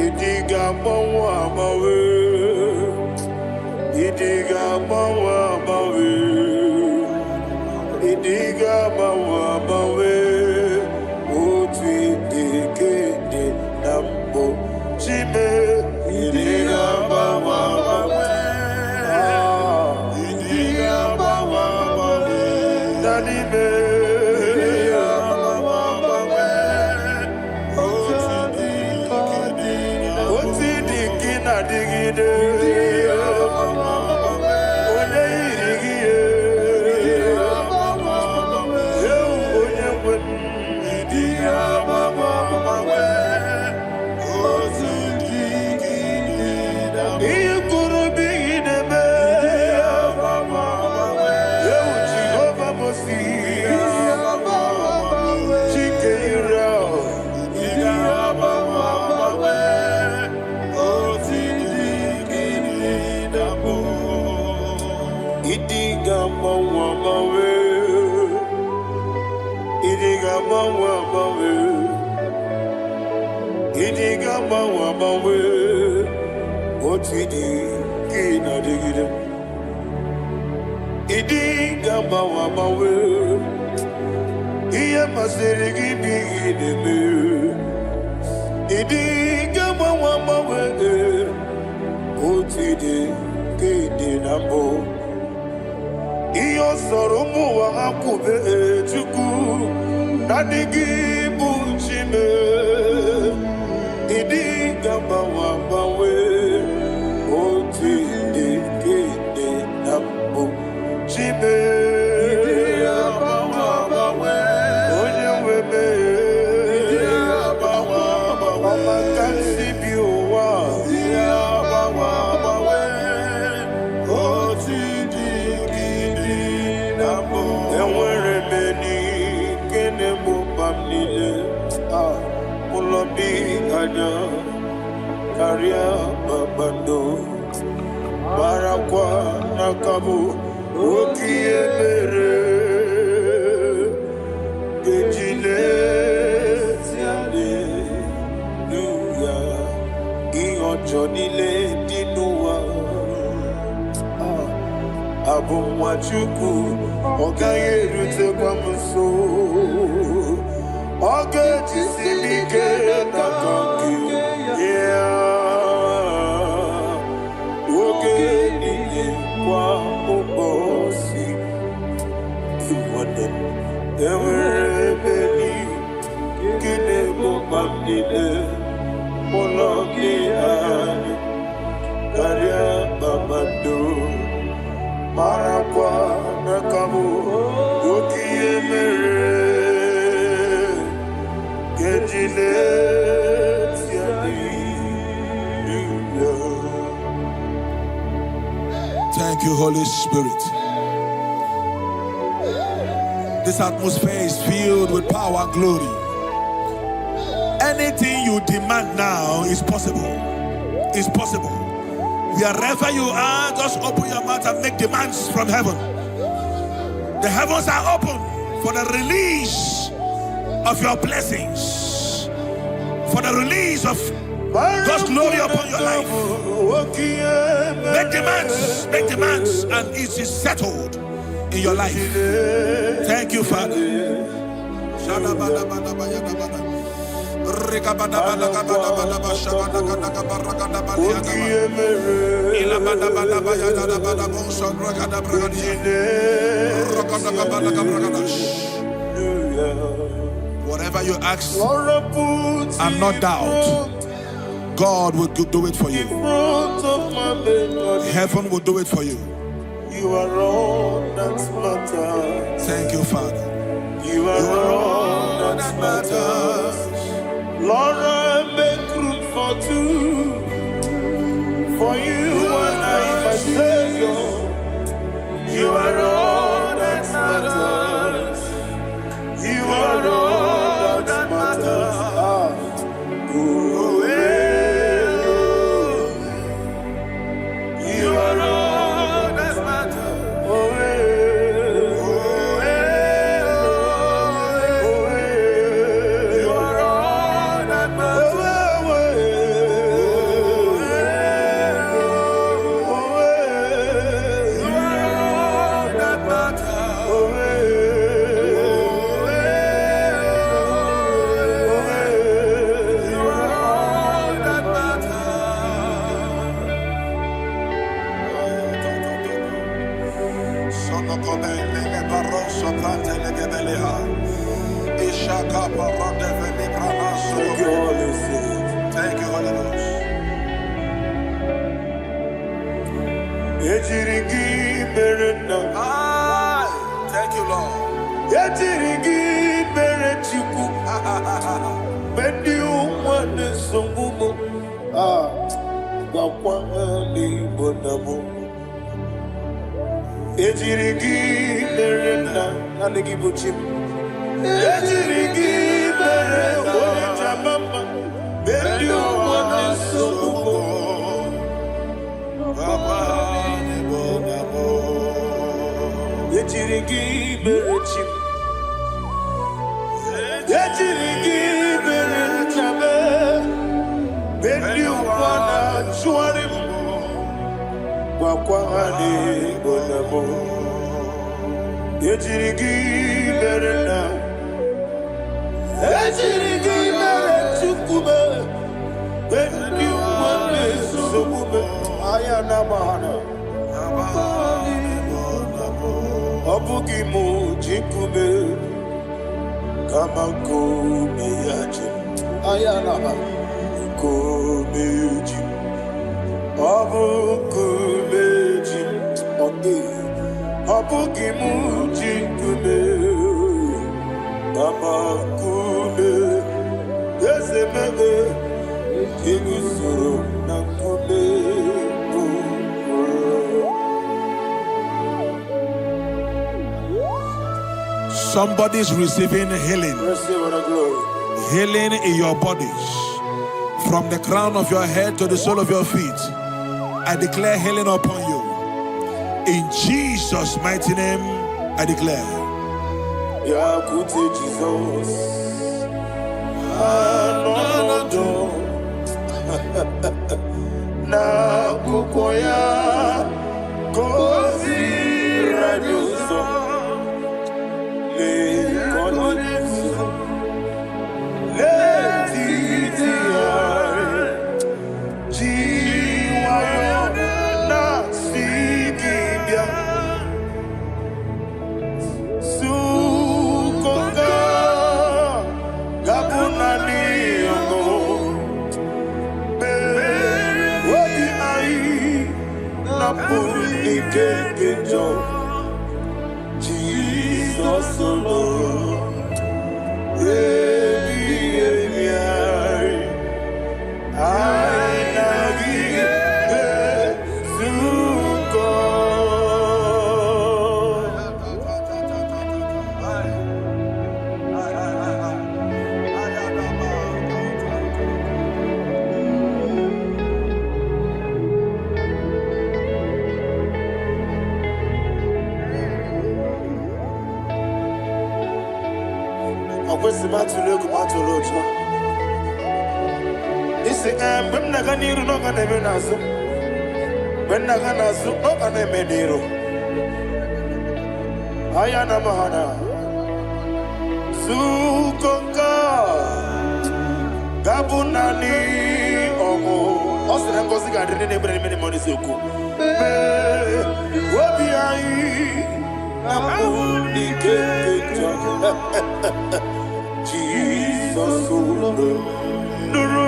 Ịdị ga-agbanwe agbanwe. Ịdị ga-agbanwe agbanwe. Ịdị ga-agbanwe agbanwe. Otu ịdị ka ịdị na mbụ. Chime, ịdị ga-agbanwe agbanwe. Ah, ịdị ga-agbanwe agbanwe. Na n'ime. Ịdị ga-agbanwe agbanwe. Otu ịdị ka ịdị na mbụ. Otu ịdị ka ị na-adịgide. Onye yiri gị ya. Ewu onye nwe m. Ịdị ga-agbanwe agbanwe. Otu ịdị ka ịdị na mbụ. Ihe kwuru bụ ihe na-eme. Ewu Jehova Mosi. Chike Israel. Ịdị ga-agbanwe agbanwe. Otu ịdị ka ịdị na mbụ. Ịdị ga-agbanwe agbanwe. Ịdị ga-agbanwe agbanwe. Ịdị ga-agbanwe agbanwe. Otu ịdị ka ị na-adịgide. Ịdị ga-agbanwe agbanwe. Ihe masịrị gị bụ ihe ị na-eme. Ịdị ga-agbanwe agbanwe. Otu ịdị ka ịdị na mbụ. Ihe ọ sọrọ ụmụ ụwa ha kwube, Chukwu, naanị gị bụ Chime. Ịdị ga-agbanwe agbanwe. Otu ịdị ka ịdị na mbụ. Chime. Onye nwe m. Ọma ka m si bi ụwa. Otu ịdị ka ịdị na mbụ. Enwere m enyi nke na-egbo mkpa m niile. Ah, ụlọ bi anya karịa kpakpando. Marakwa n'aka bụ oke ihe mere eji na-esi aleluya. Ihe ọjọọ niile dị n'ụwa. Ah, abụ nwa Chukwu, ọ gaghị erutekwa m nso. Ọ ga-ejisi m ike n'aka nke ya oge niile kwa ụbọchị. Nwanne m, enwere ebe nke na-egbo mkpa m niile. Ụlọ gị anyị karịa kpakpando. Marakwa n'aka bụ oke ihe mere keji na-eti hallelujah. Thank you, Holy Spirit. This atmosphere is filled with power and glory. Anything you demand now is possible. Is possible. Wherever you are, just open your mouth and make demands from heaven. The heavens are open for the release of your blessings, for the release of God's glory upon your life. Make demands, and it is settled. in your life. Thank you, Father. Whatever you ask and not doubt, God will do it for you. Heaven will do it for you. You are all that matters. Thank you, Father. You are all that matters. Lord, I make room for two. For you and I, my Savior. You are all that matters. You are all that matters. Ah. Oh, eh, oh. You are all that matters. Oh, eh, oh, eh, oh, eh. You are all that matters. Oh, eh, oh, eh. You are all that matters. Oh, eh, oh, eh, oh, eh. You are all that matters. Thank you, Holy Spirit. Thank you, Holy Ghost. Ejiri gị mere nna. Aye. Thank you, Lord. Ejiri gị mere Chukwu. Mgbe ndị ụwa na-esogbu m, ah, gwakwa ha n'Igbo na mụ. Ejiri gị mere nna, naanị gị bụ chi m. Ejiri gị mere onye jama mma. Mgbe ndị ụwa na-esogbu m, ejiri gị mere chi m. Ejiri gị mere nna m. Mgbe ndị ụwa na-achụgharị m, gwakwa ha n'Igbo na mụ. Ejiri gị mere nna. Ejiri gị mere Chukwu m. Mgbe ndị ụwa na-esogbu m, anya na-agba ha na. Ọ bụghị m ji nkume, kama nkume ya ji m. Anya na-agba nkume ji m. Ọ bụ nkume ji m. Ọ dịghị. Ọ bụghị m ji nkume, kama nkume eze mebe eguzoro na nkume bụ ụlọ. Somebody's receiving healing. Receive all the glory. Healing in your bodies. From the crown of your head to the sole of your feet. I declare healing upon you. In Jesus' mighty name, I declare. Bịakwute Jizọs, anọnọdụ n'akwụkwọ ya ka o ziri anyị ụzọ. Lee ka ọ na-ezo n'etiti anyị, ji nwayọọ na-asị gị bịa. Sukọta ga-abụ naanị ọṅụ. Obi anyị napụrụ ike nke njọ. Jizọs lụrụ ebighị ebi anyị. Anyị na gị ezukọ. Ọ kwesịrị m atụrụ egwu m atụrụ ụjọ. Isi ee, mgbe m na-aga n'iru na ọ ga na-eme n'azụ, mgbe m na-aga n'azụ ọ ga na-eme n'iru. Ayana mahana. Zukonka. Gabunani ọmụ. Ọ sị na ngọzi ga-adị ndị na-ebere n'ime n'ime n'eziokwu. Mee obi anyị na mbụ n'ike nke njọ. Jizọs ụlọ nụrụ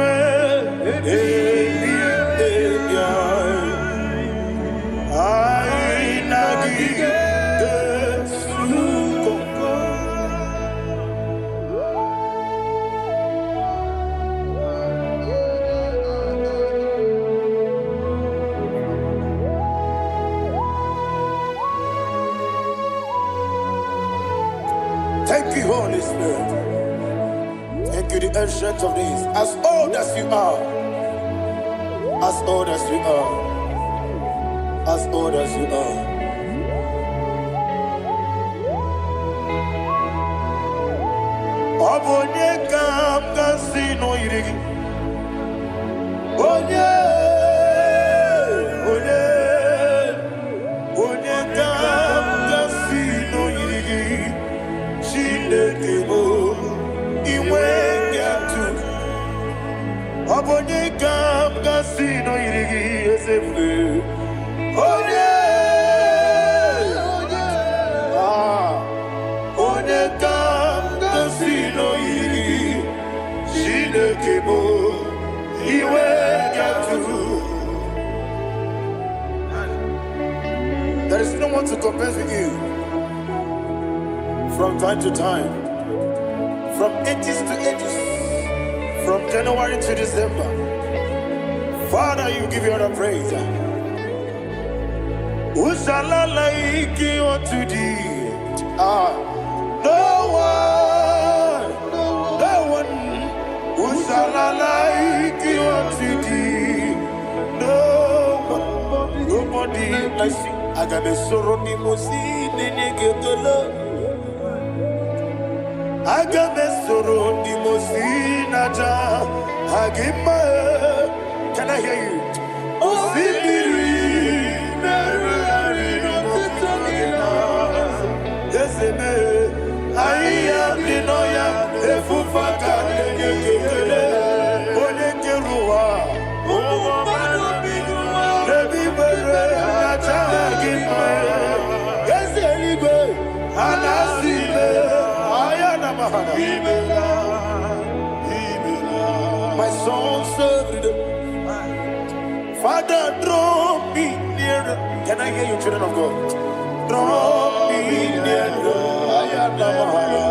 ebi ebi anyị. Anyị na gị ga-ezukọ. Thank you, Holy Spirit. Thank you, the Ancient of Days. As old as you are, as old as you are, as old as you are. Ọ bụ onye ka m ga-asị na o yiri gị? Onye, onye, onye ka m ga-asị na o yiri gị? Chineke bụ inwe atụ. Ọ bụ onye ka m ga-asị na o yiri gị, eze ebube? Onye, ah, onye ka m ga-asị na o yiri gị? Chineke bụ iwe atụ. There is no one to compare with you. From time to time, from ages to ages, from January to December, Father, you give you all the praise. Who shall I like you unto thee? Ah, no one, no one. Who shall I like you unto thee? No one, nobody like you. Aga m esoro ndị mmụọ ozi na-enye gị ekele. Aga m esoro ndị mmụọ ozi na-aja gị mma. Can I hear you? Osimiri na-erugharị n'ọtụtụ gị na eze mee ahịhịa dị n'ọhịa efufe aka na-enye gị ekele. Onye kere ụwa n'ebe ikpere na-aja gị mma. Eze eluigwe a na-asị ime ahịa na mahana. My songs every day. Father, draw me nearer. Can I hear you, children of God? Draw me nearer. Ayana mahana.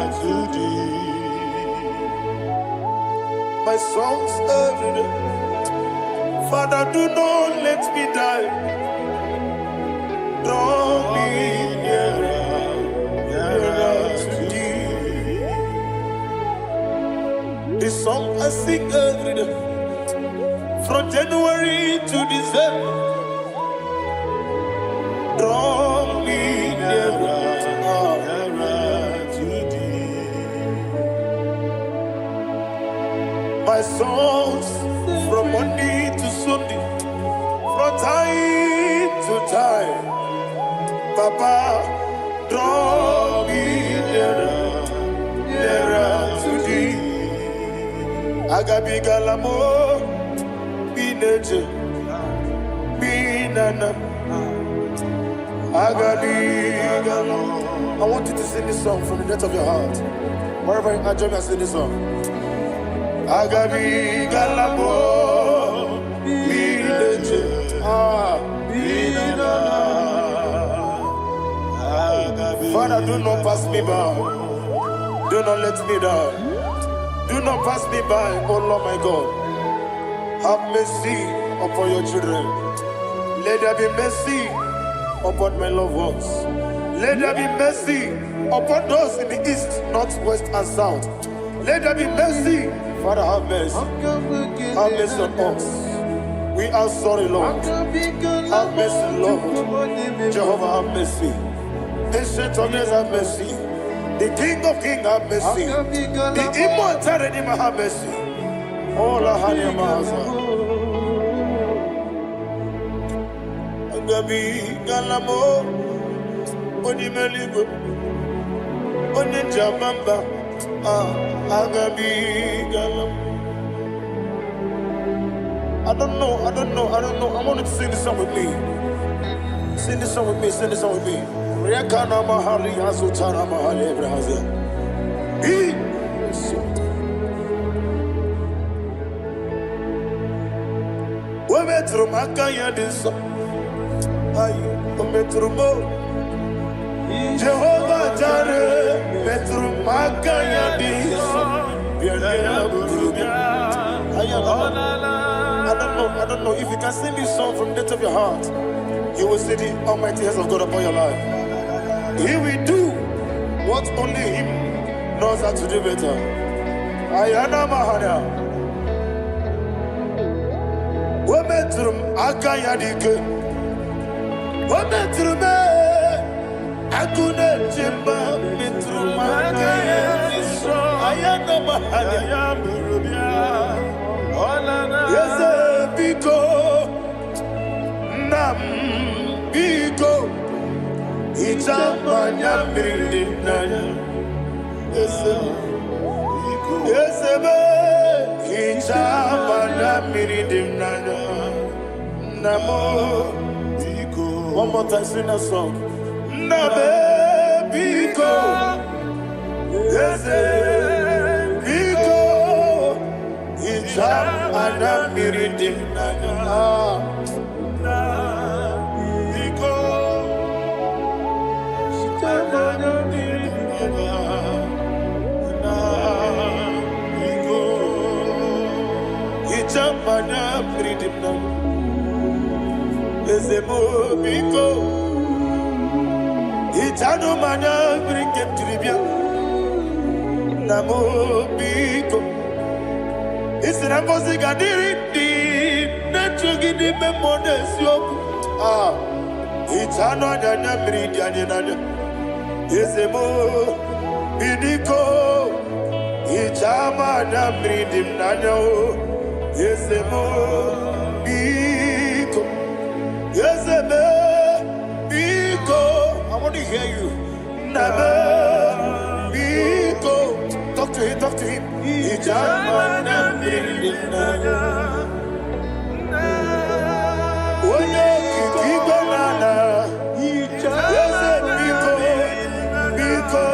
My songs every day. Father, do not let me die. Draw me nearer, nearer to thee. The song I sing every day, from January to December. Draw me nearer, nearer to thee. My songs from Monday to Sunday, from time to time. Papa, draw me nearer, nearer to thee. Agabigala m bineje binana. Agabigala. I want you to sing this song from the depth of your heart. Wherever you are, join me and sing this song. Agabigala m bineje ah binana. Father, do not pass me by. Do not let me down. Do not pass me by, oh Lord my God. Have mercy upon your children. Let there be mercy upon my loved ones. Let there be mercy upon those in the east, north, west, and south. Let there be mercy. Father, have mercy. Have mercy on us. We are sorry, Lord. Have mercy, Lord. Jehovah, have mercy. Ancient of Days, have mercy. The King of Kings, have mercy. The Immortal Redeemer, have mercy. All our Agabigala m onye eluigwe. Onye nji ama mba, ah, agabigala m. I don't know, I don't know, I don't know. I want you to sing this song with me. Sing this song with me, sing this song with me. Rekana mahali azutana mahali ebrahazia. He O metụrụ m aka ya dị nsọ. Ayi, o metụrụ m o. Jehova Jare metụrụ m aka ya dị nsọ. Bịa nyere m buru bịa. Ayi, I don't know, I don't know. If you can sing this song from the depth of your heart, you will see the almighty hands of God upon your life. He will do what only Him knows how to do better. Ayana Mahana. O metụrụ m aka ya dị ike. O metụrụ m ee, agụ na-eche mba metụrụ m aka ya dị nsọ. Ayana Mahana. Eze biko, nna m biko, hichaa m anya mmiri dị m n'anya. Eze m, eze m, hichaa m anya mmiri dị m n'anya. Nna m, one more time, sing that song. Nna m, biko, eze biko, hichaa m anya mmiri dị m n'anya. Ah. Biko, hichaa m anya mmiri dị m n'anya. Na biko, hichaa m anya mmiri dị m n'anya. Eze m, biko, hichanụ m anya mmiri nke m jiri bịa. Nna m, biko, ị sị na ngọzi ga-adịrị ndị na-echu gị n'ime mmụọ na eziokwu. Ah, hichanụ anya anya mmiri dị anyị n'anya. Eze m, biko, hichaa m anya mmiri dị m n'anya o. Eze m, biko, eze m, biko. I want to hear you. Nna m, biko. Talk to him, talk to him. Hichaa m anya mmiri dị m n'anya. Onye okike igwe na ala. Eze biko, biko,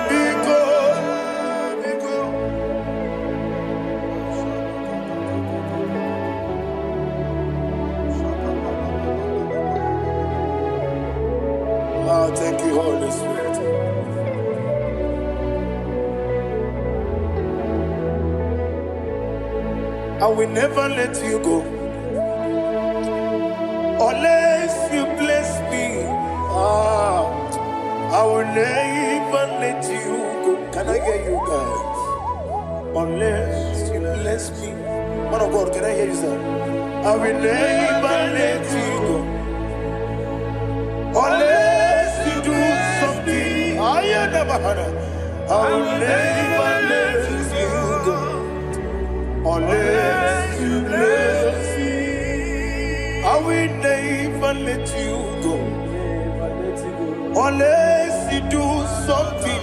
biko, biko. Oh, thank you, Holy Spirit. I will never let you go unless you bless me. Ah, I will never let you go. Can I hear you guys? Unless you bless me. Man of God, can I hear you, sir? I will never let you go unless you do something. I never had. I will never let you go unless you bless me. I will never let you go unless you do something.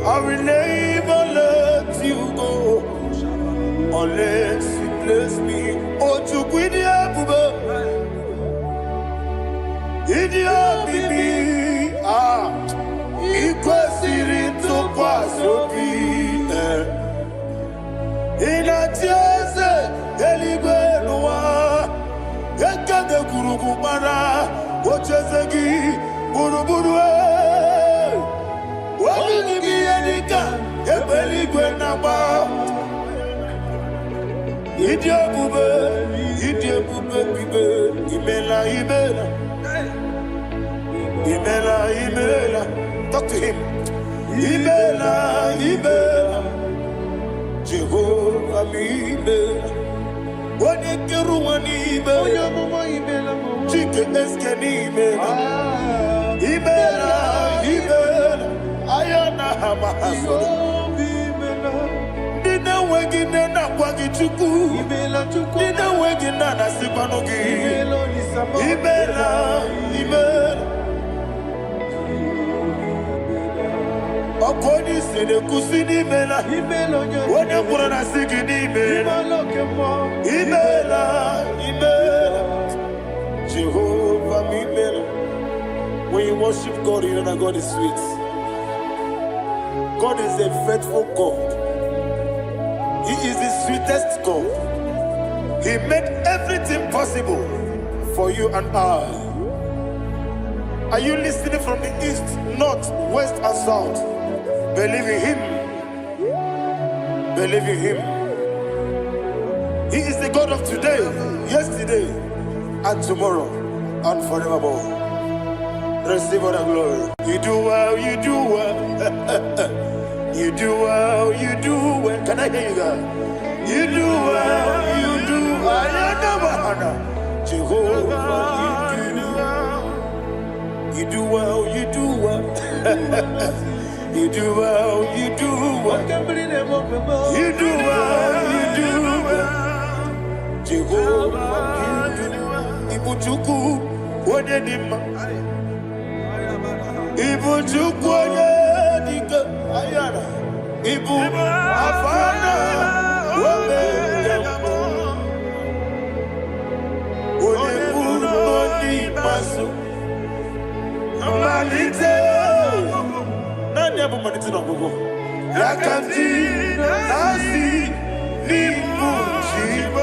I will never let you go unless you bless me. Oh, Chukwu ịdị ebube, ịdị omimi, ah, ị kwesịrị ntụkwasị obi. Eh. Ị na-achị eze eluigwe n'ụwa, ekede gburugburu gbara ocheeze gị gburugburu. Eh. Obi gị bụ ihe dịka egbe eluigwe na-agba. Ịdị ebube, ịdị ebube bibe, imela, imela, imela, imela. Talk to him. Imela, imela, Jehova m imela. Onye kere ụwa n'ime, Onye amụma imela m. Chike eske n'imela. Ah, Imela, imela, aya na ha ma ha soro. Jehova imela. Ndị na-enweghị nne na-akwa gị Chukwu. Imela Chukwu. Ndị na-enweghị nna na-asịkwanụ gị. Imela Olisa m. Imela, imela. Ọkụ onye isi na-ekwusi n'imela. Imela onye Onye kwuru na sị gị n'imela. Imela oke mmụọ. Imela, imela. Jehovah m imela. When you worship God, you know that God is sweet. God is a faithful God. He is the sweetest God. He made everything possible for you and I. Are you listening from the east, north, west, and south? Believe in Him. Believe in Him. He is the God of today, yesterday, and tomorrow, and forevermore. Receive all the glory. You do well, you do well. You do well, you do well. Can I hear you guys? You do well, you do well. Jehovah, you do well. You do well, you do well. You do well, you do well. Oke mmiri na-eme ofe m. You do well, you do well. Jehovah, you do well. Ibu Chukwu, onye dị mma. Ibu Chukwu onye dị ike. Ayara. Ibu Alfa na Omega. Onye mbụ na onye ikpeazụ. Mmalite. Naanị ya bụ mmalite na ọgwụgwụ. Ya ka m ji na-asị n'ịbụ chi m.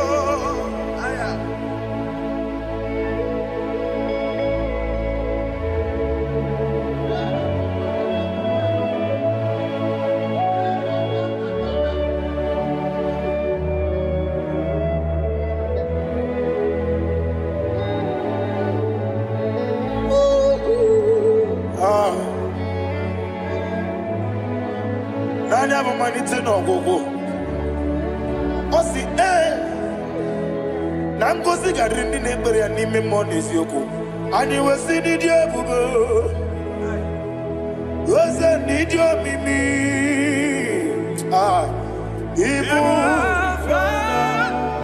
Ah. Naanị ya bụ mmalite na ọgwụgwụ. Ọ sị ee na ngozi ga-adịrị ndị na-ekpere ya n'ime mmụọ na eziokwu. Anyị wesị n'ịdị ebube, oze n'ịdị omimi. Ah, ibu Alfa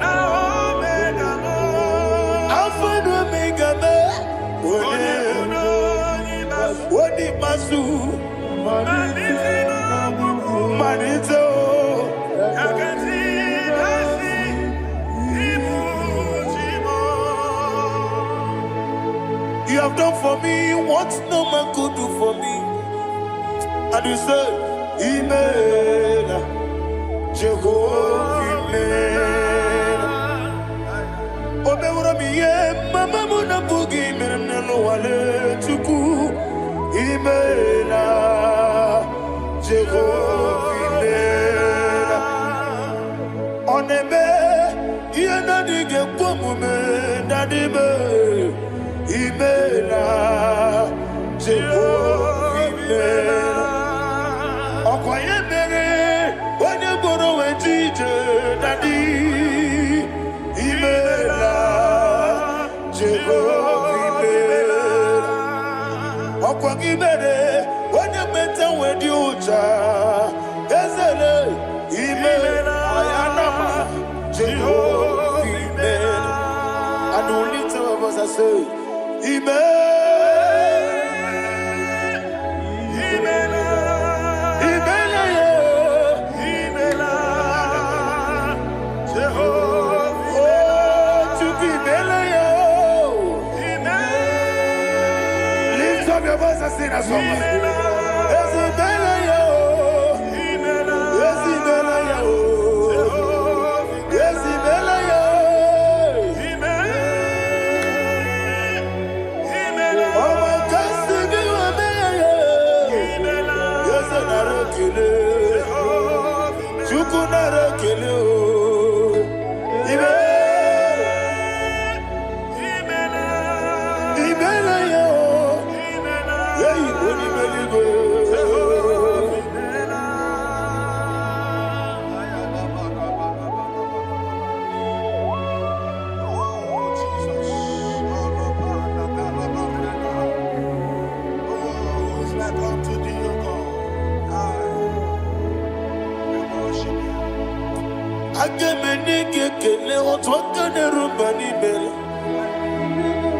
na Omega mee onye onye ikpeazụ, mmalite o. You have done for me what no man could do for me. And you say, Imela, Jehovah Imela. O meworo m ihe mama m na-abụghị mere m n'ụwa Chukwu. Imela, Jehovah Imela. Ọ na-eme ihe na-adịghị ekwe omume na-adịbe. Imela, Jehovah Imela. Ọkwa ya mere onye gboro wee ji ije, Daddy. Imela, Jehova imela. Ọkwa gị mere onye meta wee dị ụcha ezele. Imela ayanama, Jehova imela. And we lift our voice and say, Imela, Imela, yeah. Oh, Chukwu imela, yeah. Lift up your voice and sing that song. Eze imela ya o. Eze imela ya o. Eze imela ya o. Ọmọ kasị gị ome ya. Eze nara ekele. Chukwu nara ekele o. Ime. Imela ya o. Eyi onye eluigwe. Oh, Jesus. Oh, who is like unto thee, O God? I worship you. Aga m enye gị ekele otu aka na-eru mba n'ime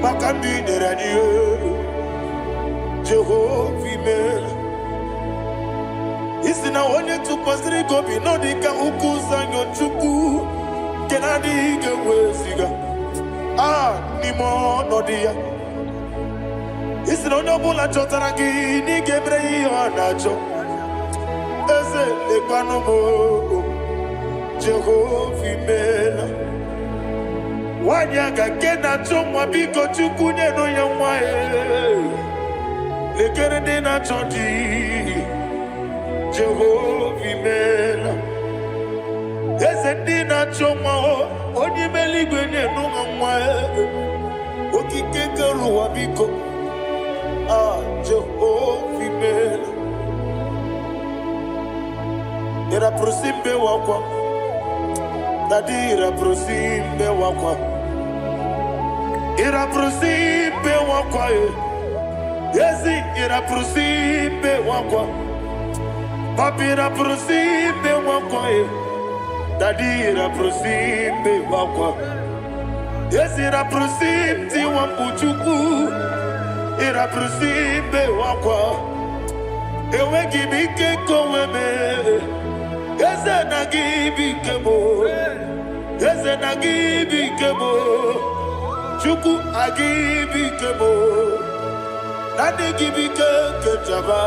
maka ndị i nyere anyị. Jehova imela. Isi na onye tụkwasịrị gị obi nọ dị ka ukwu Zayọn Chukwu nke na-adịghị ga-eweziga a n'ime ọnọdụ ya. Isi na onye ọbụla chọtara gị na ị ga-emere ya ihe ọ na-achọ. Eze lekwanụ m o, Jehova imeela. Nwanyị aga nke na-achọ nwa, biko Chukwu nyenụ ya nwa ya. Lekere ndị na-achọ di, Jehova imeela. Eze ndị na-achọ nwa o, onye ime eluigwe nyenụ ha nwa ya. Okike kere ụwa biko, Jehova imeela. Ịrapụrụ mbe wakwa, dadi ịrapụrụ mbe wakwa. Ịrapụrụ mbe wakwa e. Ezi ịrapụrụ mbe wakwa. Papi ịrapụrụ mbe wakwa e. Dadi ịrapụrụ mbe wakwa. Ezi ịrapụrụ tiwa mkpu Chukwu. Ịrapụrụ mbe wakwa. Enweghị m ike nke onwe m. Eze na gị bụ ike m. Eze na gị bụ ike m. Chukwu agị bụ ike m. Naanị gị bụ ike nke njaba.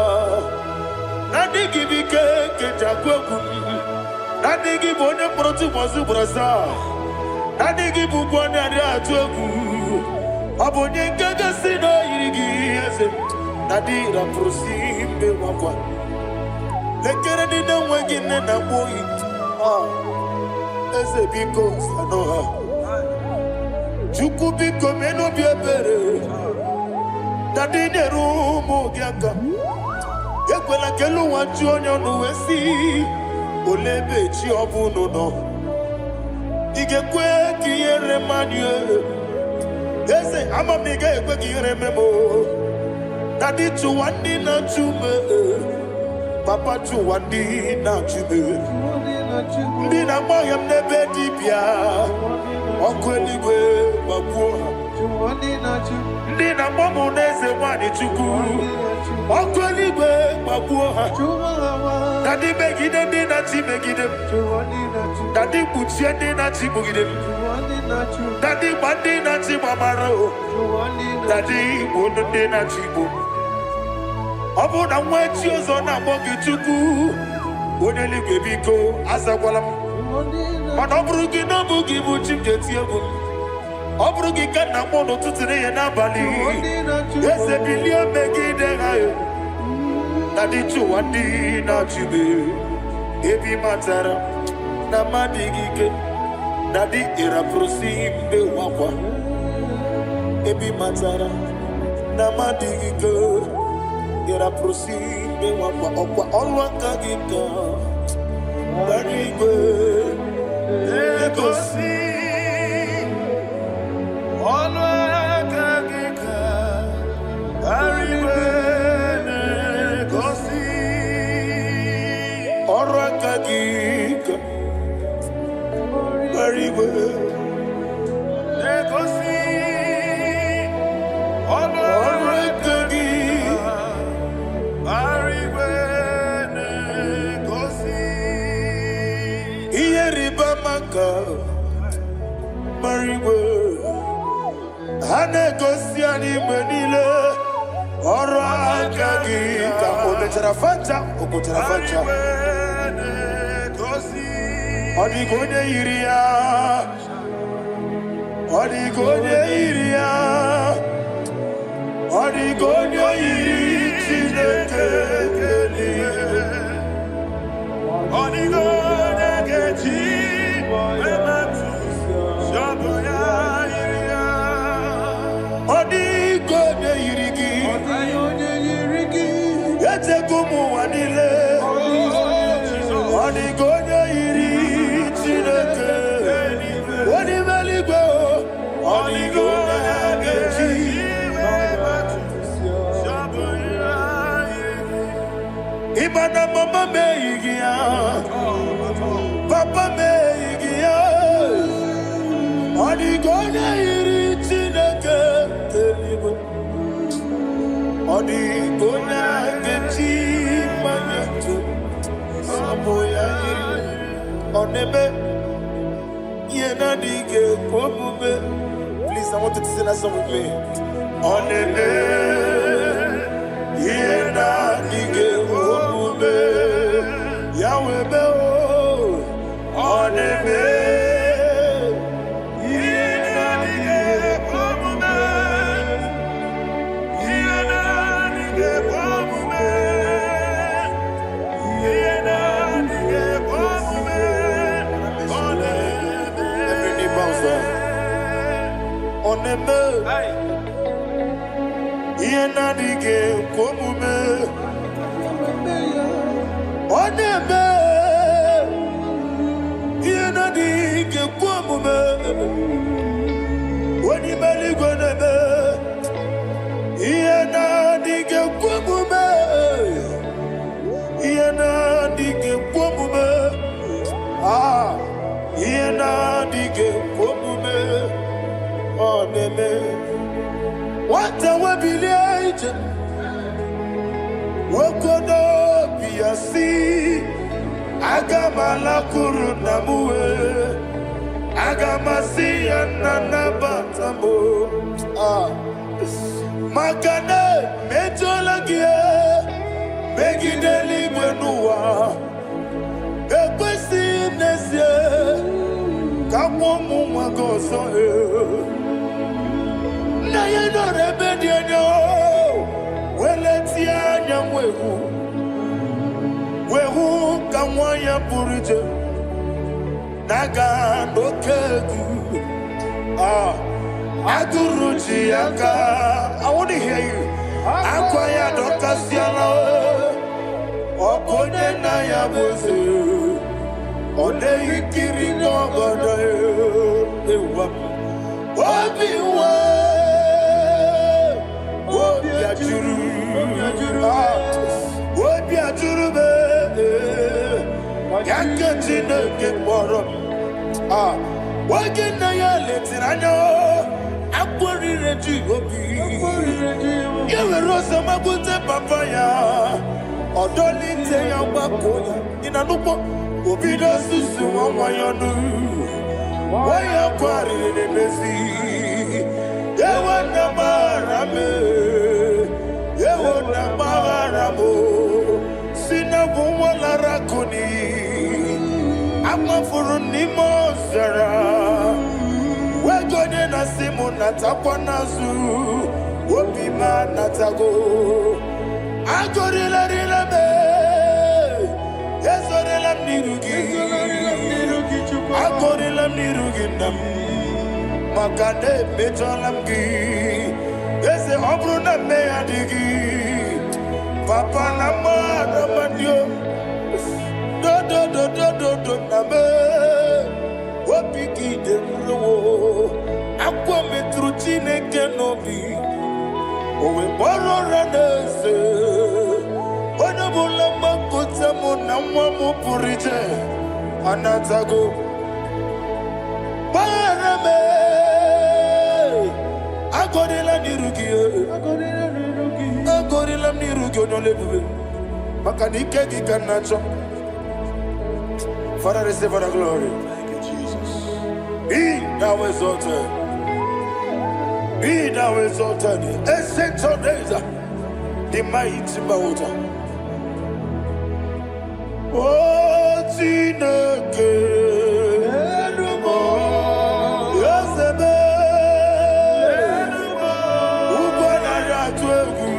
Naanị gị bụ ike nke njakwu egwu m. Naanị gị bụ onye mkpọrọ tụbọsị ugboro asaa. Naanị gị bụ ụgwọ na-adị atụ egwu. Ọ bụ onye nke gosi na o yiri gị eze. Na dị rapụrụ si mbe wakwa. Lekere ndị na-enweghị nne na nwa oyi. Eze biko sanụ ha. Chukwu biko mee n'obi ebere. Na ndị nyere ụmụ gị aka. Ekwela ka elu ụwa ju onye ọnụ wee sị, olee ebe chi ọ bụ unu nọ? Ị ga-ekwe ka ihere mmadụ Eze, ama m na ị gaghị ekwe ka ihere mee m o. Dadi chụwa ndị na-achụ m. Papa chụwa ndị na-achụ m. Ndị na-agba ọhịa m n'ebe dibịa. Ọkụ eluigwe gbagbuo ha. Ndị na-agba m n'eze nwanyị Chukwu. Ọkụ eluigwe gbagbuo ha. Dadi megide ndị na-achị megide m. Dadi kpuchie ndị na-achị kpugide m. Dadi gba ndị na-achị gbamara o. Dadi gbuo ndị na-achị gbu. Ọ bụrụ na nwa echi ọzọ na-akpọ gị Chukwu, onye eluigwe biko azakwala m. Mana ọ bụrụ gị na ọ bụ gị bụ chi m ga-eti egwu m. Ọ bụrụ gị ka nna akpọ n'ụtụtụ n'ehihie n'abalị. Eze bilie megide ha. Dadi chụwa ndị na-achụ m. Ebi matara na m adịghị ike. Dadi ịrapụrụ si mbe wakwa. Ebi matara na m adịghị ike. Ịrapụrụ si mbe wakwa. Ọkwa ọrụ aka gị ka gbara igwe na-egosi ọnụ aka gị ka igwe na-egosi. Ọrụ aka gị ka gbara igwe na-egosi ọnụ ọrụ aka gị igwe na-egosi. Ihe rịba ama ka gbara igwe ha na-egosi anyị mgbe niile. Ọrụ aka gị ka o mechara facha, o kpochara facha. Igwe na-egosi. Ọ dịghị onye yiri ya. Ọ dịghị onye yiri ya. Ọ dịghị onye yiri Chineke eluigwe. Ọ dịghị onye ga-eji emetụ ọ bụ ya yiri ya. Ọ dịghị onye yiri gị. Ọ dịghị onye yiri gị. Echego m ụwa niile. Ọ dịghị onye yiri Chineke. Onye ime eluigwe o. Ọ dịghị onye ga-eji Ọ bụ ya yiri gị. Ịma na mama m eyighị ya, papa m eyighị ya. Ọ dịghị onye yiri Chineke eluigwe. Ọ dịghị onye ga-eji mmanya tụ. ya yiri. Ọ na-eme ihe na-adịghị ekwe omume. Please, I want you to sing that song with me. Ọ na-eme ihe na-adịghị ekwe omume. Ya wee mee o. Ọ na-eme Ihe na-adịghị ekwe omume. Ihe na-adịghị ekwe omume. Ihe na-adịghị ekwe omume. Ọ na-eme. Every knee bows down. Ọ na-eme ihe na-adịghị ekwe omume. Ọ na-eme ihe na-adịghị ekwe omume. Onye ime eluigwe na-eme ihe na-adịghị ekwe omume. Ihe na-adịghị ekwe omume. Ah, ihe na-adịghị ekwe omume. Ọ na-eme. Nwata webilie ije, nwoke n'obi ya si, aga m alakwuru nna m wee, aga m asị ya, nna, nabata m o. Ah. Maka na emejọla gị megide eluigwe n'ụwa, ekwesịghị m n'ezie ka nwa ụmụ nwa gị ọzọ. Nna ya nọrọ ebe dị anya weletie anya, wee hụ ka nwa ya pụrụ iche na-aga n'oke egwu. Ah, agụrụ ji ya aka. I want to hear you. Akwa ya dọkasịala. Ọ bụ onye nna ya bụ eze, ọ na-eyi nkiri n'ọgọdọ ewa. Obi nwe obi ajụrụ. Ah, obi ajụrụ m ya nke Chineke kpọrọ m. Ah, oge nna ya letiri anya, akpọrire ji obi ya were ọsọ magbute papa ya, ọdọlite ya, gbakọ ya. Ị na-anụkpọ obido susu nwa nwa ya ọnụ, nwa ya kwarịrị n'emezi. Ewo na gbaghara m, ewo na gbaghara m, si na bụ nwa lara akụ n'iyi, amafuru n'ime ọzara, wego onye na-asị m natakwa n'azụ, obi m anatago. Agọrịlarịla m, ezorela m n'iru gị, agọrịla m n'iru gị, nna m, maka na emejọla m gị, eze. Ọ bụrụ na mmehie adịghị, papa, na mmadụ amadị dodododododo na m, obi gị dị nrowo. Akwa metụrụ Chineke n'obi, o wee kpọrọ ụra n'eze. Onye ọbụla mgbapụta mụ na nwa m pụrụ iche anatago. Gbaghara m, agọrịla n'iru gị, agọrịla m n'iru gị, onye ọla ebube, maka na ike gị ka m na-achọ. Father, receive the glory. Thank you, Jesus. Be thou exalted. Be thou exalted. Ancient of days, the mighty water. Oh, Chineke, Eze m, ugwu anaghị atụ egwu.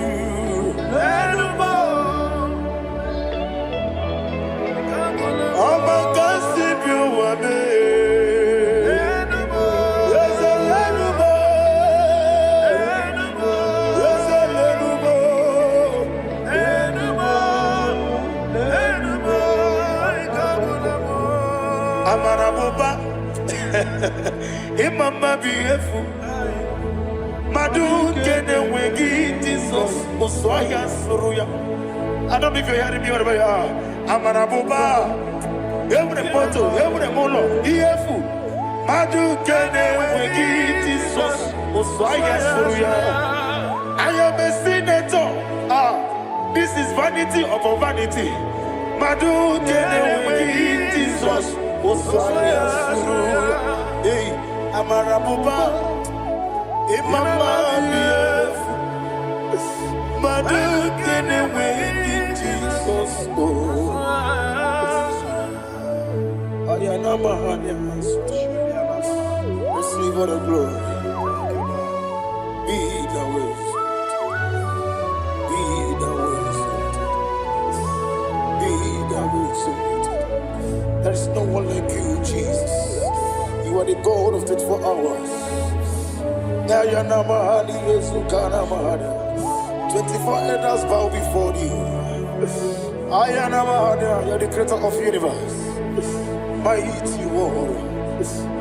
Ọma ka si bi ụwa mee. Eze lenu m, Eze lenu m. Amara m ụba, ịma mma bụ ihe efu. Mmadụ nke na-enweghị Jizọs, ụsụ ọhịa sụrụ ya. I don't know if you're hearing me wherever you are. Amara m ụba, enwere m moto, enwere m ụlọ, ihe efu. Mmadụ nke na-enweghị Jizọs, ụsụ ọhịa sụrụ ya. I am a senator. Ah, this is vanity upon vanity. Mmadụ nke na-enweghị Osaya suru. Hey, amara bụba, ịma mma dị efu. Mmadụ nke na-enweghị Jizọs o. Ayana mahanya. Receive all the glory. Be thou exalted. Be thou exalted. Be thou exalted. There is no one like you, Jesus. You are the God of 24 hours. Ayana mahali Yezukana mahana. 24 elders bow before you. Ayana mahana, you are the creator of universe. Mighty warrior,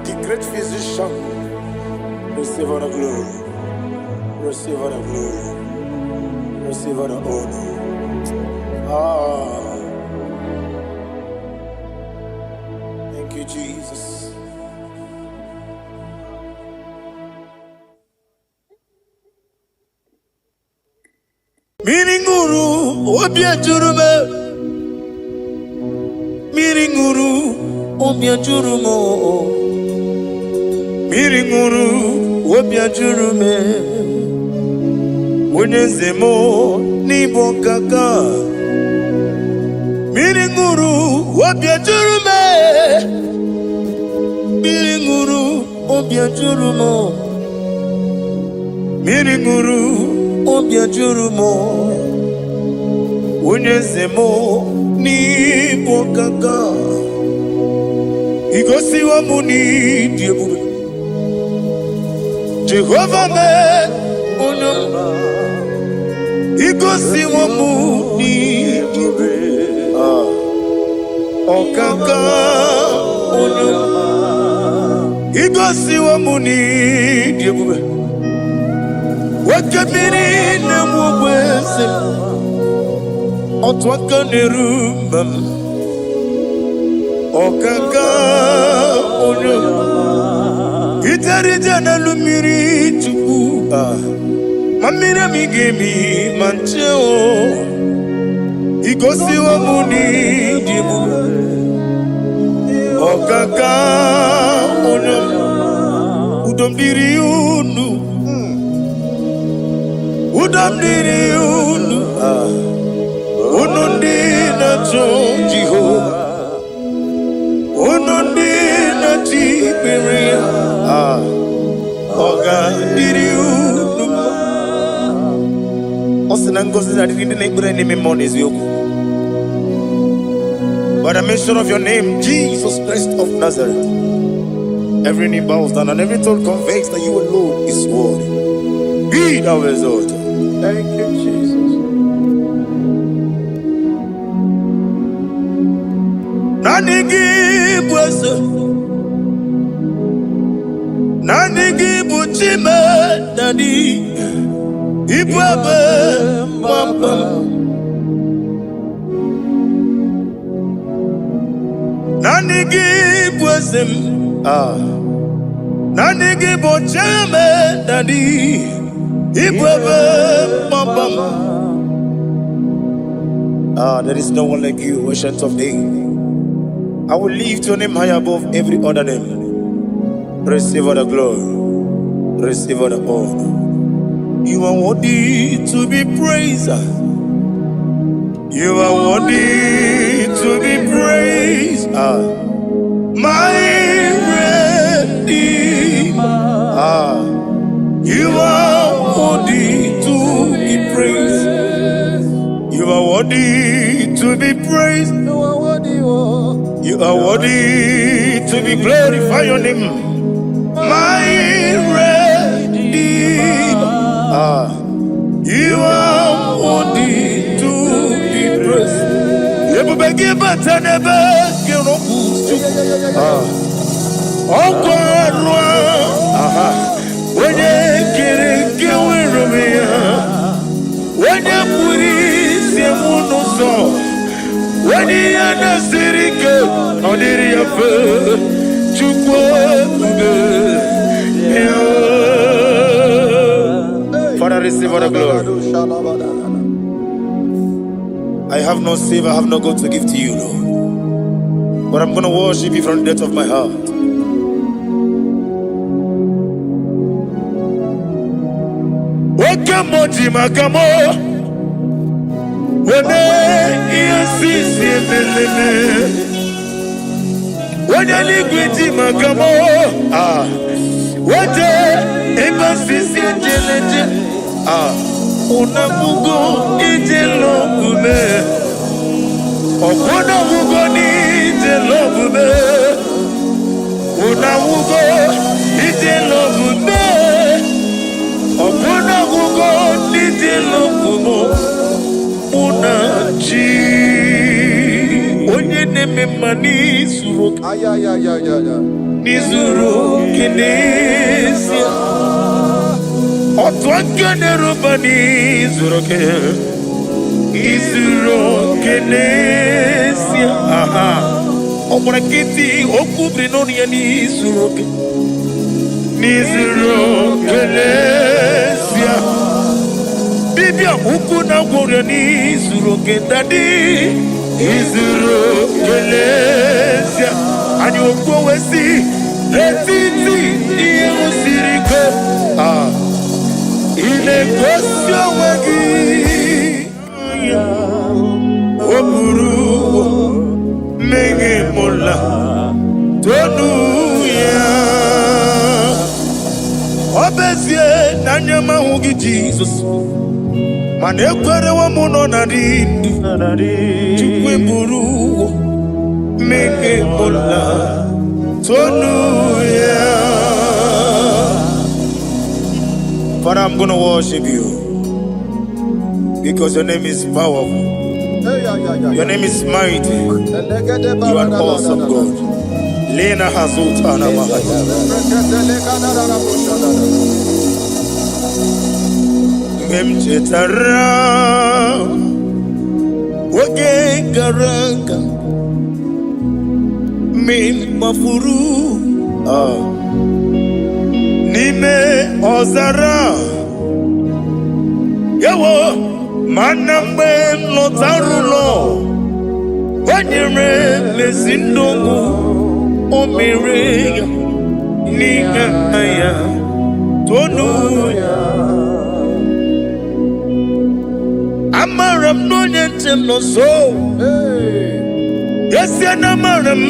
the great physician. Receive all the glory. Receive all the glory. Receive all the honor. Ah, thank you, Jesus. Mmiri ṅụrụ obi ejuru m, mmiri ṅụrụ obi ejuru m, mmiri ṅụrụ obi ejuru m. Onye eze m n'ịbụ ọkaka. Mmiri ṅụrụ obi ejuru m, mmiri ṅụrụ obi ejuru m, mmiri ṅụrụ obi ejuru m. Onye eze m n'ịbụ ọkaka. Igosiwo m n'ịdị ebube. Jehova mee onye ọma. Igosiwo m n'ịdị ebube. Ah, ọkaka onye ọma. Igosiwo m n'ịdị ebube. Oke mmiri na-egbu ogbe eze m. Otu aka na-eru mba m. Ọkaka onye ọma. Ijere ije n'elu mmiri Chukwu. Ah, ma mmiri emi ga-emi ma nche o. Igosiwo m n'ịdị ebube. Ọkaka onye ọma. Udo m dịrị unu. Udo m dịrị unu. Ah, unu ndị na-achọ Jehova. Unu ndị na-achọ ikpere ya. Ah, ọ ga-adịrị unu mma. Ọ sị na ngọzi na-adịrị ndị na-ekpere n'ime mmụọ na eziokwu. By the mention of your name, Jesus Christ of Nazareth, every knee bows down and every tongue confesses that you alone is worthy. Be thou exalted. Thank you, Jesus. Naanị gị bụ eze, naanị gị bụ Chime Daddy, ịbụ ebe mgbaba m. Naanị gị bụ eze m. Ah. Naanị gị bụ Chime Daddy, ịbụ ebe mgbaba m. Ah, there is no one like you, Ancient of Days. I will lift your name high above every other name. Receive all the glory. Receive all the honor. You are worthy to be praised. You are worthy to be praised. Ah, my Redeemer. Ah, you are worthy to be praised. You are worthy to be praised. You are worthy, oh. You are worthy to be glorified. Your name, my Redeemer. Ah, you are worthy to be praised. Ebube gị bata n'ebe gị rọpụ. Ah, ọkwa arụ aha onye kere nke nwere onwe ya, onye kpụrụ isi m n'ụzọ, onye ihe na-esiri ike ọ dịrị ya mfe. Chukwu ebube ya. Father, receive all the glory. I have no silver, I have no gold to give to you, Lord. But I'm going to worship you from the depth of my heart. Oke mmụọ ji maka mụ weme ihe sisi emeleme. Onye eluigwe ji maka mụ ah wete ebe sisi ejeleje ah unafugo ije lọgbume ọkwụnafugo n'ije lọgbume unafugo ije lọgbume ọkwụnafugo n'ije lọgbume mụ na chi onye na-eme mma n'izuru oke n'izuru oke n'ezie otu aka na-eruba n'izuru oke izuru oke n'ezie aha ọ gbara nkịtị okwu biri n'ọnụ ya n'izuru oke n'izuru oke n'ezie dibịa ukwu na gwọrọ n'izuru oke dadi izuru oke n'ezie anyị okwu wee sị n'etiti ihe siri ike ah ị na-egosi onwe gị o buru mmehie mụla tonu ya ọ bụ ezie na anya m ahụghị Jizọs mana ekwerewo m nọ na dị ndụ Chukwu eburu ụgwọ mmehie mụla tonu ya. Father, I'm going to worship you because your name is powerful. Your name is mighty. You are an awesome God. Lena Hazutana Mahaya. Mgbe m chetara oge gara aga, mgbe m gbafuru n'ime ọzara, ewo mana mgbe m lọtara ụlọ, o nyere m ezi ndụ o mere ya n'ihe ya tonu ya. Amara m na onye nche m nọ nso. Ezie na amara m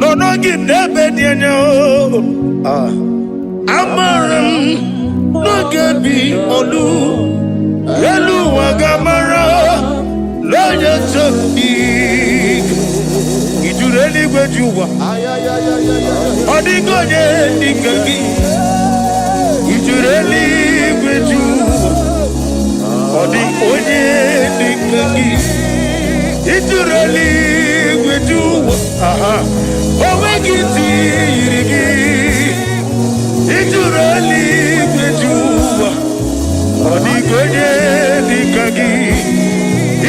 nọ n'oge m n'ebe dị anya o. Ah. Amara m n'oge bi olu elu ụwa ga-amara na onye nche m dị. I juru eluigwe ju ụwa ọ dịghị onye dị ka gị. I juru eluigwe ju ụwa ọ dị onye dị ka gị. I juru eluigwe ju ụwa aha o nweghị ntị yiri gị. I juru eluigwe ju ụwa ọ dịghị onye dị ka gị.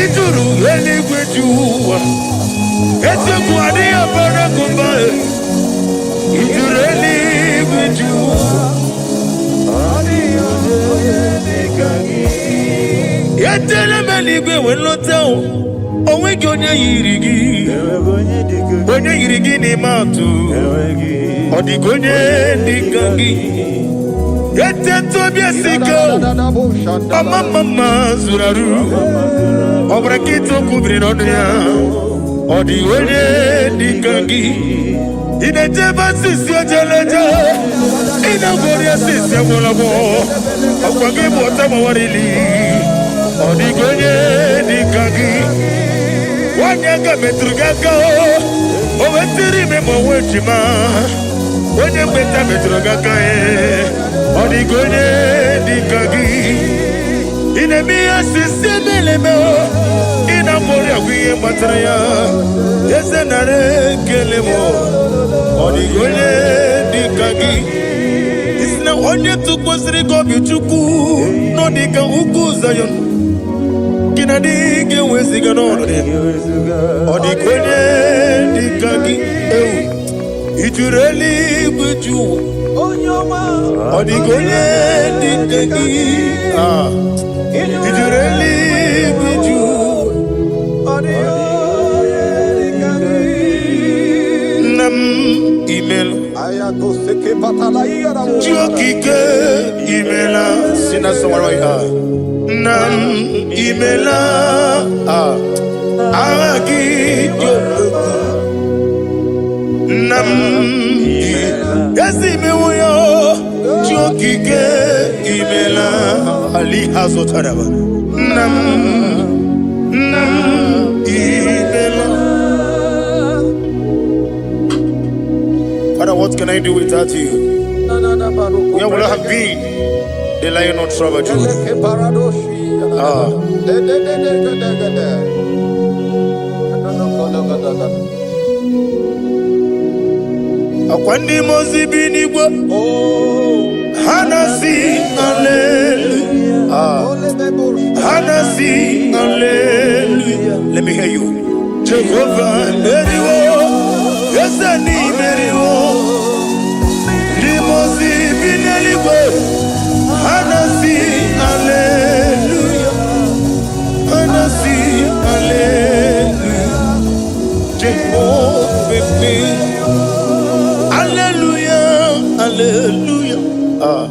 I juru eluigwe ju ụwa eziokwu adịghị abara gị mba. I juru eluigwe ju ụwa etela m eluigwe wee lọta o onweghị onye yiri gị onye yiri gị n'ime atụ ọ dịghị onye dị ka gị eteta obi esi ike o ọma mma mma zuru arụ ọ bụrụ nkịta okwu biri n'ọnụ ya ọ dịghị onye dị ka gị. Ị na-ejebe asịsị ojeleje ị na-agwọrị asịsị agwọrọgwọ ọkwa gị bụ ọta gbawarili ọ dịghị onye dị ka gị. Nwanyị aka metụrụ gị aka o wetiri ime ma onwe ejima onye mgbeta metụrụ gị aka e ọ dịghị onye dị ka gị. Ị na-eme ihe osisi emeleme o ị na-agbọrị agwa ihe gbatara ya eze nara ekele m ọ dịghị onye dị ka gị. Isi na onye tụkwasịrị gị obi Chukwu nọ dị ka ugwu Zayọn gị na dị ga-eweziga n'ọnọdụ ya ọ dịghị onye dị ka gị. Ewu i juru eluigwe ju ụwa ọ dịghị onye dị ka gị. Ah, i juru eluigwe ju ụwa. Chi okike imela. Sing that song right here. Nna m imela. Ah. Aha gị dị omimi. Nna m ezi mewo ya. Chi okike imela. Ali azụtaraba. Nna m, nna m imela. Father, what can I do without you? Where would I have been? The lion of tribe of Judah. Ah. Akwa ndị mmụọ ozi bi n'igwe ha na-asị hallelujah. Ah. Ha na-asị hallelujah. Let me hear you. Jehovah meriwo, eze n'imeriwo. Ndị mmụọ ozi bi n'eluigwe ha na-asị hallelujah. Ha na-asị hallelujah. Jehovah meriwo. Hallelujah, hallelujah. Ah.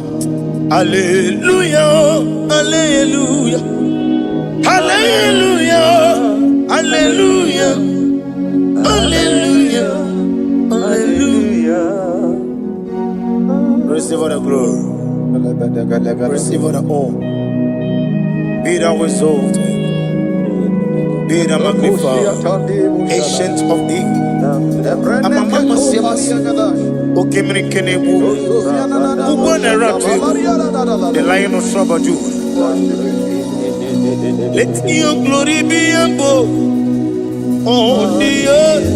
Hallelujah, hallelujah. Hallelujah, hallelujah, hallelujah, hallelujah. Receive all the glory, receive all the honor. Be thou exalted, be thou magnified, ancient of days. Okemiri Kenebu, the lion of tribe of Judah. Let your glory be above on the earth.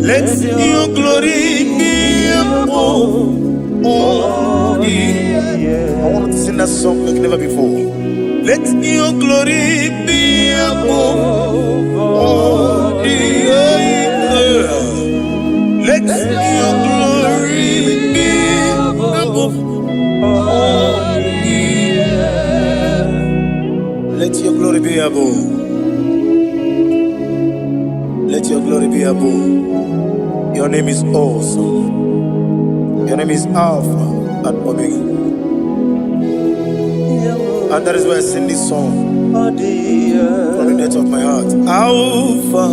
Let your glory be above on the earth. I want to sing that song like never before. Let your glory be above on the earth. Let your glory be above on the earth. Let your glory be above. Let your glory be above. Your name is awesome. Your name is Alpha and Omega. And that is why I sing this song from the depth of my heart. Alpha,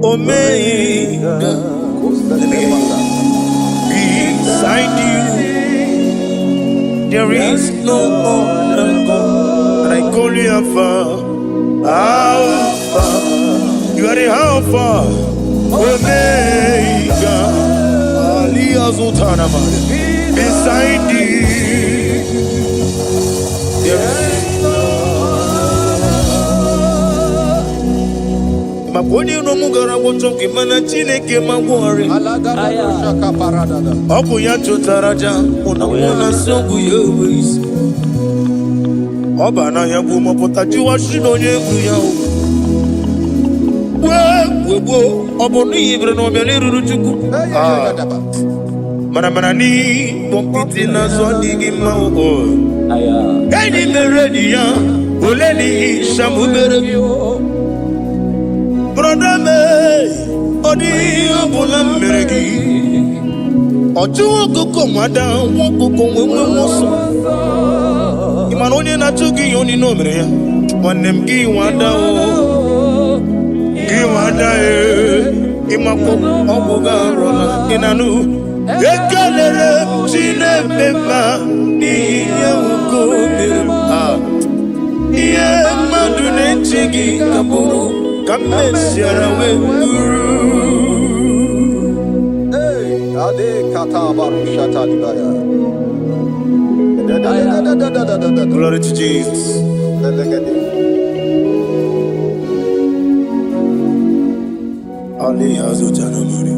Omega. Let me hear you. Beside you, there is no other God. And I call you Alpha, Alpha. You are the Alpha, Omega. Ali Azutanama. Beside you, there is. Maka onye iro m gara gwọchọ gị mana Chineke ma gwọrị. Ọ bụ ya chụtara aja mụ na nwa na-asị ọgwụ ya enwe isi. Ọ ba n'ahịa bụ mọpụta jụwa shi na onye egwu ya o. Wee wee gbuo ọ bụ n'ihi bere na ọbịa n'eruru Chukwu. Ah, mana mana n'ịkpọ nkịtị n'azụ adịghị mma o. Enyi mere enyi ya ole n'ihi shamubere. Brother me, ọ dịghị ihe ọbụla m mere gị. Ọ chụwa ọkụkọ nwada nwa ọkụkọ nwee nwe ọsọ. Ị ma na onye na-achụ gị ihe onye o mere ya. Nwanne m gị nwada o. Gị nwada e. Ịmakwa ọgwụ gị arụla ị na-anụ. Ekelere m Chineke mma n'ihi ihe nwoke o mere m. Ah. Ihe mmadụ na-eche gị ka bụrụ ka m mesiara wee bụrụ. Ade kata barusha talibaya. Glory to Jesus. Ali Azutanamari.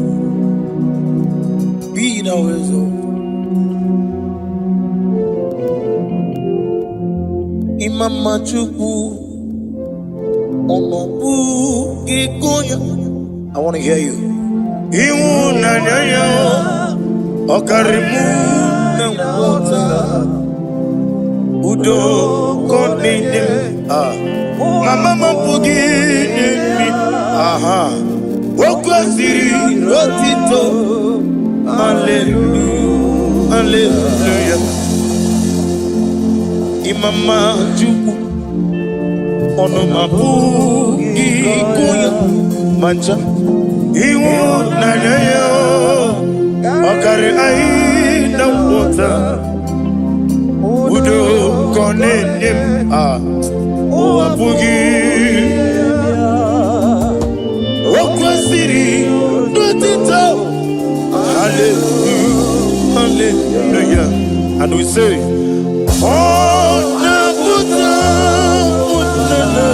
Be thou exalted. Imama Chukwu, ọnọbụ gị ya. I want to hear you. Ịhụnanya ya ọ karịrị mụ na nghọta. Udo ka ọ na-enye m. Ah. Mama m apụghị inye m. Aha. Okwu Kwesịrị otito. Hallelujah, hallelujah. Ịmama Chukwu, ọnụ ma apụghị ịgụ ya ma ncha. Ịhụnanya ya ọ karịrị anyị na nghọta. Udo ka ọ na-enye m a ụwa apụghị. O kwesịrị n'otito. Hallelujah, hallelujah. And we say, ọ na-apụta ụnana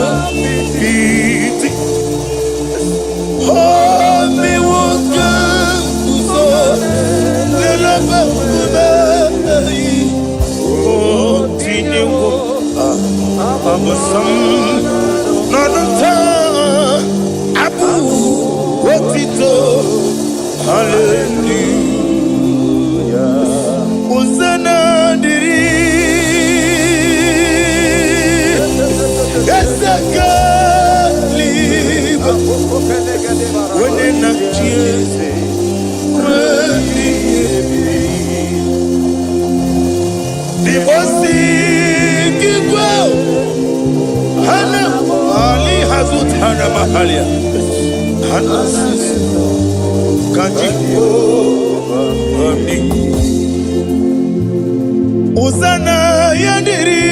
iti. O mewo ka nguzo n'ebe nkume. O tinyewo abụsam n'ọnụ taa abụ otito. Hallelujah. Hosanna dịrị Eze eluigwe, onye na-achị eze ruo ebighị ebi. N'ịkpọsi igwe hana ali hazutana mahalia hana sisi ka Jehova dị. Hosanna ya dịrị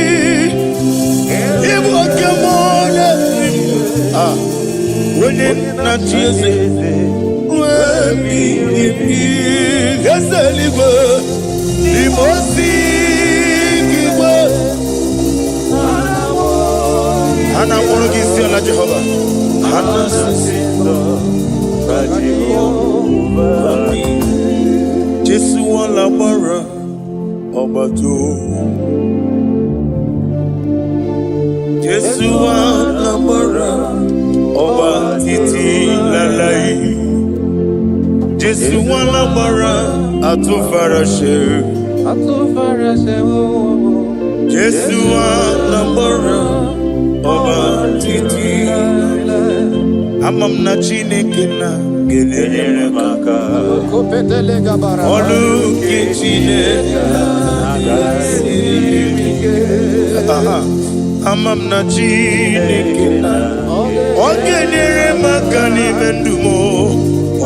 ịbụ oke mmụọ na-eri ah, onye na-achị eze ruo ebighị ebi. Eze eluigwe, n'ime osi igwe ha na-akpọrọ gị isi ala. Jehova, ha na-asị ka Jehova dị. Jesu wala gbara ọgbata. Jesu wala gbara ọba títí láláì. Jésù wala gbara àtúnfaraṣe. Jésù wala gbara ọba títí. Ama m na Chineke na ga-enyere m aka. Ọlụ nke Chineke siri ike. Aha. Ama m na Chineke na ọ ga-enyere m aka n'ime ndụ m.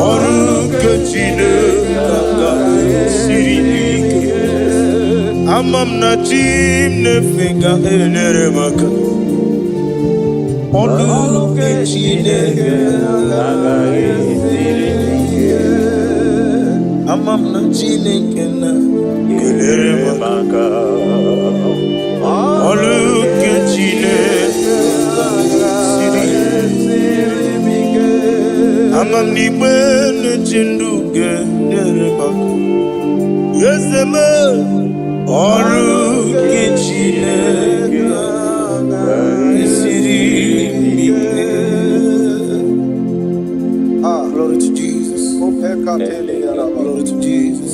Ọrụ nke Chineke siri ike. Ama m na chi m na-efe ga-enyere m aka. Ọrụ nke Chineke siri ike. Ama m na Chineke na ga-enyere m aka. Ọrụ nke Chineke siri ike. Ama m na igbe na-eche ndụ ga-enyere m aka. Eze m, ọrụ nke Chineke siri ike. Glory to Jesus. Glory to Jesus.